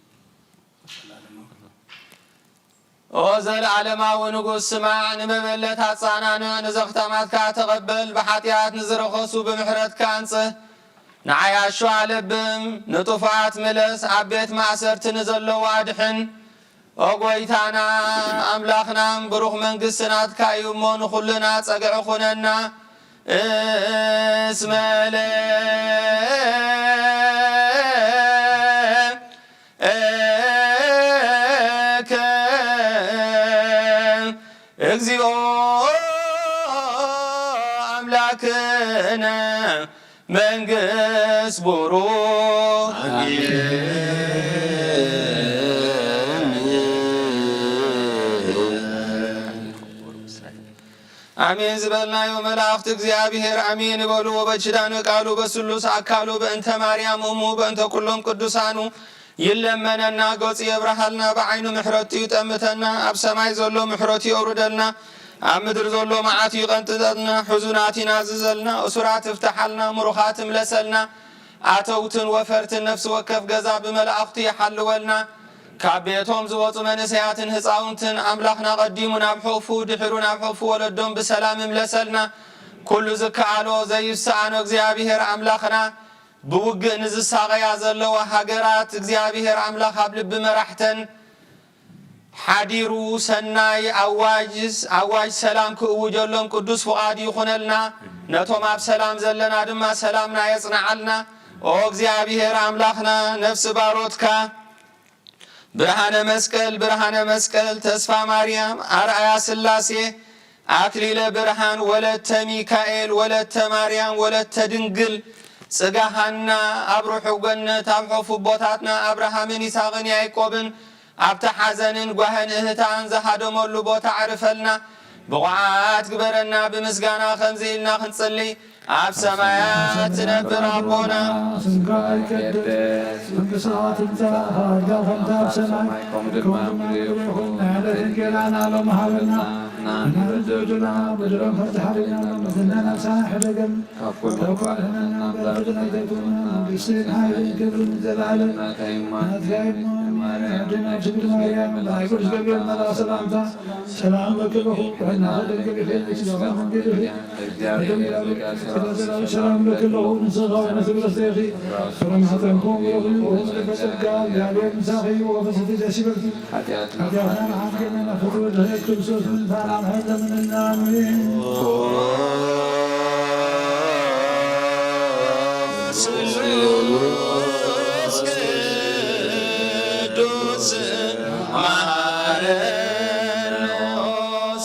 ኦ ዘለዓለማዊ ንጉስ፣ ስማዕ፣ ንመበለት ኣጻናንዕ፣ ንዘኽታማትካ ተቐበል፣ ብሓጢኣት ንዝረኸሱ ብምሕረትካ ኣንጽህ፣ ንዓያሹ ኣለብም፣ ንጥፉኣት ምለስ፣ ኣብ ቤት ማእሰርቲ ንዘለዉ ኣድሕን። ኦ ጐይታና ኣምላኽናም፣ ብሩኽ መንግስቲ ናትካ እዩ እሞ፣ ንኹልና ጸግዒ ኩነና። እስመ ለ እከ እግዚኦ ኣምላክነ መንግስት ቡሩክ። ኣሜን ዝበልናዮ መላእኽቲ እግዚኣብሔር ኣሜን ይበሉ። ወበኪዳነ ቃሉ በስሉስ ኣካሉ በእንተ ማርያም እሙ በእንተ ኩሎም ቅዱሳኑ ይለመነና፣ ገጹ የብርሃልና፣ ብዓይኑ ምሕረቱ ይጠምተና፣ ኣብ ሰማይ ዘሎ ምሕረቱ የውርደልና፣ ኣብ ምድሪ ዘሎ መዓት ይቐንጥጠልና፣ ሕዙናት ይናዝዘልና፣ እሱራት ይፍትሓልና፣ ምሩኻት ይምለሰልና፣ ኣተውትን ወፈርትን ነፍሲ ወከፍ ገዛ ብመላእኽቱ ይሓልወልና። ካብ ቤቶም ዝወጹ መንእሰያትን ህፃውንትን ኣምላኽና ቀዲሙ ናብ ሕቑፉ ድሒሩ ናብ ሕቑፉ ወለዶም ብሰላም ይምለሰልና። ኩሉ ዝከኣሎ ዘይሰኣኖ እግዚኣብሔር ኣምላኽና ብውግእ ንዝሳቐያ ዘለዋ ሃገራት እግዚኣብሔር ኣምላኽ ኣብ ልቢ መራሕተን ሓዲሩ ሰናይ ኣዋጅ ኣዋጅ ሰላም ክእውጀሎም ቅዱስ ፍቓድ ይኹነልና። ነቶም ኣብ ሰላም ዘለና ድማ ሰላምና የጽንዓልና። ኦ እግዚኣብሔር ኣምላኽና ነፍሲ ባሮትካ ብርሃነ መስቀል ብርሃነ መስቀል ተስፋ ማርያም ኣርኣያ ስላሴ ኣክሊለ ብርሃን ወለተ ሚካኤል ወለተ ማርያም ወለተ ድንግል ጽጋ ሃና ኣብ ርሑቕ ገነት ኣብ ሕፉ ኣቦታትና ኣብርሃምን ይስሐቅን ያዕቆብን ኣብቲ ሓዘንን ጓህን እህታን ዝሃደመሉ ቦታ ኣዕርፈልና። ብቑዓት ግበረና። ብምስጋና ከምዚ ኢልና ክንጽሊ፣ ኣብ ሰማያት ትነብር ኣቦና፣ ስምካ ይቀደስ፣ መንግስትኻ ትምጻእ፣ ፈቓድካ ከምቲ ኣብ ሰማይ ከምኡ ድማ ኣብ ምድሪ ይኹን። ንዕለት እንጌራና ሎሚ ሃበና፣ ንሕና ንበድል በደልና፣ በደሎም ከም ዝሓለና፣ በደልና ንስሓ፣ ሕደገን ካብ ኩሉ ክፋል ሕነና እምበር፣ ፈተና ኣይተእትወና፣ መንግስትን ሓይልን ክብርን ንዘለኣለም ናትካ እዩ። እሞ፣ ኣዴና ድንግል ማርያም፣ ብናይ ቅዱስ ገብርኤል መልኣኽ ሰላምታ፣ ሰላም እብለኪ ኣለኹ፣ ጥዕናኺ ድንግል ኢኺ፣ ስጋኺ ድንግል ኢኺ። ሰላም እብለኪ ኣለኹ፣ ንስኺ ካብ ኣሕዋት ዝበልጺ ኢኺ፣ ፍረ ማህፀንኪ እውን ብሩኽ እዩ። ጸጋ፣ እግዚኣብሔር ምሳኺ እዩ። ወፈሰቲ ደስ ይበልኪ። ሓጢኣትና መሓረና ፍቁር ድሕሪ ክርስቶስ ምንታና ምሕረት ለምንና። ኣሜን። ስሉስ ቅዱስ መሓረነ።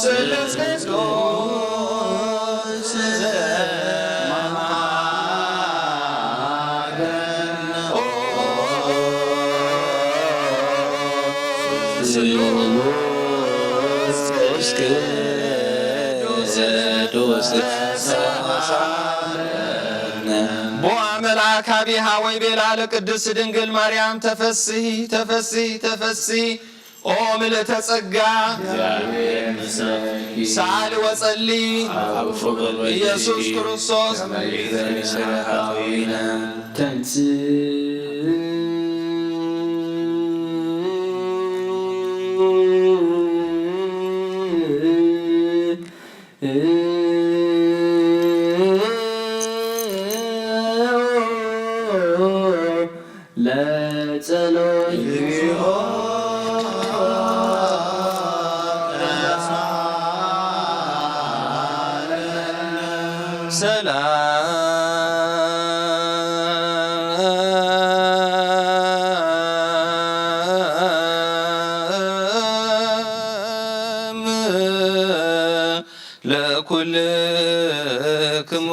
ስሉስ ቅዱስ ዘመሓረነ። ስሉስ ቅዱስ ቦአ መልአክ አቢሃ ወይቤላ ለቅድስት ድንግል ማርያም ተፈስሂ ተፈስሂ ተፈስሂ ኦ ምልእተ ጸጋ፣ ሰአሊ ወጸሊ ኢየሱስ ክርስቶስ። ተንስ ለጸሎት ሰላም ለኩልክሙ።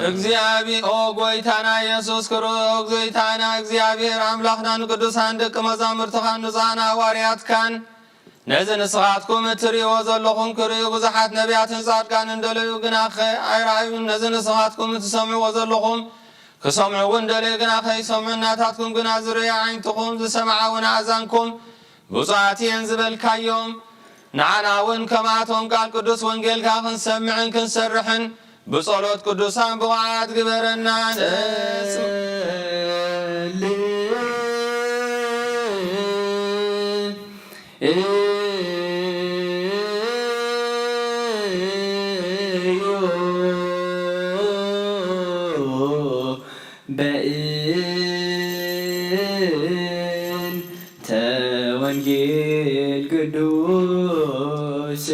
እግዚአብሔር ኦ ጎይታና ኢየሱስ ክርስቶስ፣ ጎይታና እግዚአብሔር ኣምላኽና ንቅዱሳን ደቂ መዛሙርትኻን ንጹሓን ሃዋርያትካን ነዚ ንስኻትኩም እትርእይዎ ዘለኹም ክርእዩ ብዙሓት ነቢያትን ጻድቃንን ደለዩ፣ ግናኸ ኣይረኣዩን። ነዚ ንስኻትኩም እትሰምዕዎ ዘለኹም ክሰምዑ እውን ደለዩ፣ ግናኸ ኣይሰምዑን። ናታትኩም ግና ዝርእያ ኣዒንትኹም፣ ዝሰምዓ እውን ኣእዛንኩም ብፁዓት እየን ዝበልካዮም፣ ንዓና እውን ከምኣቶም ቃል ቅዱስ ወንጌልካ ክንሰምዕን ክንሰርሕን ብጸሎት ቅዱሳን ብቑዓት ግበረና። ንጽ- በእንተ ወንጌል ቅዱስ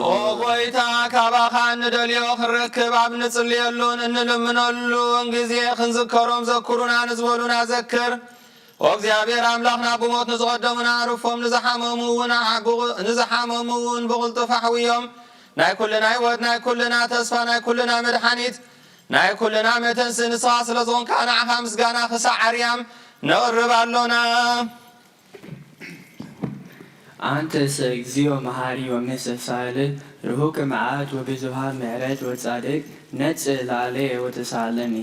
ኦ ጎይታ፣ ካባኻ እንደልዮ ክንረክብ ኣብ እንጽልየሉን እንልምነሉን ግዜ ክንዝከሮም ዘክሩና ንዝበሉና ዘክር። ኦ እግዚኣብሔር ኣምላኽና፣ ብሞት ንዝቐደሙና ኣርፎም፣ ንዝሓመሙ እውን ኣዕጉ-፣ ንዝሓመሙ እውን ብቕልጡፍ ኣሕውዮም። ናይ ኩልና ህይወት፣ ናይ ኩልና ተስፋ፣ ናይ ኩልና መድሓኒት፣ ናይ ኩልና መተንስእ ንስኻ ስለ ዝኾንካ፣ ንዓኻ ምስጋና ክሳዕ ኣርያም ነቕርብ ኣሎና። ኣንተሰ እግዚኦ መሓሪ ወመስተሳህል ርሁቅ መዓት ወብዙሃ ምሕረት ወጻድቅ ነጽእ ላዕሌ ወተሳሃለኒ።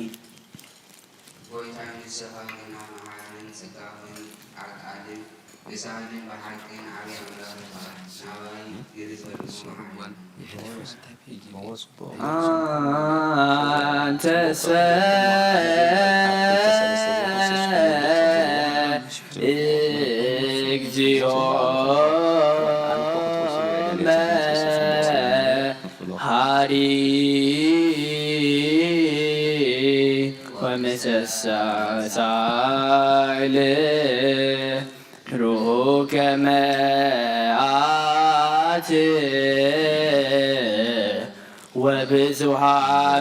ጎይታይ ንስኻ ግና መሓርን ጸጋምን ዓቃልን ተሳሃልን ብሓቅን ዓቢ ኣምላኽ ኢኻ። ናባይ ግልጽ በልሞ መሓሪ። ኣንተሰ እግዚኦ መሓሪ ወመስተሳህል ርሁቀ መዓት ወብዙሃ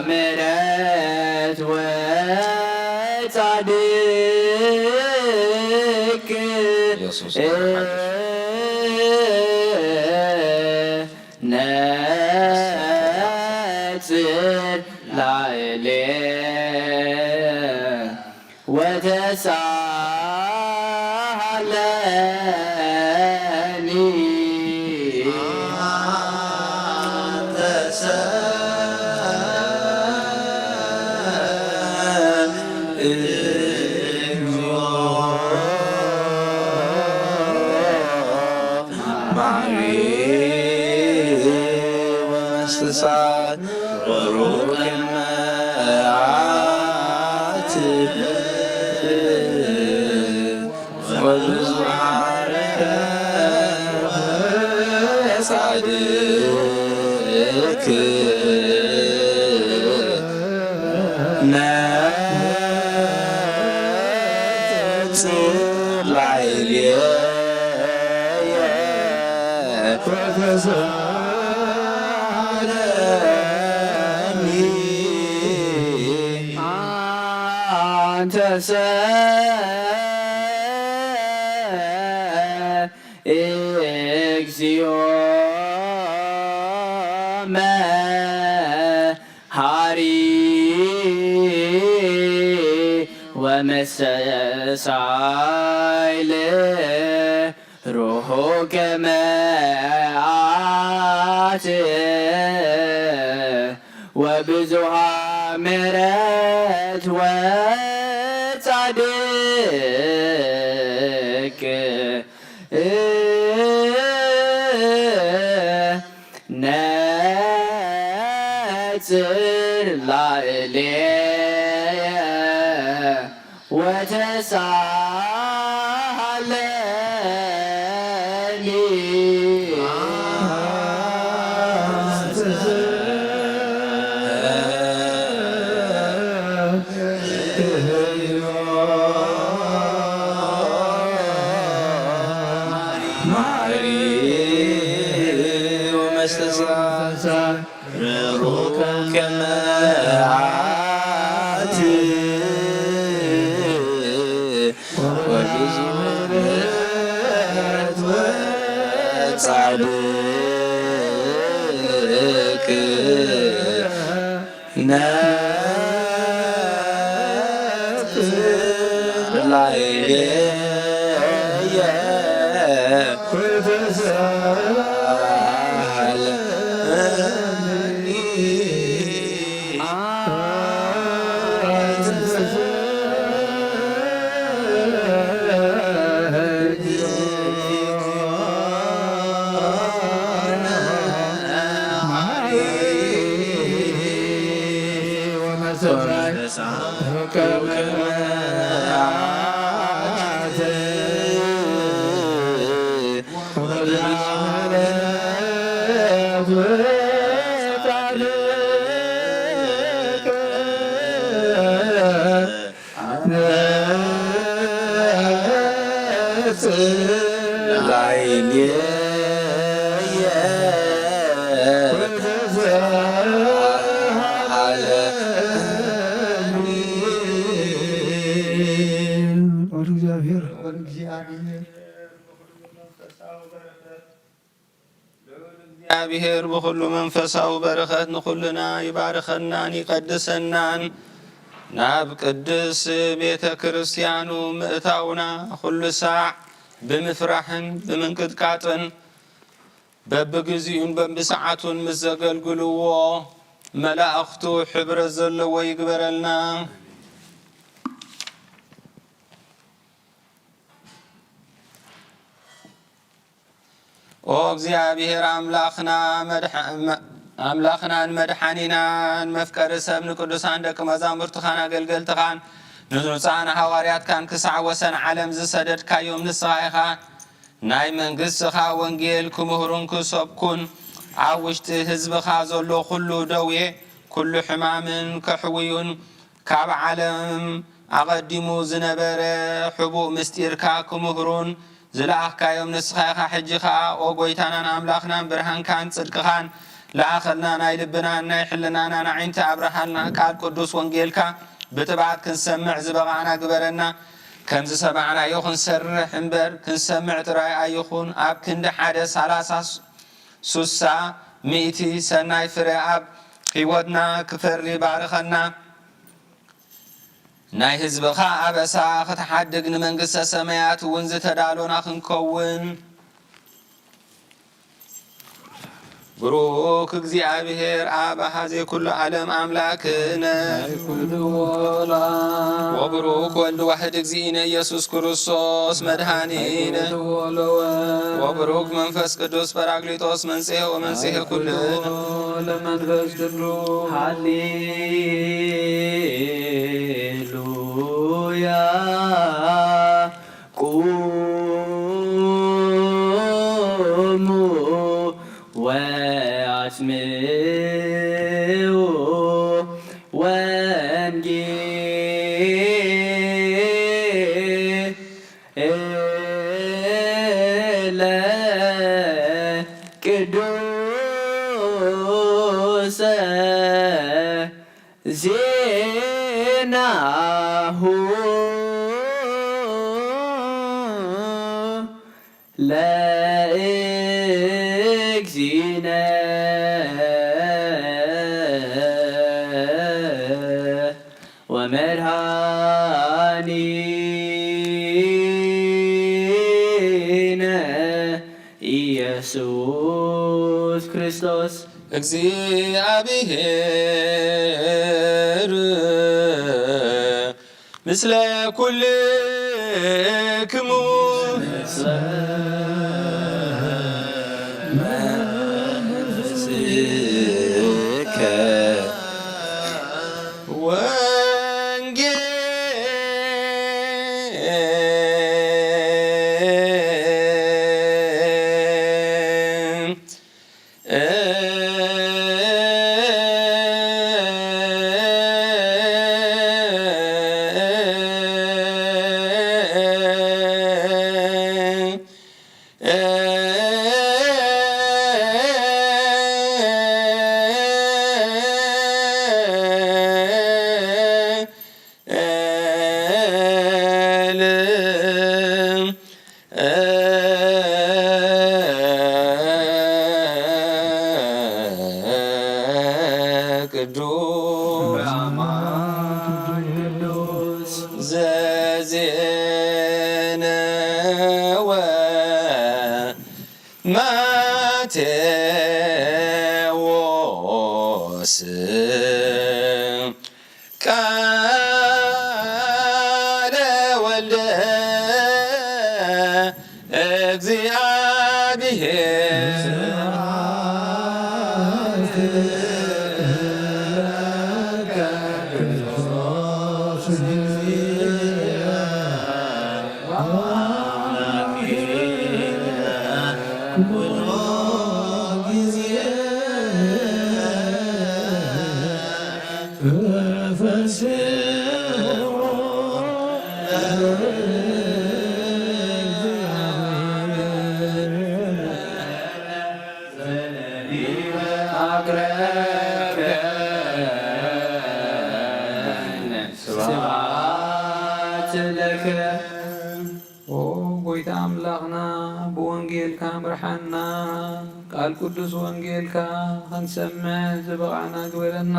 ምሕረት ወጻድቅ ነጽር ላዕሌ ወተሳሃለኒ። እግዚኣብሔር ብኹሉ መንፈሳዊ በረኸት ንኹልና ይባርኸናን ይቀድሰናን። ናብ ቅድስ ቤተ ክርስቲያኑ ምእታውና ኩሉ ሳዕ ብምፍራሕን ብምንቅጥቃጥን በብግዚኡን በብሰዓቱን ምስ ዘገልግልዎ መላእኽቱ ሕብረት ዘለዎ ይግበረልና። ኦ እግዚኣብሔር ኣምላኽና መድሓ-፣ መ-፣ ኣምላኽናን መድሓኒናን መፍቀሪ ሰብ ንቅዱሳን ደቂ መዛሙርትኻን ኣገልገልትኻን ንንጹሓን ሃዋርያትካን ክሳዕ ወሰን ዓለም ዝሰደድካዮም ንስኻ ኢኻ። ናይ መንግሥትኻ ወንጌል ክምህሩን ክሰብኩን ኣብ ውሽጢ ህዝብኻ ዘሎ ኩሉ ደዌ ኩሉ ሕማምን ከሕውዩን ካብ ዓለም ኣቐዲሙ ዝነበረ ሕቡእ ምስጢርካ ክምህሩን ዝለኣኽካዮም ንስኻ ኢኻ። ሕጂ ኸኣ ኦ ጐይታናን ኣምላኽናን ብርሃንካን ጽድቅኻን ለኣኸልና። ናይ ልብናን ናይ ሕልናናን ኣዒንቲ ኣብርሃልና። ቃል ቅዱስ ወንጌልካ ብትብዓት ክንሰምዕ ዝበቓዕና ግበረና። ከም ዝሰማዕናዮ ክንሰርሕ እምበር ክንሰምዕ ጥራይ ኣይኹን። ኣብ ክንዲ ሓደ ሠላሳ ሱሳ ሚእቲ ሰናይ ፍረ ኣብ ሕይወትና ክፈሪ ባርኸና። ናይ ህዝብኻ ኣበሳ ክትሓድግ ንመንግስተ ሰማያት እውን ዝተዳሎና ክንከውን። ብሩክ እግዚኣብሔር ኣብ ኣሃዜ ኩሉ ዓለም ኣምላክነ ናይ ኩሉ ወላ ወብሩክ ወልድ ዋሕድ እግዚእነ ኢየሱስ ክርስቶስ መድኃኒነ ወለወ ወብሩክ መንፈስ ቅዱስ ጳራቅሊጦስ መንጽሔ ወመንጽሔ ኩልን ለመንፈስ ቅዱስ ሃሌሉያ ቁሙ ወአስምዑ ወንጌል እለ ቅዱሰ ዜናሁ ለእግዚእነ ወመድኃኒነ ኢየሱስ ክርስቶስ። እግዚኣብሔር ምስለ ኩልክሙ ወንጌል ቅዱስ ዘዜነወ ማቴዎስ ቃለ ወልደ ጎይታ ኣምላኽና፣ ብወንጌልካ ምርሓና፣ ቃል ቅዱስ ወንጌልካ ክንሰምዕ ዝበቓዕና ግበረና።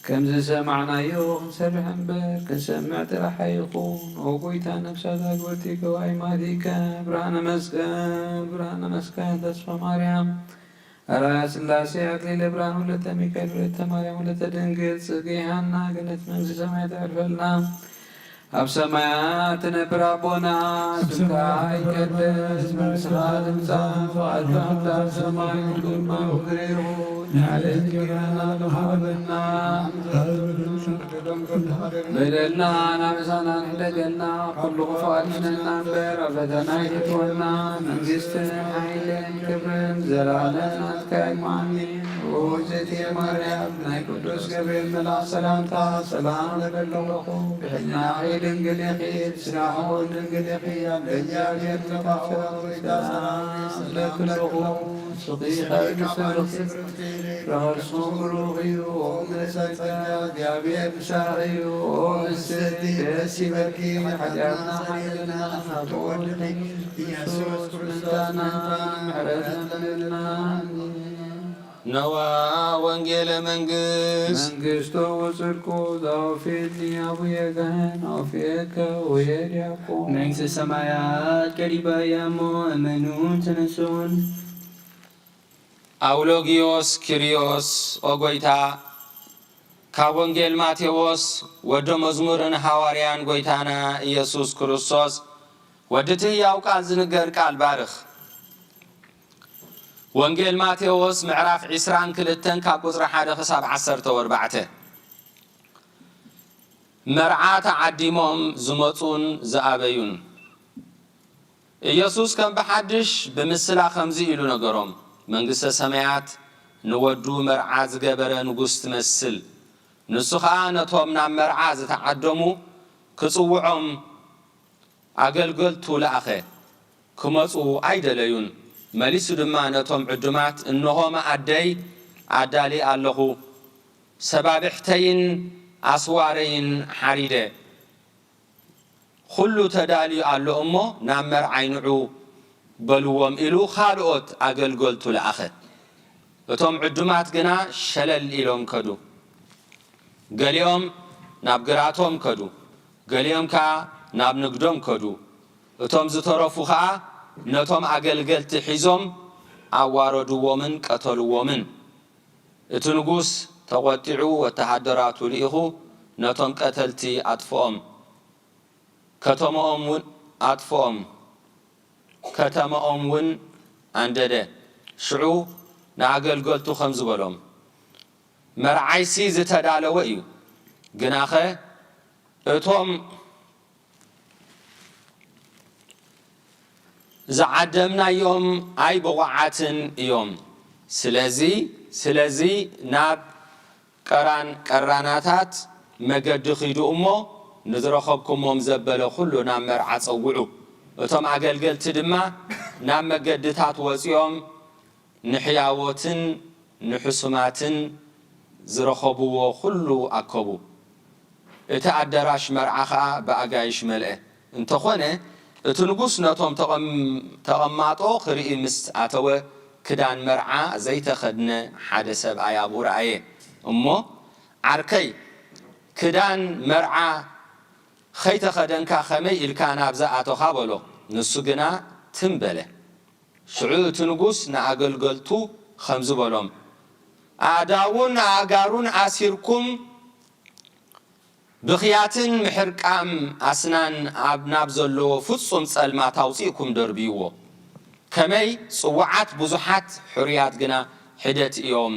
ከም ዝሰማዕናዮ ክንሰርሕ እምበር፣ ክንሰምዕ ጥራሕ ኣይኹን። ኦ ጎይታ፣ ነፍሳት ኣግበርቲ ገባኢ ማቲከ፣ ብርሃነ መስቀል፣ ብርሃነ መስቀል፣ ተስፋ ማርያም፣ ኣርኣያ ስላሴ፣ ኣክሊለ ብርሃን፣ ወለተ ሚካኤል፣ ወለተ ማርያም፣ ወለተ ድንግል፣ ጽጌ ሃና፣ ገነት መንግስተ ሰማይ ተዕርፈልና። ኣብ ሰማያት ትነብር ኣቦና፣ ስምካ ይቀደስ፣ መንግስትኻ ትምጻእ፣ ፍቓድካ ከምታ ኣብ ሰማይ ከምኡ ድማ ኣብ ምድሪ ይኹን። ንዕለትና እንገብረና ሃበና። በደልና ናብሳና ንሕደገልና፣ ኩሉ ክፉእ ኣድሕነና እምበር፣ ኣብ ፈተና ኣይተእትወና። መንግስትን ሓይልን ክብርን ዘላለም ናትካ እዩ። ኣሜን። ኦ እግዝእትየ ማርያም፣ ናይ ቅዱስ ገብርኤል መልኣኽ ሰላምታ ሰላም እብለኪ፣ ብሕልናኺ ድንግል ኢኺ፣ ብስጋኺ እውን ድንግል ኢኺ። ኣደ እግዚኣብሔር ተባኦ፣ ጸጋ ሰላም እብለኪ ኣለኹ። ንስኺ ካብ ኣንስቲ ብርኽቲ ኢኺ፣ ፍረ ከርስኺ እውን ብሩኽ እዩ። ኦ ምልዕተ ጸጋ፣ እግዚኣብሔር ምሳኺ እዩ። ኦ ፍስሕቲ ደስ ይበልኪ፣ ሓጢኣትና ሓጢኣትና ሓጢኣትና ሓጢኣትና ኢየሱስ ክርስቶስ ምሕረትና ምሕረትና ለምንና። ነዋ ወንጌለ መንግስት። መንግስቱ ወጽድቁ ዘውፊኒ ኣቡየ ገን ኣውፊየከ ወየ ዲያቆን። መንግስተ ሰማያት ቀሪባ እያ እሞ እመኑን ተነሱን። ኣውሎጊዮስ ኪርዮስ፣ ኦ ጎይታ፣ ካብ ወንጌል ማቴዎስ፣ ወዲ መዝሙርን ሃዋርያን ጎይታና ኢየሱስ ክርስቶስ፣ ወዲ እቲ ህያው ቃል ዝንገር ቃል ባርኽ። ወንጌል ማቴዎስ ምዕራፍ ዒስራን ክልተን ካብ ቁጽሪ ሓደ ክሳብ ዓሰርተ ወርባዕተ። መርዓ ተዓዲሞም ዝመጹን ዝኣበዩን። ኢየሱስ ከም ብሓድሽ ብምስላ ከምዚ ኢሉ ነገሮም፣ መንግስተ ሰማያት ንወዱ መርዓ ዝገበረ ንጉስ ትመስል። ንሱ ኸኣ ነቶም ናብ መርዓ ዝተዓደሙ ክጽውዖም ኣገልገልቱ ለኣኸ። ክመጹ ኣይደለዩን። መሊሱ ድማ ነቶም ዕዱማት፣ እንሆ መኣደይ ኣዳሊ ኣለኹ፣ ሰባብሕተይን ኣስዋረይን ሓሪደ፣ ኹሉ ተዳልዩ ኣሎ እሞ ናብ መርዓይ ንዑ በልዎም ኢሉ ካልኦት ኣገልገልቱ ለኣኸ። እቶም ዕዱማት ግና ሸለል ኢሎም ከዱ። ገሊኦም ናብ ግራቶም ከዱ፣ ገሊኦም ከኣ ናብ ንግዶም ከዱ። እቶም ዝተረፉ ኸኣ ነቶም ኣገልገልቲ ሒዞም ኣዋረድዎምን ቀተልዎምን። እቲ ንጉስ ተቖጢዑ ወተሃደራቱ ልኢኹ ነቶም ቀተልቲ ኣጥፍኦም። ከተማኦም እውን ኣጥፍኦም። ከተማኦም እውን ኣንደደ። ሽዑ ንኣገልገልቱ ከምዚ በሎም፣ መርዓይሲ ዝተዳለወ እዩ፣ ግናኸ እቶም ዝዓደምናዮም ኣይብቑዓትን እዮም። ስለዚ፣ ስለዚ ናብ ቀራን ቀራናታት መገዲ ኺዱ እሞ፣ ንዝረኸብኩሞም ዘበለ ኹሉ ናብ መርዓ ጸውዑ። እቶም ኣገልገልቲ ድማ ናብ መገድታት ወጺኦም ንሕያዎትን ንሕሱማትን ዝረኸብዎ ኹሉ ኣከቡ። እቲ ኣደራሽ መርዓ ኸኣ ብኣጋይሽ መልአ። እንተኾነ፣ እቲ ንጉስ ነቶም ተቐም-፣ ተቐማጦ ክርኢ ምስ ኣተወ፣ ክዳን መርዓ ዘይተኸድነ ሓደ ሰብኣይ ኣብኡ ረኣየ። እሞ፣ ዓርከይ፣ ክዳን መርዓ ኸይተኸደንካ ኸመይ ኢልካ ናብዚ ኣቶኻ? በሎ። ንሱ ግና ትም በለ። ሽዑ እቲ ንጉስ ንኣገልገልቱ ኸምዚ በሎም፣ ኣእዳዉን ኣእጋሩን ኣሲርኩም ብኽያትን ምሕርቃም ኣስናን ኣብ ናብ ዘለዎ ፍጹም ጸልማት ኣውጺእኩም ደርብይዎ። ከመይ ጽዉዓት ብዙሓት ሕሩያት ግና ሒደት እዮም።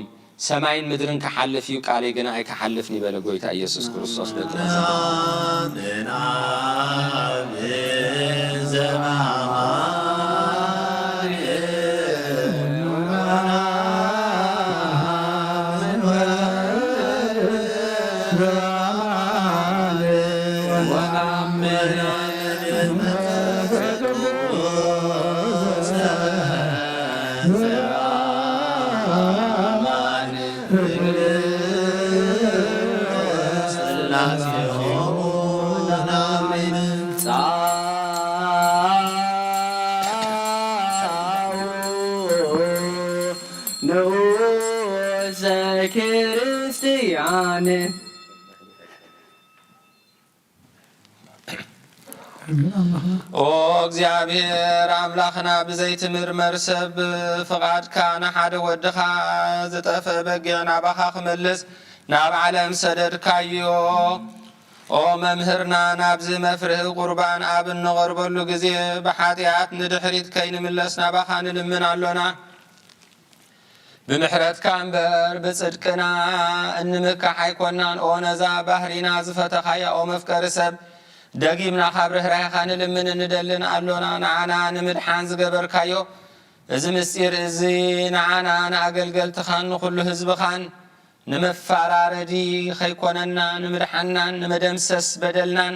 ሰማይን ምድርን ክሓልፍ እዩ፣ ቃለይ ግና ኣይክሓልፍን እዩ በለ ጎይታ ኢየሱስ ክርስቶስ። ደቂ መዛሙርቱ። ኣነ ኦ እግዚኣብሔር ኣምላኽና፣ ብዘይትምርመር ሰብ ፍቓድካ ንሓደ ወድኻ ዝጠፍአ በጊዕ ናባኻ ክመልስ ናብ ዓለም ሰደድካዮ። ኦ መምህርና፣ ናብዚ መፍርሂ ቁርባን ኣብ እንቐርበሉ ግዜ ብሓጢኣት ንድሕሪት ከይንምለስ ናባኻ ንልምን ኣሎና። ብምሕረትካ እምበር ብጽድቅና እንምካሕ ኣይኮናን። ኦ ነዛ ባህሪና ዝፈተኻያ፣ ኦ መፍቀሪ ሰብ፣ ደጊምና ካብ ርህራሄኻ ንልምን እንደልን ኣሎና። ንዓና ንምድሓን ዝገበርካዮ እዚ ምስጢር እዚ ንዓና ንኣገልገልትኻን ንኹሉ ህዝብኻን ንመፋራረዲ ኸይኮነና፣ ንምድሓናን ንመደምሰስ በደልናን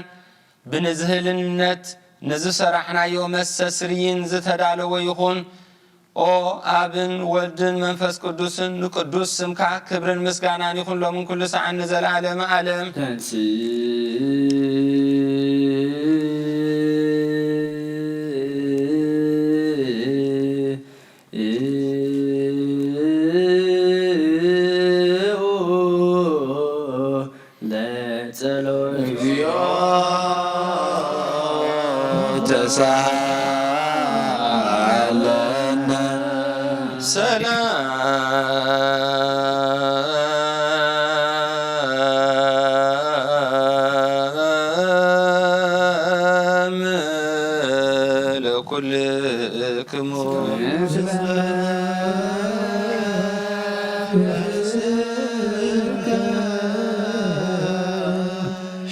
ብንዝህልነት ንዝሰራሕናዮ መስተስርይን ዝተዳለወ ይኹን። ኦ ኣብን ወልድን መንፈስ ቅዱስን ንቅዱስ ስምካ ክብርን ምስጋናን ይኹን ሎምን ኩሉ ሰዓን ንዘለዓለመ ዓለም። ተንሥእ ለጸሎት። እግዚኦ ተሳለነ። ሰላም ለኩልክሙ።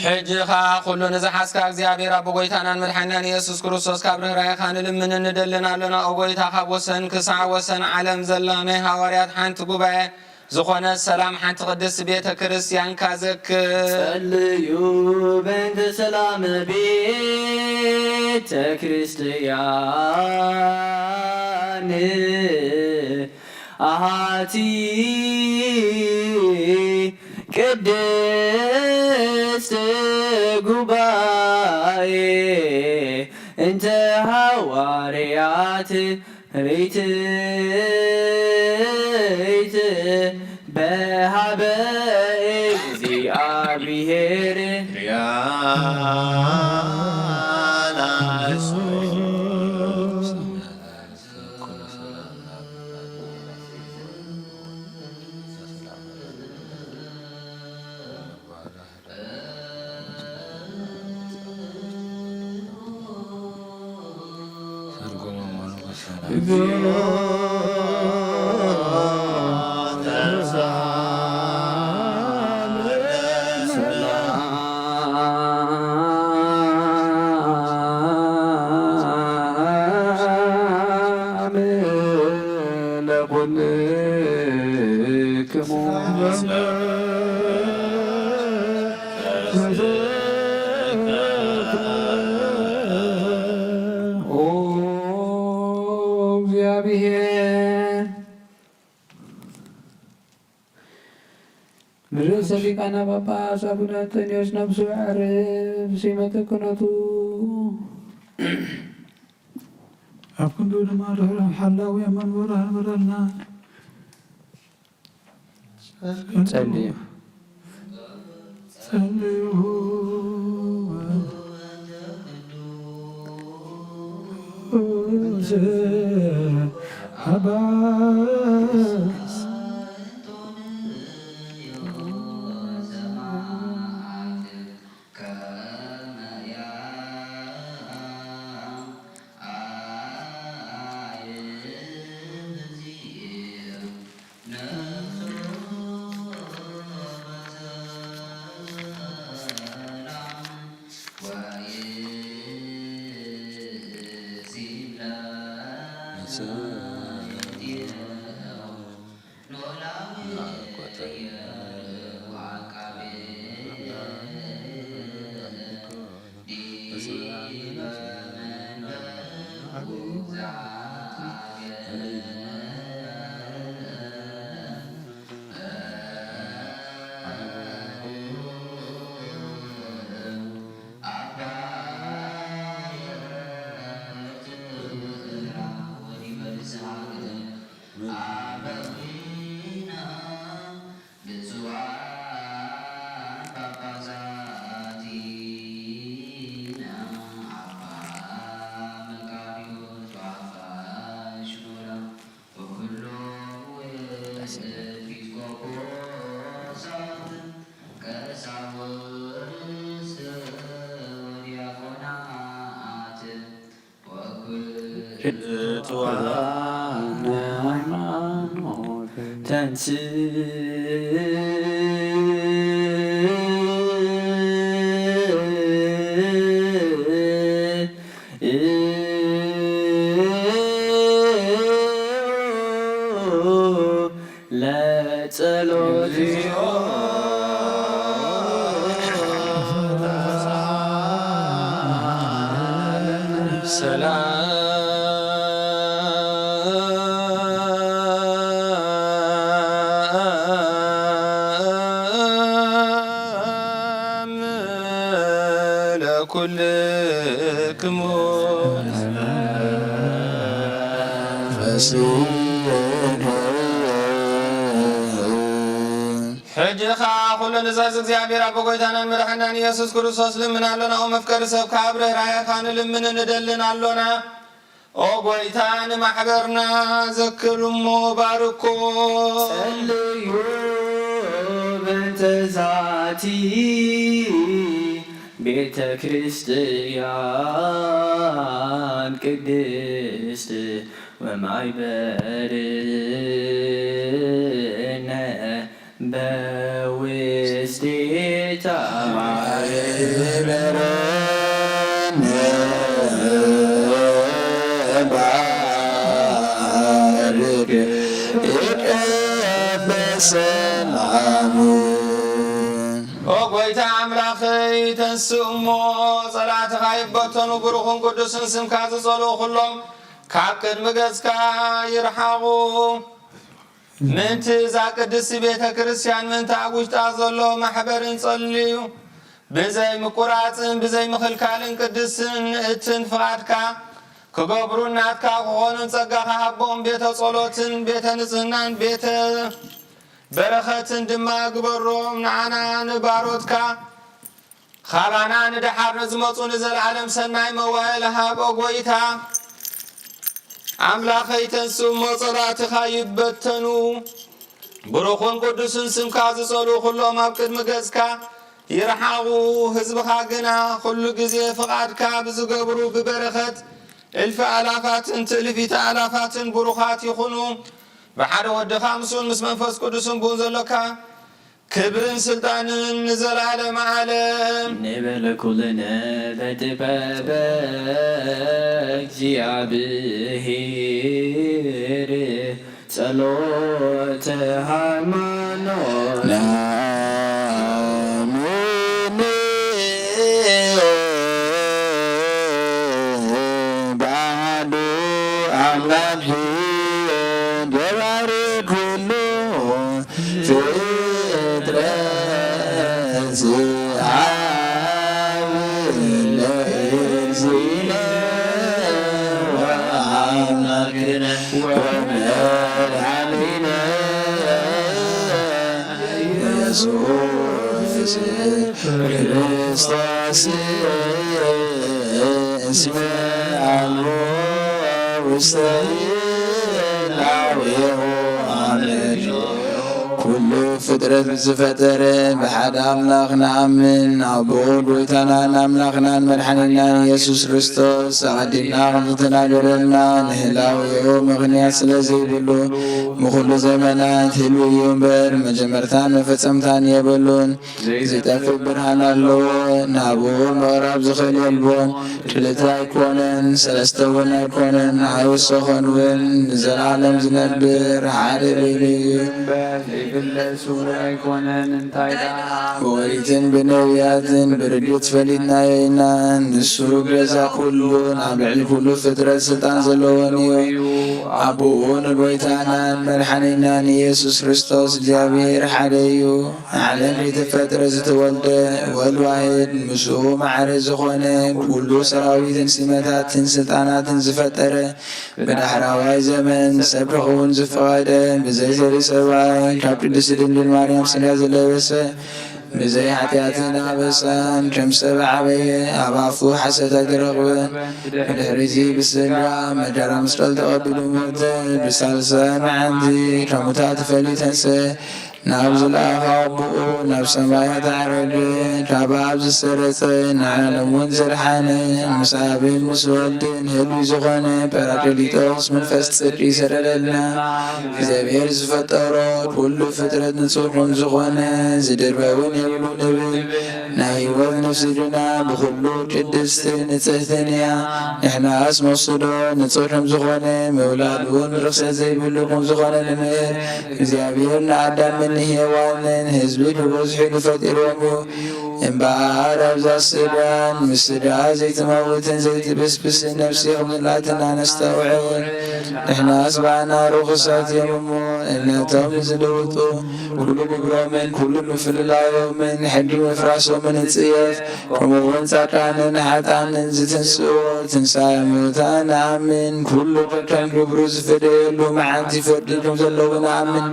ሕጂ ኸኣ ኩሉ ንዝሓዝካ እግዚኣብሔር ኣቦ፣ ጎይታናን መድሓኒናን ኢየሱስ ክርስቶስ፣ ካብ ርህራሄኻ ንልምንን ንደልን ኣሎና። ኦ ጎይታ፣ ካብ ወሰን ክሳዕ ወሰን ዓለም ዘላ ናይ ሃዋርያት ሓንቲ ጉባኤ ዝኾነት ሰላም ሓንቲ ቅድስቲ ቤተ ክርስቲያንካ ዘክር። ጸልዩ በእንተ ሰላም ቤተ ክርስቲያን ኣሃቲ ቅድስት ጉባኤ እንተ ሃዋርያት ርትዕት በሃበ እግዚኣብሔር። ኦ እግዚአብሔር ንርእሰ ሊቃነ ጳጳስ ኣቡነ እንጠንዮስ ነፍሱ የዕርፍ፣ ሲመተ ክህነቱ ኣብ ክንዱ ድማ ድሕሪ ሓላዊ መንበሩ ኣንብረልና። ጸልዩ። ጸልዩ። ኣባ ርቱዓነ ሃይማኖት ተንሥእ ለጸሎት ሰላም ለኩልክሙ። ሕጂ ኸኣ ኩሉ ንዛዝ እግዚኣብሔር ኣቦ ጐይታናን መድሓናን ኢየሱስ ክርስቶስ ልምን ኣሎና። ኦ መፍቀሪ ሰብካ፣ ኣብ ርህራሄኻ ንልምንን ንደልን ኣሎና። ኦ ጐይታ፣ ንማሕበርና ዘክር እሞ ባርኮ። ጸልዩ በእንተ ዛቲ ቤተ ክርስቲያን ቅድስት ወማይበርነ በውስቴታ ማይበረነ ባርክ ይቀበሰናሙ። ኦ ጐይታ ኣምላኸይ፣ ተንስእ እሞ ጸላእትኻ ይበተኑ፣ ብሩኽን ቅዱስን ስምካ ዝጸልኡ ኹሎም ካብ ቅድሚ ገጽካ ይርሓቑ። ምእንቲ እዛ ቅድስቲ ቤተ ክርስቲያን፣ ምእንቲ ኣብ ውሽጣ ዘሎ ማሕበርን ጸልዩ፣ ብዘይ ምቁራጽን ብዘይ ምኽልካልን ቅድስትን ንእትን ፍቓድካ ክገብሩን ናትካ ክኾኑን ጸጋኻ ሃቦም። ቤተ ጸሎትን ቤተ ንጽህናን ቤተ በረኸትን ድማ ግበሮም። ንዓና ንባሮትካ ኻባና ንደሓር ንዝመጹ ንዘለዓለም ሰናይ መዋእል ሃብ። ኦ ጐይታ ኣምላኸይ፣ ተንስእ እሞ ጸላእትኻ ይበተኑ። ብሩኽን ቅዱስን ስምካ ዝጸልኡ ኹሎም ኣብ ቅድሚ ገጽካ ይርሓቑ። ህዝብኻ ግና ኩሉ ግዜ ፍቓድካ ብዝገብሩ ብበረኸት እልፊ ኣላፋትን ትእልፊተ ኣላፋትን ብሩኻት ይኹኑ። ብሓደ ወድኻ ምስኡን ምስ መንፈስ ቅዱስን ብኡን ዘሎካ ክብርን ስልጣንን ንዘለዓለመ ዓለም። ንበለ ኩልነ በጥበበ እግዚኣብሔር ጸሎተ ሃይማኖት። ናምን በአሐዱ አምላክ ገባሬ ኩሉ ፍጥረት ዘአብ ለእግዚእነ ወአምላክነ ወመድኃኒነ ኢየሱስ ክርስቶስ እስመ አልቦ ውስተ ህላዌሁ አምላክ። ኩሉ ፍጥረት ዝፈጠረ ብሓደ ኣምላኽ ንኣምን። ኣቦ ጐይታናን ኣምላኽናን መድሓኒናን ኢየሱስ ክርስቶስ ኣቐዲምና ከም ዝተናገረልና ንህላዌኡ ምኽንያት ስለ ዘይብሉ ብኹሉ ዘመናት ህልው እዩ እምበር መጀመርታን መፈጸምታን የብሉን። ዘይጠፍእ ብርሃን ኣለዎ፣ ናብኡ ምቕራብ ዝኽእል የልቦን። ክልተ ኣይኮነን፣ ሰለስተ እውን ኣይኮነን፣ ኣይወሰኸን እውን፣ ንዘለኣለም ዝነብር ሓደ ልዕሊ እዩ። እምበር ዘይፍለጥ ስውር ኣይኮነን። እንታይ ደኣ? ብኦሪትን ብነቢያትን ብርግጽ ፈሊጥናዮ ኢና። ንሱ ገዛ ኩሉን ኣብ ልዕሊ ኩሉ ፍጥረት ስልጣን ዘለዎን እዩ። ኣብኡ ንጎይታናን መድሓኒናን ኢየሱስ ክርስቶስ እግዚኣብሔር ሓደ እዩ። ዓለም ከይትፈጥር ዝተወልደ ወልድ ዋሕድ፣ ምስኡ ማዕረ ዝኾነ፣ ኩሉ ሰራዊትን ሲመታትን ስልጣናትን ዝፈጠረ፣ ብዳሕራዋይ ዘመን ሰብ ክኸውን ዝፈቐደ፣ ብዘይ ዘርኢ ሰብኣይ ካብ ቅድስቲ ድንግል ማርያም ሥጋ ዝለበሰ፣ ብዘይ ሓጢኣትን ኣበሳን ከም ሰብ ዓበየ፣ ኣብ ኣፉ ሓሰት ኣይተረኽበን። ብድሕሪዚ ብስጋ መከራ መስቀል ተቐቢሉ ሞተ፣ ብሳልሳይ መዓልቲ ካብ ሙታት ተፈልዩ ተንሰ፣ ናብ ዝለኣኻ ኣቦኡ ናብ ሰማያት ኣዕረገ፣ ካብ ኣብ ዝሰረጸ ንዓለም እውን ዘድሓነ፣ ምስ ኣብን ምስ ወልድን ህልዊ ዝኾነ ጳራቅሊጦስ መንፈስ ጽድቂ ይሰደደልና። እግዚኣብሔር ዝፈጠሮ ኩሉ ፍጥረት ንጹሕ ከም ዝኾነ ዝድርበ እውን የብሉን እብል። ናይ ህይወት ነፍሲ ድማ ብኹሉ ቅድስትን ንጽህትን እያ። ንሕናስ መስሎ ንጹሕ ከም ዝኾነ ምውላድ እውን ርኽሰት ዘይብሉ ከም ዝኾነ ንምህር። እግዚኣብሔር ንኣዳምን ንሄዋንን ህዝቢ ክበዝሑ ኢሉ ፈጢርዎም እዩ። እምበኣር ኣብዛ ስጋን ምስ ስጋ ዘይትመውትን ዘይትብስብስን ነፍሲ ከም ዘላትና ነስተውዕል። ንሕናስ ብኣና ርኹሳት እዮም እሞ፣ እምነቶም ንዝልውጡ ኩሉ ግብሮምን ኩሉ ምፍልላዮምን ሕጊ ምፍራሶምን ንጽየፍ። ከምኡ እውን ጻድቃንን ሓጥኣንን ዝትንስእዎ ትንሳኤ ሙታን ንኣምን። ኩሉ ከከም ግብሩ ዝፍደየሉ መዓልቲ ፍርዲ ከም ዘለዎ ንኣምን።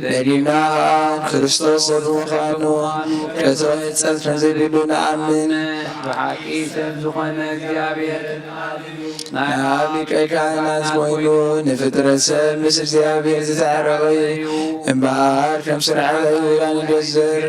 ደጊምና ኸኣ ክርስቶስ ሰብ ምዃኑ፣ ከቶ ህጸት ከም ዘይብሉ ንኣምን። ብሓቂ ሰብ ዝኾነ እግዚኣብሔር ናይ ኣብ ሊቀ ካህናት ኮይኑ፣ ንፍጥረት ሰብ ምስ እግዚኣብሔር ዝተዓረቐ እዩ። እምበኣር ከም ስርዓት ኣይሁዳን ይገዝር።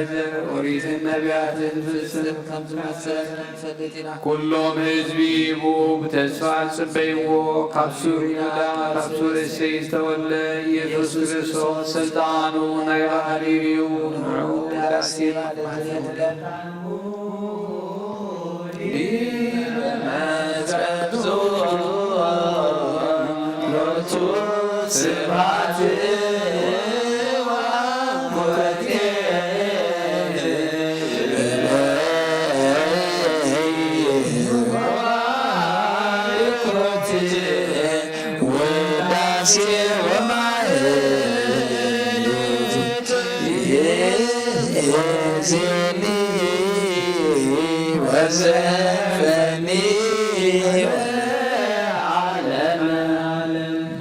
ኦሪትን ነቢያትን ፍጽም ከም ዝመሰል ክንፈልጥ ኢና። ኩሎም ህዝቢ ብኡ ብተስፋ ዝጽበይዎ፣ ካብ ሱር ይሁዳ፣ ካብ ሱር እሴይ ዝተወልደ ኢየሱስ ክርስቶስ፣ ስልጣኑ ናይ ባህሪ እዩ። ንዑ ውዳሴ ማለት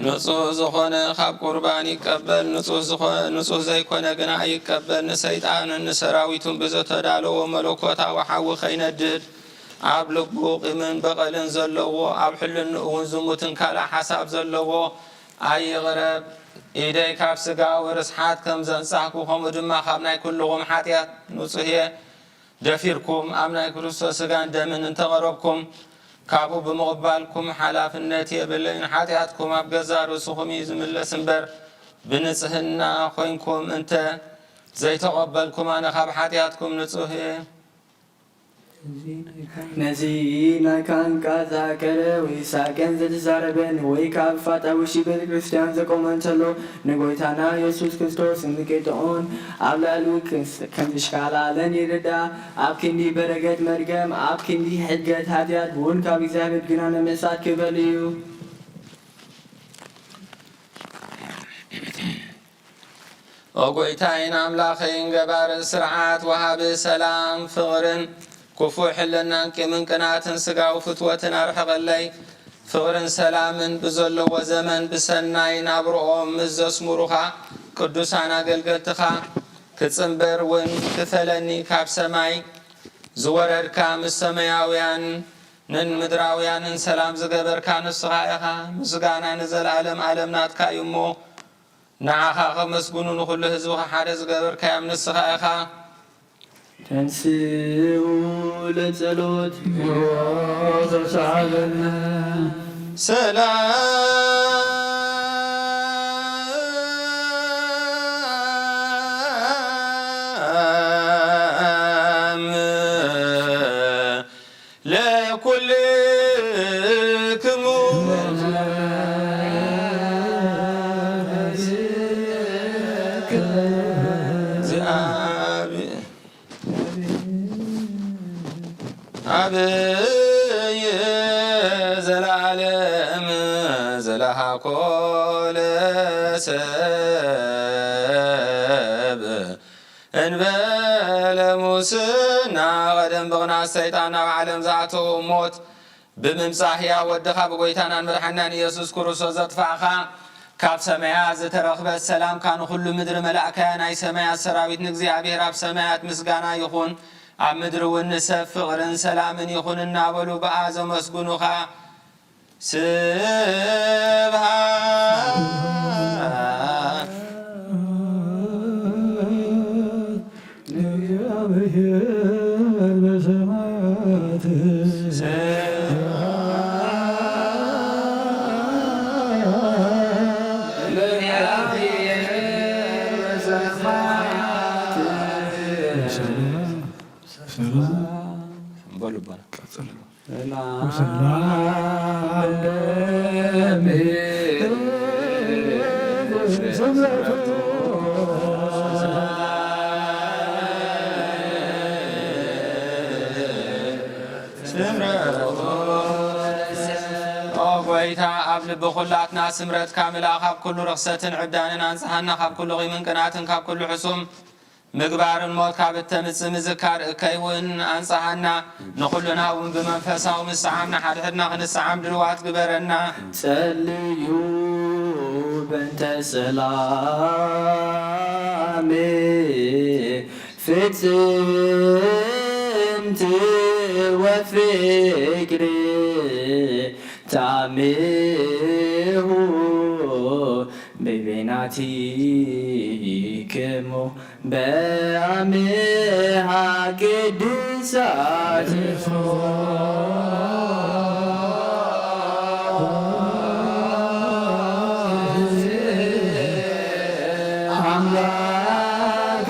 ንጹህ ዝኾነ ካብ ቁርባን ይቀበል፣ ንጹህ ዝኾ-፣ ንጹህ ዘይኮነ ግና ኣይቀበል። ንሰይጣንን ንሰራዊቱን ብዘተዳለዎ መለኮታዊ ሓዊ ከይነድድ፣ ኣብ ልቡ ቂምን በቐልን ዘለዎ፣ ኣብ ሕልንኡ እውን ዝሙትን ካልእ ሓሳብ ዘለዎ ኣይቕረብ። ኢደይ ካብ ስጋዊ ርስሓት ከም ዘንጻህኩ፣ ከምኡ ድማ ካብ ናይ ኩልኹም ሓጢኣት ንጹህ እየ። ደፊርኩም ኣብ ናይ ክርስቶስ ስጋን ደምን እንተቐረብኩም፣ ካብኡ ብምቕባልኩም ሓላፍነት የብለይን። ሓጢኣትኩም ኣብ ገዛእ ርእስኹም እዩ ዝምለስ እምበር፣ ብንጽህና ኮይንኩም እንተ ዘይተቐበልኩም፣ ኣነ ካብ ሓጢኣትኩም ንጹህ እየ። ነዚ ናይ ካህን ቃል ዝሃቀረ ወይ ሳቀን ዘተዛረበን ወይ ካብ ፋጣዊ ሺ ቤተ ክርስቲያን ዘቆመ እንተሎ፣ ንጎይታና የሱስ ክርስቶስ እንቅጥዑን ኣብ ልዕሊኡ ክስ-፣ ከም ዝሽካላለን ይርዳእ። ኣብ ክንዲ በረገት መርገም፣ ኣብ ክንዲ ሕድገት ኃጢኣት፣ ብውን ካብ እግዚኣብሔር ግና ንምዕሳት ክበል እዩ። ኦ ጐይታይን ኣምላኸይን፣ ገባር ስርዓት፣ ወሃቢ ሰላም፣ ፍቕርን ክፉእ ሕልናን ቂምን ቅንኣትን ስጋዊ ፍትወትን ኣርሕቐለይ። ፍቕርን ሰላምን ብዘለዎ ዘመን ብሰናይ ናብርኦም ምስ ዘስምሩኻ ቅዱሳን ኣገልገልትኻ ክጽንበር እውን ክፈለኒ ካብ ሰማይ ዝወረድካ ምስ ሰማያውያንን ምድራውያንን ሰላም ዝገበርካ ንስኻ ኢኻ። ምስጋና ንዘለዓለም ዓለም ናትካ እዩ እሞ፣ ንዓኻ ከመስግኑ ንኹሉ ህዝብኻ ሓደ ዝገበርካዮም ንስኻ ኢኻ። ተንስኡ ለጸሎት። ሰላም ለኩልክሙ። ኣብይ ዘለዓለም ዘለሃኮ ለሰብ እንበለ ሙስና። ቀደም ብቕንኣት ሰይጣን ናብ ዓለም ዝኣተወ ሞት ብምምጻእ ሕያው ወድኻ ብጐይታናን መድሓናን ኢየሱስ ክርስቶስ ዘጥፋእኻ፣ ካብ ሰማያት ዝተረኽበት ሰላምካ ንኹሉ ምድሪ መላእካያ። ናይ ሰማያት ሰራዊት ንእግዚኣብሔር ኣብ ሰማያት ምስጋና ይኹን፣ ኣብ ምድሪ እውን ንሰብ ፍቕርን ሰላምን ይኹን እናበሉ ብኣ ዘመስግኑኻ። ስብሃት ወሰላም ለእምይእዜሰ ስምረቱ። ስምረቱ። ኦ ጎይታ፣ ኣብ ልቢ ኩላትና ስምረትካ ምልኣ፣ ካብ ኩሉ ርኽሰትን ዕብዳንን ኣንጽሃና፣ ካብ ኩሉ ቂምን ቅንኣትን ካብ ኩሉ ሕሱም ምግባርን ሞት ካብ እተምጽእ ምዝካር እከይ እውን ኣንጽሃና። ንኹልና እውን ብመንፈሳዊ ምስዓም ንሓድሕድና ክንስዓም ድልዋት ግበረና። ጸልዩ በእንተ ሰላም ፍጽምቲ ወፍቅሪ ታሜሁ በቤናቲክሙ በአምሃ ቅድሳት አምላክ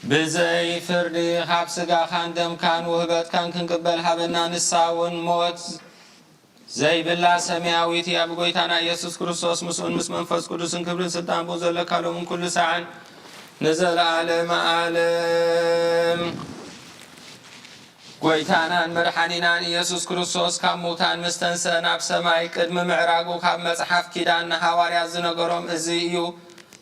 ብዘይ ፍርዲ ካብ ስጋኻን ደምካን ውህበትካን ክንቅበል ሃበና። ንሳ እውን ሞት ዘይብላ ሰማያዊት እያ። ብጎይታና ኢየሱስ ክርስቶስ ምስኡን ምስ መንፈስ ቅዱስን ክብርን ስልጣን ብኡ ዘለካ ሎምን ኩሉ ሰዓን ንዘለዓለመ ዓለም። ጎይታናን መድሓኒናን ኢየሱስ ክርስቶስ ካብ ሙታን ምስ ተንሰአ ናብ ሰማይ ቅድሚ ምዕራጉ ካብ መጽሓፍ ኪዳን ንሃዋርያት ዝነገሮም እዚ እዩ።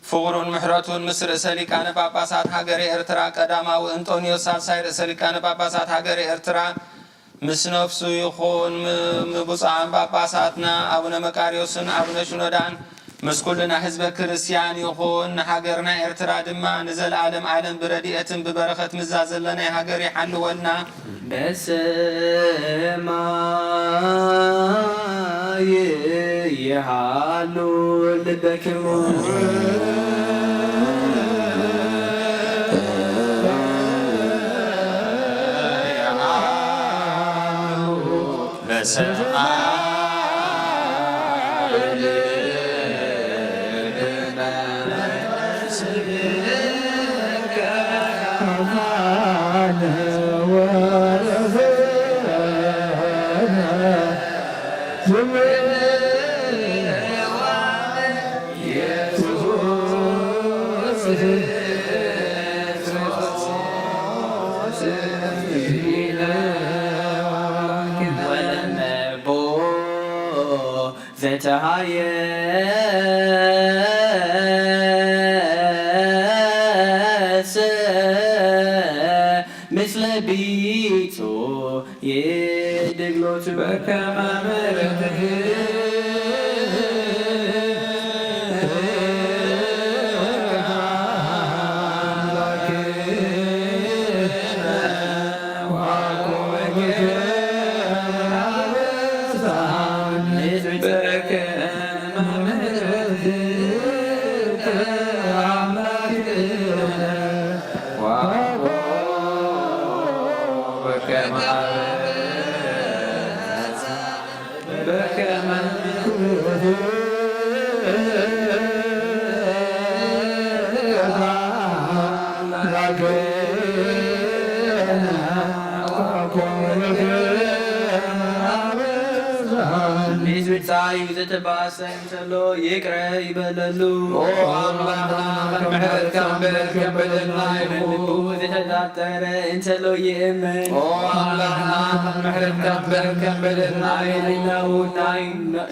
ፍቕሩን ምሕረቱን ምስ ርእሰ ሊቃነ ጳጳሳት ሃገረ ኤርትራ ቀዳማዊ እንጦንዮስ ሳልሳይ ርእሰ ሊቃነ ጳጳሳት ሃገረ ኤርትራ ምስ ነፍሱ ይኹን። ም-፣ ምብፁዓን ጳጳሳትና ኣቡነ መቃርዮስን ኣቡነ ሽኖዳን ምስ ኩልና ህዝበ ክርስቲያን ይኹን። ንሃገርና ኤርትራ ድማ ንዘለዓለም ዓለም ብረድኤትን ብበረኸት ምዛ ዘለና ናይ ሃገር ይሓልወልና። በሰማይ ይሃሉ ልበክሙ። በሰማይ ዘተሃየሰ ምስለ ቢጹ የድግሎቱ በከመ ምሕረትኪ ንዝብጻዩ ዝተባሰ እንተሎ ይቅረ ይበለሉ። ኦ ኣምላኽና፣ ከም ምሕረትካ እምበር ከም በደልና ኣይኹን። ብልቡ ዝተጠርጠረ እንተሎ ይእመን። ኦ ኣምላኽና፣ ከም ምሕረትካ እምበር ከም በደልና ኣይኹን። ናይ፣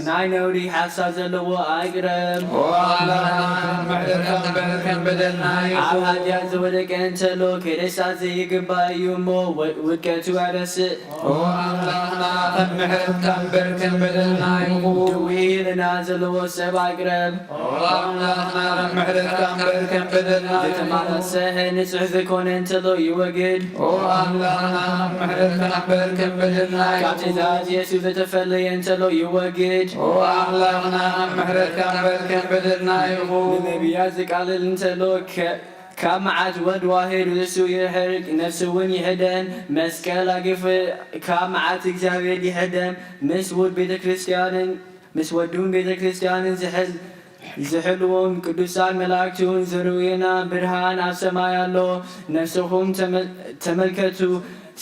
ናይ ነውሪ ሓሳብ ዘለዎ ኣይቅረብ። ኦ ኣምላኽና፣ ከም ምሕረትካ እምበር ከም በደልና ኣብ ኣይኹን። ሓጢኣት ዝወደቀ እንተሎ ክርእሳ ዘይግባእ እዩ እሞ፣ ወ-፣ ውድቀቱ ኣይረስእ። ኦ ኣምላኽና፣ ከም ምሕረትካ እምበር ከም በደልና ኣይኹን። ድዊ ኢልና ዘለዎ ሰብ ኣቅረብ። ኦ ኣምላኽና፣ ከም ምሕረትካ እምበር ከም በደልና ኣይኹን። ዝተማላሰሐ ንጹሕ ዝኾነ እንተሎ ይወግድ። ኦ ኣምላኽና፣ ከም ምሕረትካ እምበር ከም በደልና ካብ ኣይኹን። ትእዛዝ የሱስ ዝተፈለየ እንተሎ ይወግድ። ኦ ኣምላኽና፣ ከም ምሕረትካ እምበር ከም በደልና ኣይኹን። ንነቢያት ዝቃልል እንተሎ ከ-፣ ካብ መዓት ወልድ ዋሕድ ርእሱ ይርሕቅ፣ ነፍሱ እውን ይሕደን። መስቀል ኣግፍ ካብ መዓት እግዚኣብሔር ይሕደን። ምስ ውድ ቤተ ክርስቲያንን ምስ ወዱን ቤተ ክርስቲያንን ዝሕል-፣ ዝሕልዎም ቅዱሳን መላእክቱን ዝርእዩና ብርሃን ኣብ ሰማይ ኣሎ። ነፍስኹም ተመ-፣ ተመልከቱ፣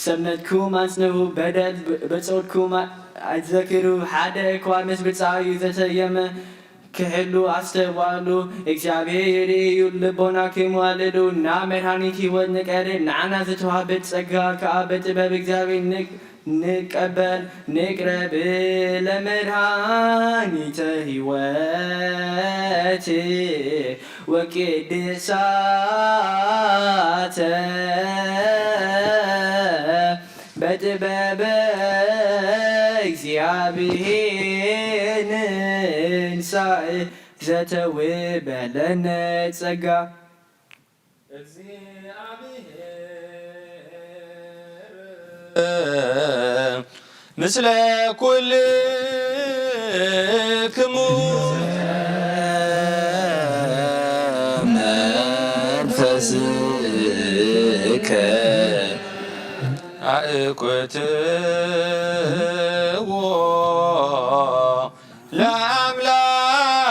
ሰብነትኩም ኣጽንዑ፣ በደል ብ-፣ ብጾትኩም ኣ-፣ ኣይትዘክሩ። ሓደ እኳ ምስ ብጻዩ ዘተየመ ክሕሉ ኣስተውዓሉ። እግዚኣብሔር ይርኢ እዩ፣ ልቦናኩም ኣልዕሉ። ናብ መድኃኒት ሕይወት ንቀርብ፣ ንዓና ዝተዋህበት ጸጋ ከኣ በጥበብ እግዚኣብሔር ን-፣ ንቀበል። ንቅረብ ለመድኃኒተ ሕይወት ወቅድሳተ በጥበበ እግዚኣብሔር ንንሳእ ዘተውበለነ ጸጋ። እግዚኣብሔር ምስለ ኩልክሙ መንፈስከ ኣእኩትዎ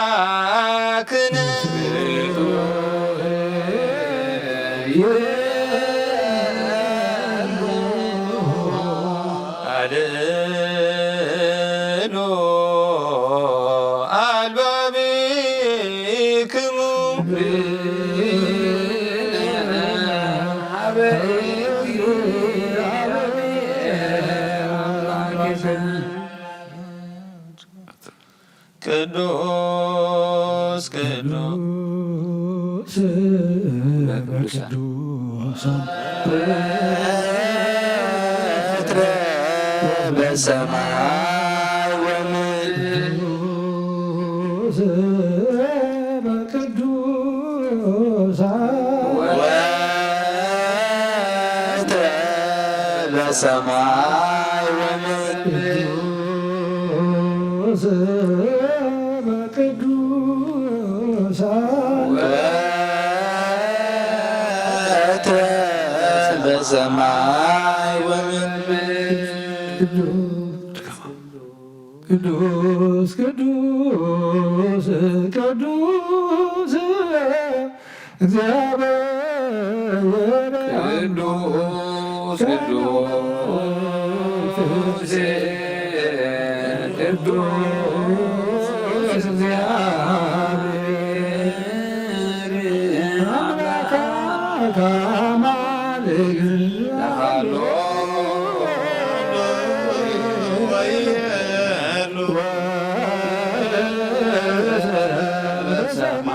ለአምላክነ አልዕሉ አልባቢክሙ። ቅዱስ ቅዱስ ቅዱስ በሰማይ ወምድር ቅዱስ በሰማይ ወምድር ቅዱስ በሰማይ ወምድር ቅዱስ ቅዱስ ቅዱስ እግዚአብሔር ቅዱስ ቅዱስ ቅዱስ እግዚአብሔር አምላከ አማልክት ለሃሎ ወይሉ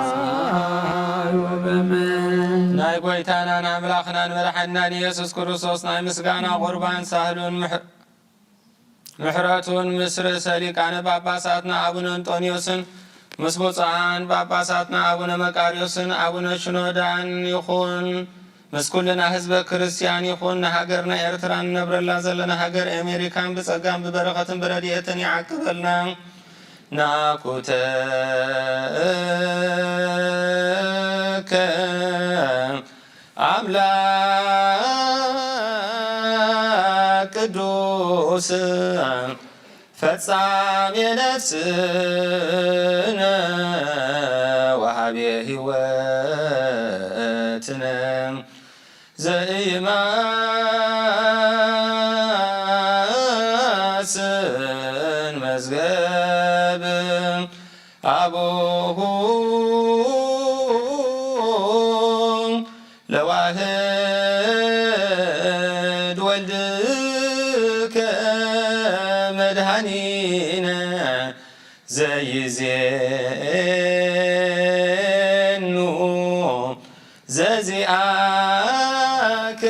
በሰማይ ወበምድር። ናይ ጎይታናን ኣምላኽናን መድሓንናን ኢየሱስ ክርስቶስ ናይ ምስጋና ቁርባን ሳህሉን ምሕ-፣ ምሕረቱን ምስ ርእሰ ሊቃነ ጳጳሳትና ኣቡነ እንጦንዮስን ምስ ብፁዓን ጳጳሳትና ኣቡነ መቃርዮስን ኣቡነ ሽኖዳን ይኹን። ምስ ኩልና ህዝበ ክርስቲያን ይኹን። ንሃገርና ኤርትራ ንነብረላ ዘለና ሃገር ኣሜሪካን ብጸጋን ብበረኸትን ብረድኤትን ይዓቅበልና። ናኩተከ ኣምላክ ቅዱስ ፈጻሜ ነፍስነ ወሃቤ ሕይወትነ ዘኢማስን መዝገብ አቡሁ ለዋህድ ወልድከ መድኃኒነ ዘይዜኑ ዘዚአከ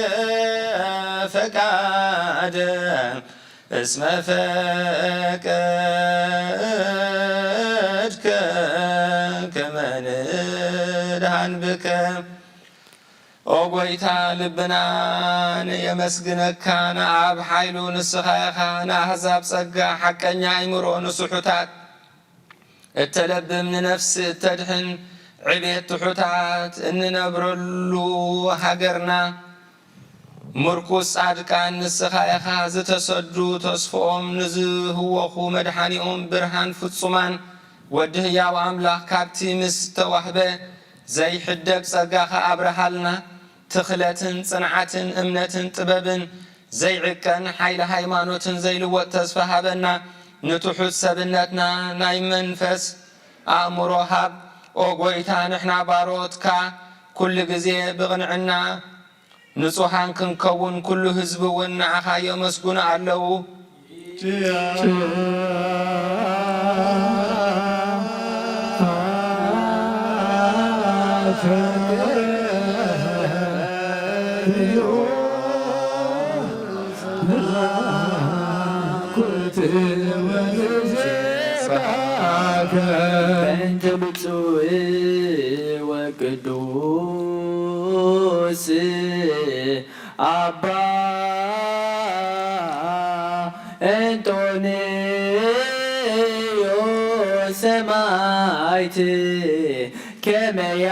ፈቃደ እስመ ፈቀ ንድሃን ብከ ኦ ጐይታ ልብናን የመስግነካ። ንኣብ ሓይሉ ንስኻ ኢኻ፣ ንኣህዛብ ጸጋ ሓቀኛ ኣይምሮ ንስሑታት እተለብም ንነፍሲ እተድሕን ዕቤት ትሑታት እንነብረሉ ሃገርና ምርኩስ ጻድቃን ንስኻ ኢኻ። ዝተሰዱ ተስፍኦም ንዝህወኹ መድሓኒኦም ብርሃን ፍጹማን ወዲ ህያው ኣምላኽ ካብቲ ምስ ተዋህበ ዘይሕደግ ጸጋኻ ኣብርሃልና። ትኽለትን ጽንዓትን እምነትን ጥበብን ዘይዕቀን ሓይሊ ሃይማኖትን ዘይልወጥ ተስፋ ሃበና። ንትሑት ሰብነትና ናይ መንፈስ ኣእምሮ ሃብ። ኦ ጐይታ፣ ንሕና ባሮትካ ኩሉ ግዜ ብቕንዕና ንጹሃን ክንከውን፣ ኩሉ ህዝቢ እውን ንዓኻ የመስግኑ ኣለዉ። በእንተ ብፁዕ ወቅዱስ ኣባ እንጦንዮስ ሰማዕት ከመያ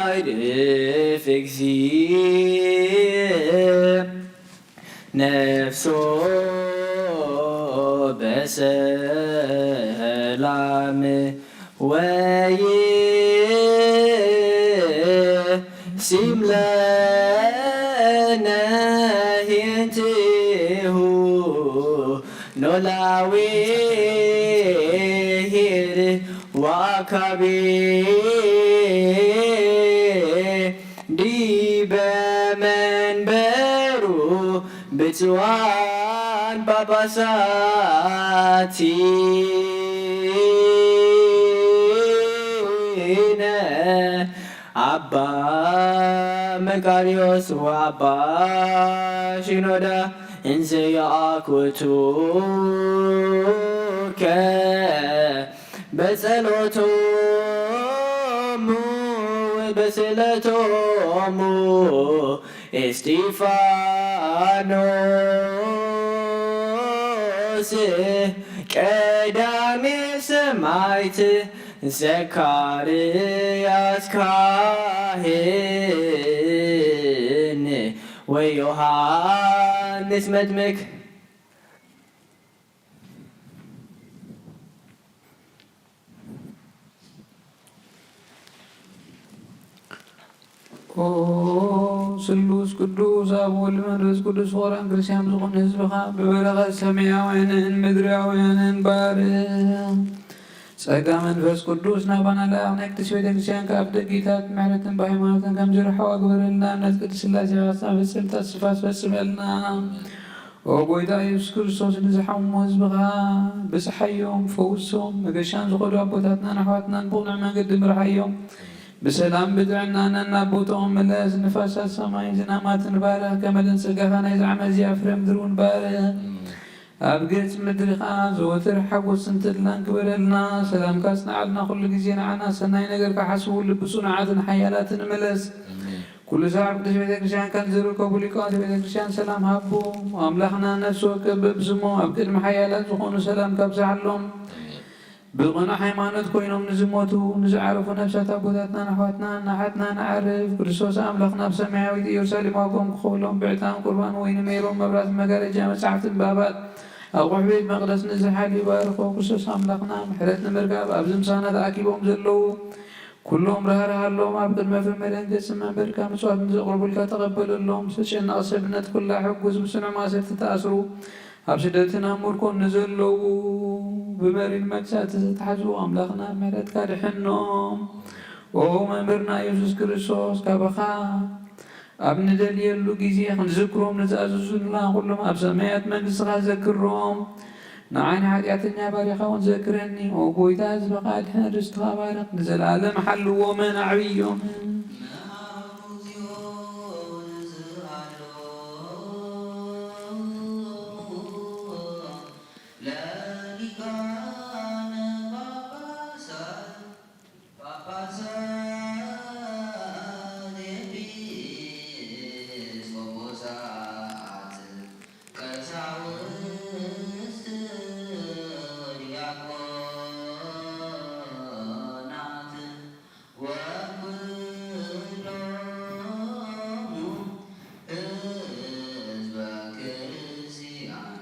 ኣይርፍ እግዚእ ነፍሶ በሰላም ወይሲም ለነ ሂንቲሁ ኖላዊ ሂር ዋካቢ ዲበ መንበሩ ብፁዓን ጳጳሳቲነ ኣባ መቃርዮስ ወኣባ ሺኖዳ እንዘ የአኩቱከ በጸሎቶሙ በስእለቶሙ እስጢፋኖስ ቀዳሜ ሰማዕት ዘካርያስ ካህን ወዮሃንስ መጥምቅ። ኦ ስሉስ ቅዱስ ኣብ ወልድ መንፈስ ቅዱስ ፍቑራን ክርስቲያን ዝኾኑ ህዝብኻ ብበረኸት ሰማያውያንን ምድራውያንን ባርኽ። ጸጋ መንፈስ ቅዱስ ናባና ለኣኽ ናይ ቅድስት ቤተ ክርስቲያን ከኣ ብደቂታት ምሕረትን ብሃይማኖትን ከም ዝርሕዋ ግበረልና። እምነት ቅድስት ሥላሴ ፍጽምታ ስፋት ፈጽመልና። ኦ ጐይታ ኢየሱስ ክርስቶስ ንዝሓሙ ህዝብኻ ብጽሓዮም፣ ፈውሶም። መገሻን ዝኾዱ ኣቦታትናን ኣሕዋትናን ብቕኑዕ መንገዲ ምርሓዮም። ብሰላም ብጥዕና ነናብ ቦታኦም ምለስ። ንፋሳት ሰማይን ዝናማትን ባርኽ። ከመ ደን ጸጋኻ ናይዚ ዓመት እዚኣ ፍረ ምድሪ እውን ባርኽ። ኣብ ገጽ ምድሪ ኸኣ ዘወትር ሓጎስን ተድላን ግበረልና። ሰላምካ ኣጽንዓልና፣ ኩሉ ግዜ ንዓና ሰናይ ነገር ክሓስቡ ልቢ ጽኑዓትን ሓያላትን ምለስ። ኣሜን። ኩሉ ሳዕ ኣብ ቅድስት ቤተ ክርስቲያን ከም ዝርከቡ ሊቃውንቲ ቤተ ክርስቲያን ሰላም ሃቦም። ኣምላኽና ነፍሲ ወከፍ በብስሞም ኣብ ቅድሚ ሓያላት ዝኾኑ ሰላም ካብዝሓሎም። ኣሜን። ብቕኑዕ ሃይማኖት ኮይኖም ንዝሞቱ ንዝዓረፉ ነፍሳት ኣቦታትናን ኣሕዋትናን ንሓትና ንዓርፍ። ክርስቶስ ኣምላኽና ኣብ ሰማያዊት ኢየሩሳሌም ዋግኦም ክኸፍሎም ብዕጣን ቁርባን ወይኒ ሜሮን መብራት መጋረጃ መጻሕፍቲ ንባባት ኣቑሑ ቤት መቕደስ ንዝሓል ይባርኾ። ክርስቶስ ኣምላኽና ምሕረት ንምርካብ ኣብዚ ምሳና ተኣኪቦም ዘለዉ ኩሎም ራህራሃሎም ኣብ ቅድመ ፍርመ ደንገጽ መንበርካ ምጽዋት ንዘቕርቡልካ ተቐበለሎም። ዝተጨነቐ ሰብነት ኩላ ሕጉዝ ብጽኑዕ ማእሰርቲ ተኣስሩ ኣብ ስደትን ኣብ ምርኮን ንዘለዉ ብመሪር መግዛእቲ ዝተታሕዙ ኣምላኽና ምሕረትካ ድሕኖም። ኦ መምህርና ኢየሱስ ክርስቶስ ካባኻ ኣብ ንደልየሉ ግዜ ክንዝክሮም ንዝኣዘዙና ኩሎም ኣብ ሰማያት መንግስትኻ ዘክሮም። ንዓይ ንሓጢኣተኛ ባሪኻ እውን ዘክረኒ። ኦ ጎይታ ህዝብኻ ኣድሕን ርስትኻ ባርኽ። ንዘለኣለም ሓልዎምን ኣዕብዮምን። ሊቃነ ጳጳሳት፣ ጳጳሳት፣ ኤጲስቆጶሳት፣ ቀሳውስት ወዲያቆናት ወኩሎሙ ህዝበ ክርስቲያን።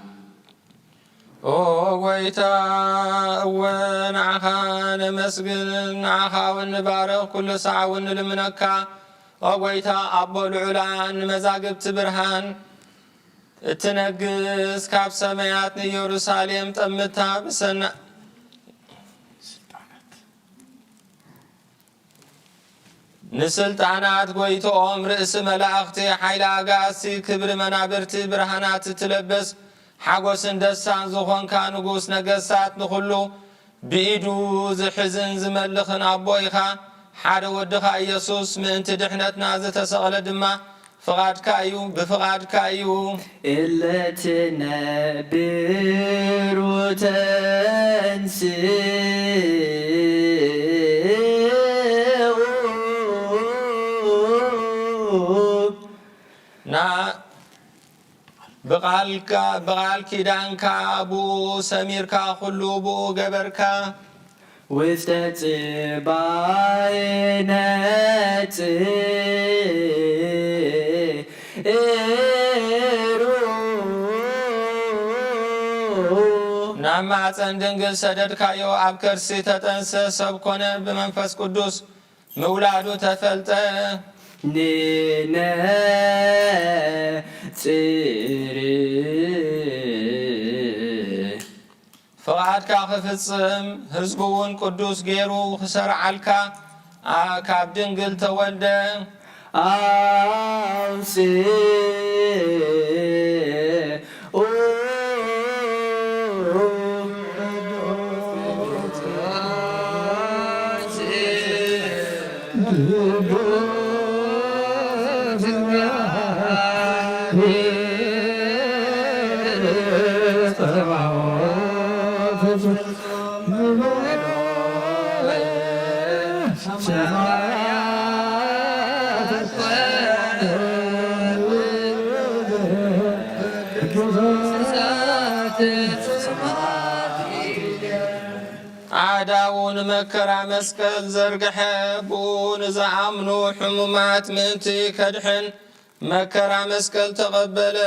ኦ ጐይታ፣ እወ ንዓኻ ነመስግን፣ ንዓኻ እውን ንባርኽ፣ ኩሉ ሳዕ እውን ንልምነካ። ኦ ጐይታ ኣቦ ልዑላን፣ ንመዛግብቲ ብርሃን እትነግስ፣ ካብ ሰማያት ንኢየሩሳሌም ጠምታ ብሰና ንስልጣናት ጐይትኦም፣ ርእሲ መላእኽቲ፣ ሓይሊ ኣጋእዝቲ፣ ክብሪ መናብርቲ ብርሃናት እትለብስ፣ ሓጐስን ደስታን ዝኾንካ ንጉስ ነገስታት፣ ንኹሉ ብኢዱ ዝሕዝን ዝመልኽን ኣቦ ኢኻ። ሓደ ወድኻ ኢየሱስ ምእንቲ ድሕነትና ዝተሰቕለ ድማ ፍቓድካ እዩ፣ ብፍቓድካ እዩ። እለ ትነብር ወተንሥኡ። ና-፣ ብቓልካ፣ ብቓል ኪዳንካ ብኡ ሰሚርካ፣ ኩሉ ብኡ ገበርካ። ውስተ ጽባሕ ነጽሩ። ናብ ማዕፀን ድንግል ሰደድካዮ፣ ኣብ ከርሲ ተጠንሰ፣ ሰብ ኮነ፣ ብመንፈስ ቅዱስ ምውላዱ ተፈልጠ። ንነጽር። ፍቓድካ ክፍጽም፣ ህዝቡ እውን ቅዱስ ገይሩ ክሰርዓልካ፣ ኣ-፣ ካብ ድንግል ተወልደ። ኣውፅኡ ኣእዳዉ ንመከራ መስቀል ዘርግሐ፣ ብኡ ንዝኣምኑ ሕሙማት ምእንቲ ከድሕን መከራ መስቀል ተቐበለ።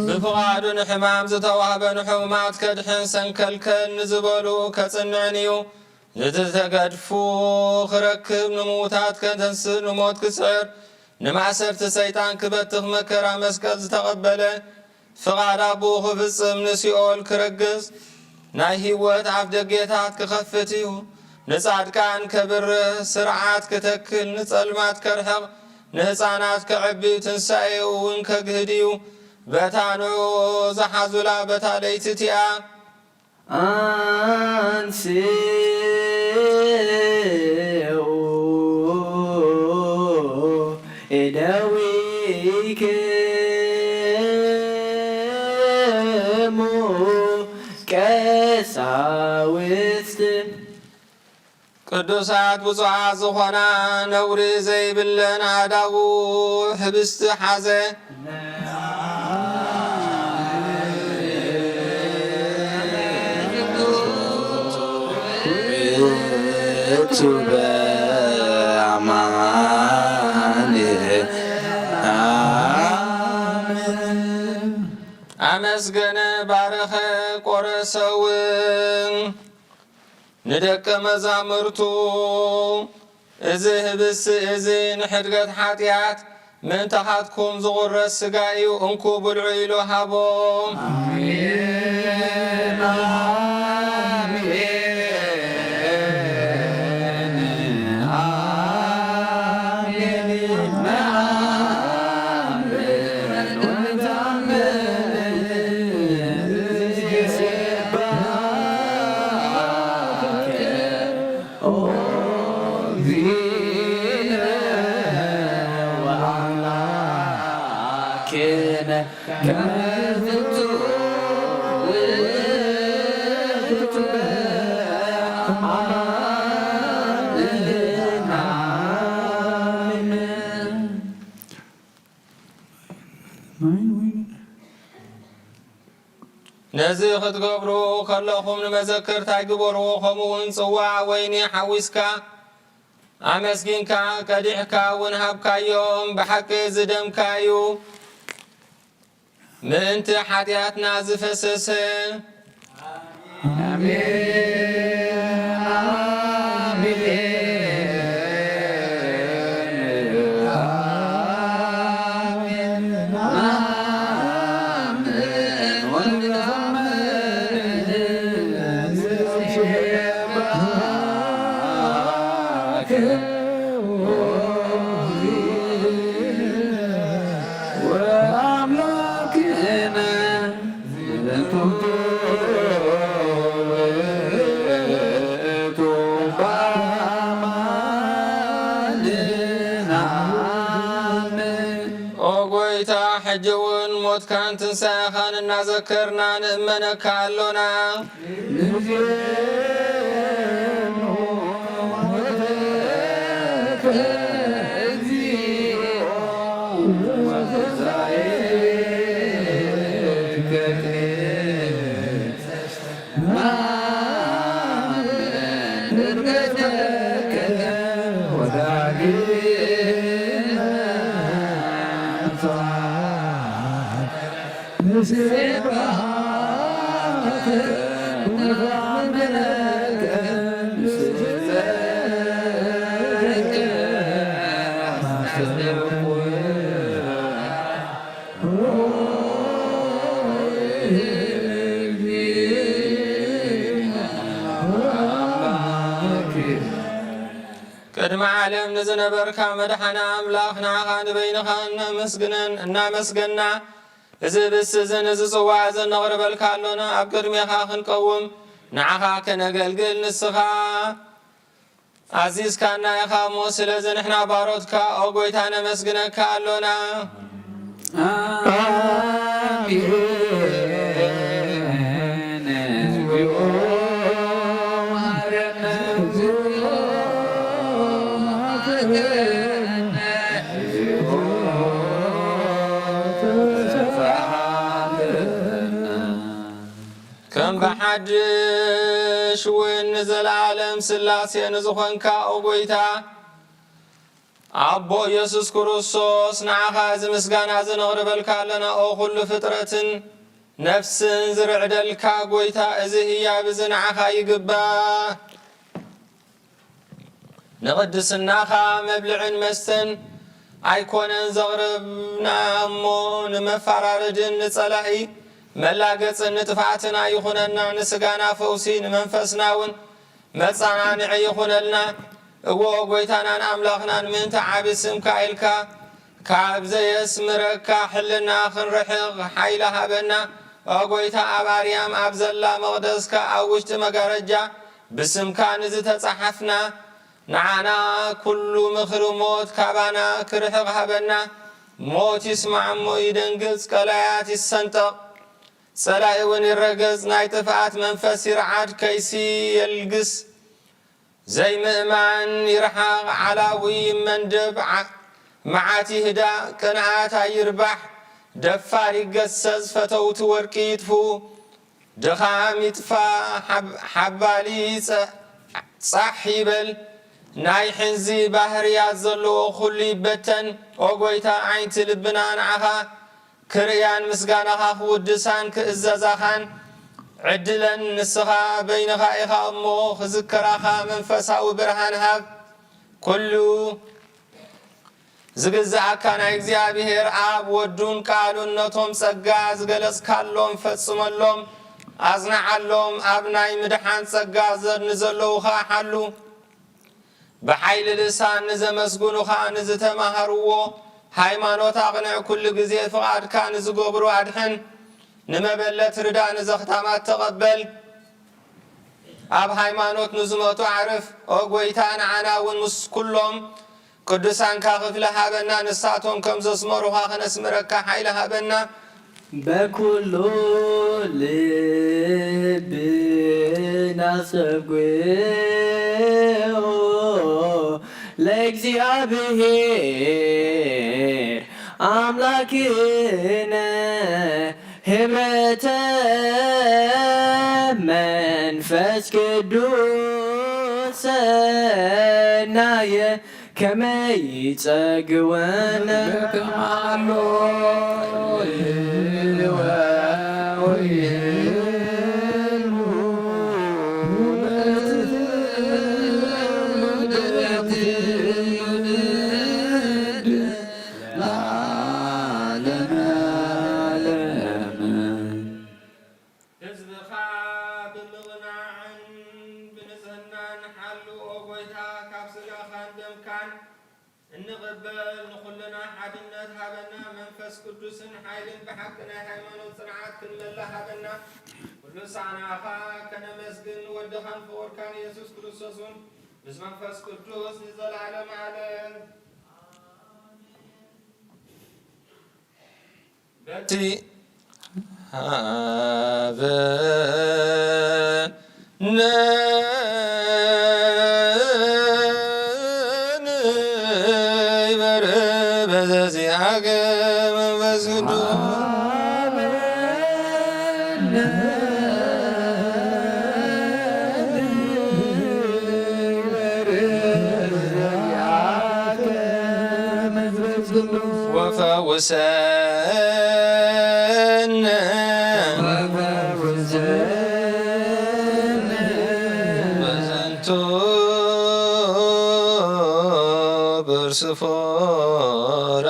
ብፍቓዱ ንሕማም ዝተዋህበ፣ ንሕሙማት ከድሕን ሰንከልከል ንዝበሉ ከጽንዕን እዩ። ንዝተገድፉ ክረክብ፣ ንምዉታት ከተንስእ፣ ንሞት ክስዕር፣ ንማእሰርቲ ሰይጣን ክበትኽ መከራ መስቀል ዝተቐበለ፣ ፍቓድ ኣቦኡ ክፍጽም፣ ንሲኦል ክረግጽ፣ ናይ ህይወት ኣፍ ደጌታት ክኸፍት እዩ። ንጻድቃን ከብርህ፣ ስርዓት ክተክል፣ ንጸልማት ከርሕቕ፣ ንህፃናት ከዕቢ፣ ትንሳኤኡ እውን ከግህድ እዩ። በታ ንዑ ዝሓዙላ በታ ለይቲ እቲኣ ኣንስኡ እደዊክሙ ቀሳውስት። ቅዱሳት ብፁዓት ዝኾና ነውሪ ዘይብለን ኣእዳዉ ሕብስቲ ሓዘ። ቱበ ኣማን። ኣሜን። ኣመስገነ፣ ባረኸ፣ ቆረሰ እውን ንደቀ መዛሙርቱ፣ እዚ ህብስቲ እዚ ንሕድገት ሓጢኣት ምእንታኻትኩም ዝቑረስ ሥጋ እዩ፣ እንኩ ብልዑ ኢሉ ሃቦም። ኣሜን፣ ኣሜን፣ ኣሜን። ነዚ ክትገብሩ ከለኹም ንመዘከርታይ ግበርዎ። ከምኡውን ጽዋእ ወይኒ ሓዊስካ ኣመስጊንካ ቀዲሕካ እውን ሃብካዮም። ብሓቂ እዚ ደምካ እዩ፣ ምእንቲ ሓጢኣትና ዝፈሰሰ። ኣሜን፣ ኣሜን፣ ኣሜን። ኦ ጎይታ፣ ሕጂ እውን ሞትካን ትንሳኤኻን እናዘከርና ንእመነካ ኣሎና። ቅድሚ ዓለም ንዝነበርካ መድሓና ኣምላኽ፣ ንዓኻ ንበይንኻ እናመስግነን እናመስገና፣ እዚ ብስ እዝን እዚ ጽዋ እዝን ነቕርበልካ ኣሎና። ኣብ ቅድሜኻ ክንቀውም ንዓኻ ከነገልግል ንስኻ ኣዚዝካና ኢኻ እሞ፣ ስለዚ ንሕና ባሮትካ፣ ኦ ጐይታ፣ ነመስግነካ ኣሎና። ኣሜን። እግዚኦ መሐረነ፣ እግዚኦ መሐረነ፣ እግዚኦ ተሳሃለነ። ከም ብሓድሽ እውን ንዘለኣለም ሥላሴ ንዝኾንካ፣ ኦ ጐይታ፣ ኣቦ ኢየሱስ ክርስቶስ፣ ንዓኻ እዚ ምስጋና እዚ ነቕርበልካ ኣለና። ኦ ኹሉ ፍጥረትን ነፍስን ዝርዕደልካ ጐይታ፣ እዚ ህያብ እዚ ንዓኻ ይግባእ። ንቕድስናኻ መብልዕን መስተን ኣይኮነን ዘቕረብና እሞ፣ ንመፈራረድን ንጸላኢ መላገጽን ንጥፍኣትን ኣይኹነና። ንስጋና ፈውሲ፣ ንመንፈስና እውን መጸናንዒ ይኹነልና። እዎ፣ ጐይታናን ኣምላኽናን፣ ምእንቲ ዓቢ ስምካ ኢልካ፣ ካብ ዘየስምረካ ሕልና ክንርሕቕ ሓይሊ ሃበና። ኦ ጐይታ፣ ኣብ ኣርያም ኣብ ዘላ መቕደስካ፣ ኣብ ውሽጢ መጋረጃ ብስምካ ንዝተጻሓፍና፣ ንዓና ኩሉ ምኽሪ ሞት ካባና ክርሕቕ ሃበና። ሞት ይስማዕ እሞ ይደንግጽ፣ ቀላያት ይሰንጠቕ፣ ጸላኢ እውን ይረገጽ፣ ናይ ጥፍኣት መንፈስ ይርዓድ፣ ከይሲ የልግስ፣ ዘይምእማን ይርሓቕ፣ ዓላዊ ይመንደብ፣ ዓ-፣ መዓት ይህዳእ፣ ቅንኣት ኣይርባሕ፣ ደፋር ይገሰጽ፣ ፈተውቲ ወርቂ ይጥፍኡ፣ ድኻም ይጥፋእ፣ ሓብ-፣ ሓባሊ ይጸ-፣ ጻሕ ይበል፣ ናይ ሕንዚ ባህርያት ዘለዎ ኩሉ ይበተን። ኦ ጎይታ፣ ዓይንቲ ልብና ንዓኻ ክርእያን ምስጋናኻ ክውድሳን ክእዘዛኻን ዕድለን። ንስኻ በይንኻ ኢኻ እሞ ክዝከራኻ መንፈሳዊ ብርሃን ሃብ። ኩሉ ዝግዝኣካ ናይ እግዚኣብሔር ኣብ ወዱን ቃሉን ነቶም ጸጋ ዝገለጽካሎም ፈጽመሎም፣ ኣጽንዓሎም። ኣብ ናይ ምድሓን ጸጋ ዘ-፣ ንዘለዉ ኸኣ ሓሉ። ብሓይሊ ልሳን ንዘመስግኑኻ ንዝተማሃርዎ ሃይማኖት ኣቕንዕ። ኩሉ ግዜ ፍቓድካ ንዝገብሩ ኣድሕን። ንመበለት ርዳእ፣ ንዘኽታማት ተቐበል። ኣብ ሃይማኖት ንዝሞቱ ኣዕርፍ። ኦ ጎይታ፣ ንዓና እውን ምስ ኩሎም ቅዱሳንካ ክፍሊ ሃበና። ንሳቶም ከም ዘስመሩኻ ከነስምረካ ሓይሊ ሃበና። በኩሉ ልብና ሰጉ ለእግዚኣብሔር ኣምላክነ ህብረተ መንፈስ ቅዱስ ሰናየ ከመይ ይጸግወነ ከማሎ ህዝብኻ ብምቕናዕን ብንጽህናን ሓሉ። ኦ ጎይታ፣ ካብ ስጋኻን ደምካን እንቕበል ንኹልና ሓድነት ሃበና። መንፈስ ቅዱስን ሓይልን ብሓቂ ናይ ሃይማኖት ጽንዓት ክንመላ ሃበና። ኩሉ ሳዕናኻ ከነመስግን ንወድኻን ፍቑርካን ኢየሱስ ክርስቶስ እውን ምስ መንፈስ ቅዱስ ንዘለዓለም ዓለም። በቲ ሃበነ ንበረ በዘዚኣከ መንፈስ ቅዱስ ወፈውሰነ በዘንቱ ብርሱ ፎራ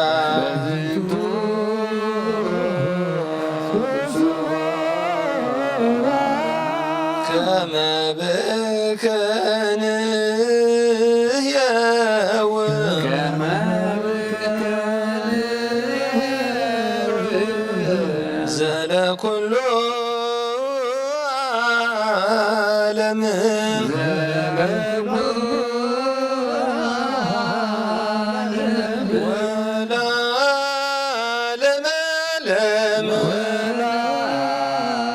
ከመ ብከ ንሕየው ዘለኩሉ ዓለም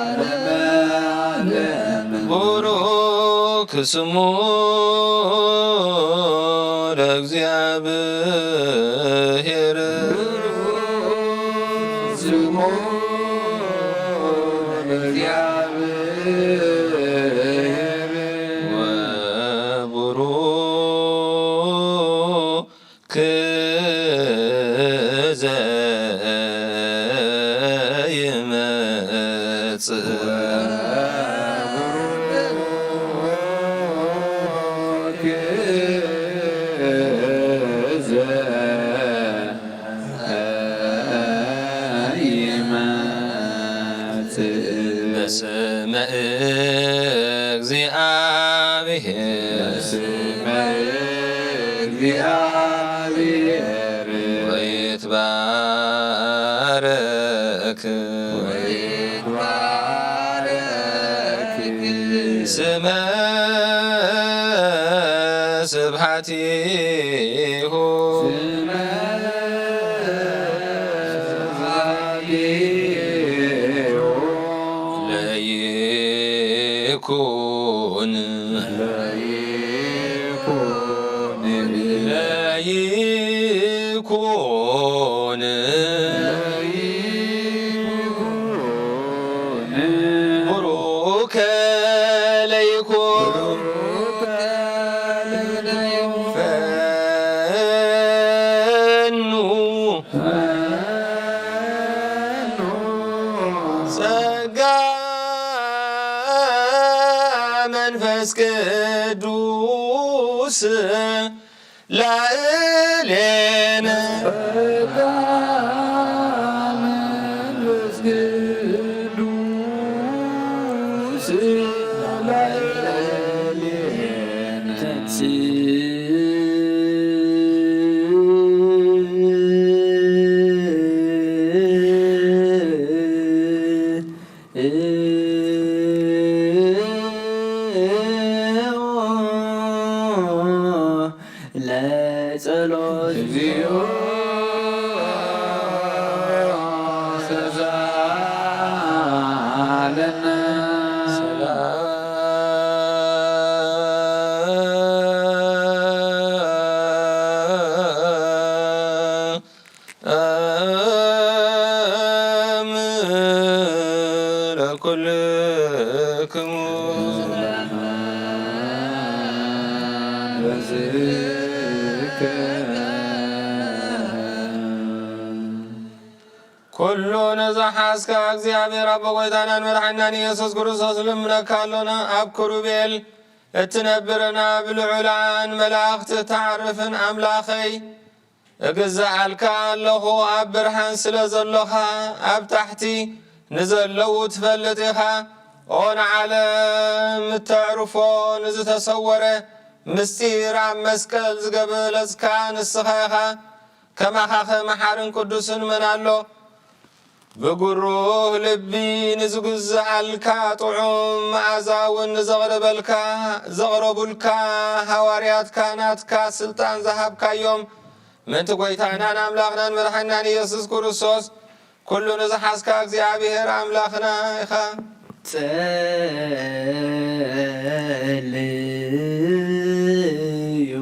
ወለዓለመ ዓለም። ቡሩክ ስሙ ለእግዚኣብሔር። ስሙ ለእግዚኣብሔር። ወቡሩክ ዘየመጽእ። በስመ እግዚአብሔር። በስመ እግዚአብሔር። ወይትባረክ። ወይትባረክ። ስመ ስብሐቲሁ። ስመ ስብሐቲሁ። ለይኩን። ለይኩን። ለይኩን። ለይኩን። ቡሩከ ለይኩን። መንፈስ ቅዱስ ላዕሌነ። መንፈስ ቅዱስ ላዕሌነ። ለጸሎት። እግዚኦ ተሳሃለነ። ሰላም ለኩልክሙ። ኩሉ ንዝሓዝካ እግዚኣብሔር ኣቦ ጎይታናን መድሓኒናን ኢየሱስ ክርስቶስ ልምነካ ኣሎና። ኣብ ክሩቤል እትነብርን ኣብ ልዑላን መላእኽቲ እትዓርፍን ኣምላኸይ፣ እግዝኣልካ ኣለኹ። ኣብ ብርሃን ስለ ዘሎኻ፣ ኣብ ታሕቲ ንዘለዉ ትፈልጥ ኢኻ። ኦ ንዓለም እተዕርፎ፣ ንዝተሰወረ ምስጢር ኣብ መስቀል ዝገለጽካ ንስኻ ኢኻ። ከማኻኸ መሓርን ቅዱስን መን ኣሎ? ብግሩህ ልቢ ንዝግዝኣልካ፣ ጥዑም መኣዛ እውን ንዘቕረበልካ፣ ዘቕረቡልካ ሃዋርያትካ ናትካ ስልጣን ዝሃብካዮም፣ ምእንቲ ጐይታናን ኣምላኽናን መድሓኒናን ኢየሱስ ክርስቶስ፣ ኩሉ ንዝሓዝካ እግዚኣብሔር ኣምላኽና ኢኻ። ጸልዩ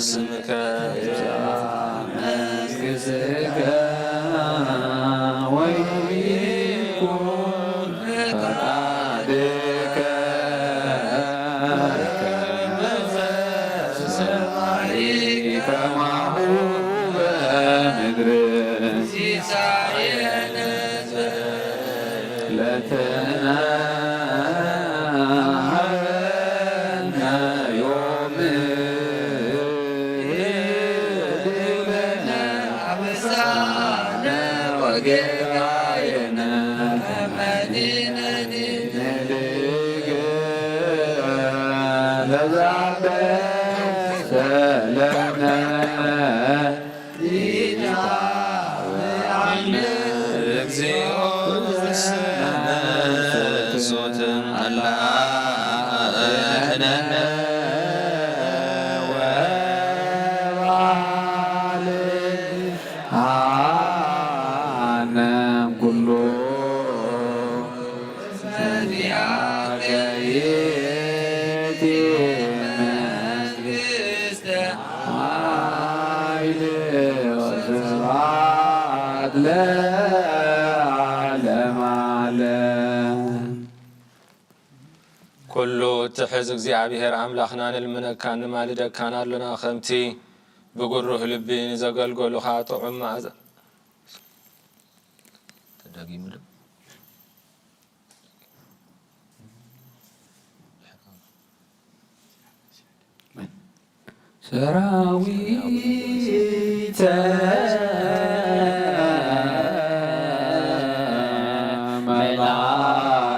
ስምከ ትምጻእ መንግሥትከ ወይኩን ፈቃድከ በከመ በሰማይ ከማሁ በምድር። ሲሳየነ ዘለትነ ሀበነ ዮም፣ ወህብ ለነ አበሳነ ወጌጋየነ ከመ ንሕነኒ ንሕነኒ ለዘአበሰ ለነ። እግዚኦ ውስነ ሶትም አላ እነነ ወባል አነ ኩሎ። ኩሉ እትሕዝ እግዚኣብሔር ኣምላኽና፣ ንልምነካን ንማልደካን ኣሎና፣ ከምቲ ብግሩህ ልቢ ንዘገልገሉኻ ጥዑም መኣዛ። ተደጊሙ ዶ? ሰራዊተ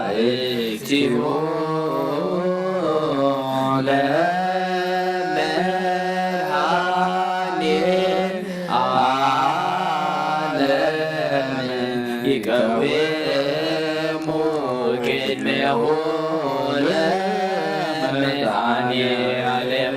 መላእክቲሁ ለመድኃኔ ዓለም ይቀውሙ ቅድሜሁ ለመድኃኔ ዓለም።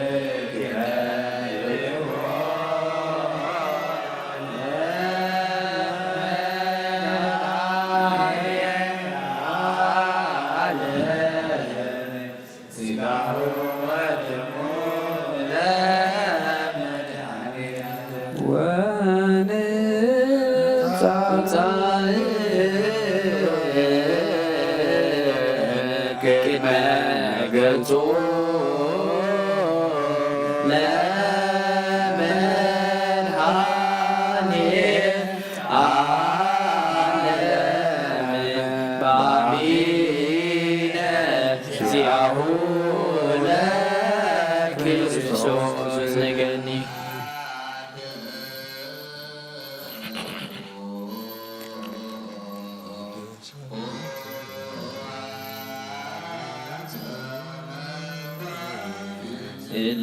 ወንጻጻ ለመድኃኔ ዓለም ባቢነ ዚአሁ ለክርስቶስ ነገኒ።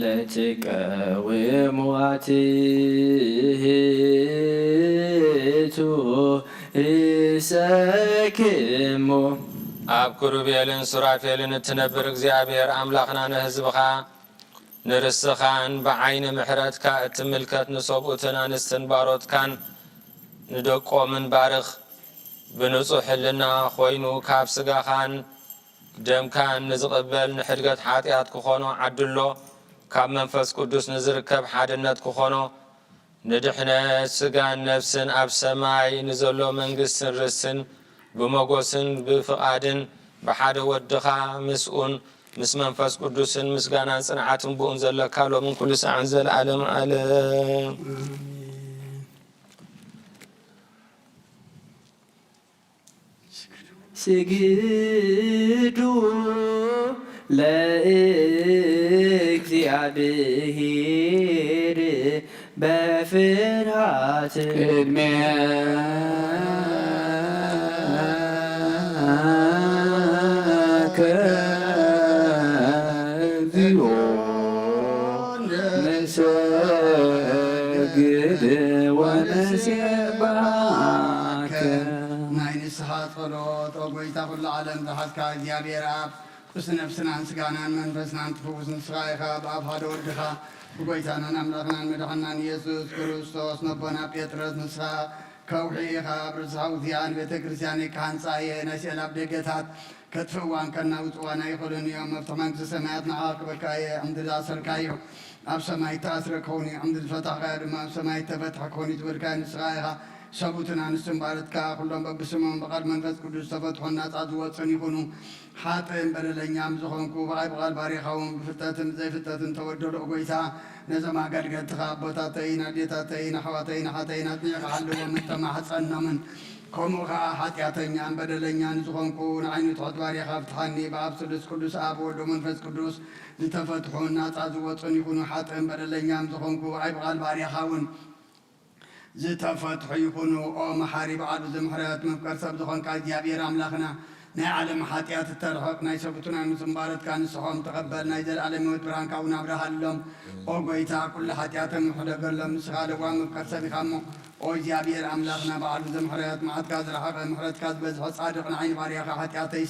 ለትቀውሙ አትሕቱ ርእሰክሙ። ኣብ ክሩቤልን ሱራፌልን እትነብር እግዚኣብሔር ኣምላኽና ንህዝብኻ ንርስኻን ብዓይኒ ምሕረትካ እትምልከት ንሰብኡትን ኣንስትን ባሮትካን ንደቆምን ባርኽ። ብንጹሕ ህልና ኮይኑ ካብ ስጋኻን ደምካን ንዝቕበል ንሕድገት ሓጢኣት ክኾኖ ዓድሎ፣ ካብ መንፈስ ቅዱስ ንዝርከብ ሓድነት ክኾኖ ንድሕነት ስጋን ነፍስን ኣብ ሰማይ ንዘሎ መንግስትን ርስትን ብመጎስን ብፍቓድን ብሓደ ወድኻ ምስኡን ምስ መንፈስ ቅዱስን ምስጋናን ጽንዓትን ብኡን ዘለካ ሎምን ኩሉ ሳዕን ዘለዓለም ዓለም። ስግዱ ለእግዚአብሔር በፍርሃት ቅድሜከ እግዚኦ ንሰግድ ወንሴብሐከ። ናይ ንስሓ ጸሎት። ኦ ጎይታ ኩሉ ዓለም ዝሓዝካ እግዚኣብሔር ኣብ ቅዱስ ነፍስናን ስጋናን መንፈስናን ትፍውስ ንስኻ ኢኻ። ብኣብ ሓደ ወድኻ ብጎይታናን ኣምላኽናን መድሓናን ኢየሱስ ክርስቶስ ነቦና ጴጥሮስ ንስኻ ከውሒ ኢኻ። ኣብ ርእሲ ሓውዚኣ ንቤተ ክርስቲያን ክሃንጻ እየ። ናይ ስዕል ኣብ ደገታት ከጥፍእዋን ከናውጽዋን ኣይኽእሉን እዮም። መፍትሒ መንግስቲ ሰማያት ንዓኻ ክበካ እየ። ዕምዲ ዝኣሰርካዮ ኣብ ሰማይ ተኣስረ ክኸውን እዩ። ዕምዲ ዝፈታሕካዮ ድማ ኣብ ሰማይ ተፈትሐ ክኸውን እዩ ዝበልካዮ ንስኻ ኢኻ። ሰቡትን ኣንስትን ባረትካ ኩሎም በብስሞም ብቓል መንፈስ ቅዱስ ዝተፈትሑን ናጻ ዝወጹን ይኹኑ። ሓጥእን በደለኛም ዝኾንኩ ብዓይ ብቓል ባሪኻውን ብፍልጠትን ብዘይፍልጠትን ተበደሉ። ጎይታ ነዞም ኣገልገልትኻ ኣቦታተይን ኣዴታተይን ኣሕዋተይን ኣሓተይን ኣጽኒዕካ ሓልዎም ተማሕጸኖምን። ከምኡ ኸኣ ሓጢኣተኛን በደለኛን ዝኾንኩ ንዓይኑ ትሑት ባሪኻ ፍትሓኒ። ብኣብ ስሉስ ቅዱስ ኣብ ወዶ መንፈስ ቅዱስ ዝተፈትሑን ናጻ ዝወጹን ይኹኑ። ሓጥእን በደለኛን ዝኾንኩ ብዓይ ብቓል ባሪኻ እውን ዝተፈትሑ ይኹኑ። ኦ መሓሪ ብዓሉ ዝምሕረት መፍቀር ሰብ ዝኾንካ እግዚኣብሔር ኣምላኽና ናይ ዓለም ሓጢኣት እተርሕቕ ናይ ሰብቱና ንስምባረትካ ንስሖም ተቐበል። ናይ ዘለኣለም ህይወት ብርሃንካ እውን ኣብርሃሎም። ኦ ጎይታ ኩሉ ሓጢኣቶም ይሕደገሎም። ንስኻ ለዋ መፍቀር ሰብ ኢኻ እሞ ኦ እግዚኣብሔር ኣምላኽና ብዓሉ ዘምሕረት መዓትካ ዝረሓቐ ምሕረትካ ዝበዝሐ ጻድቕ ንዓይኒ ባርያኻ ሓጢኣተይ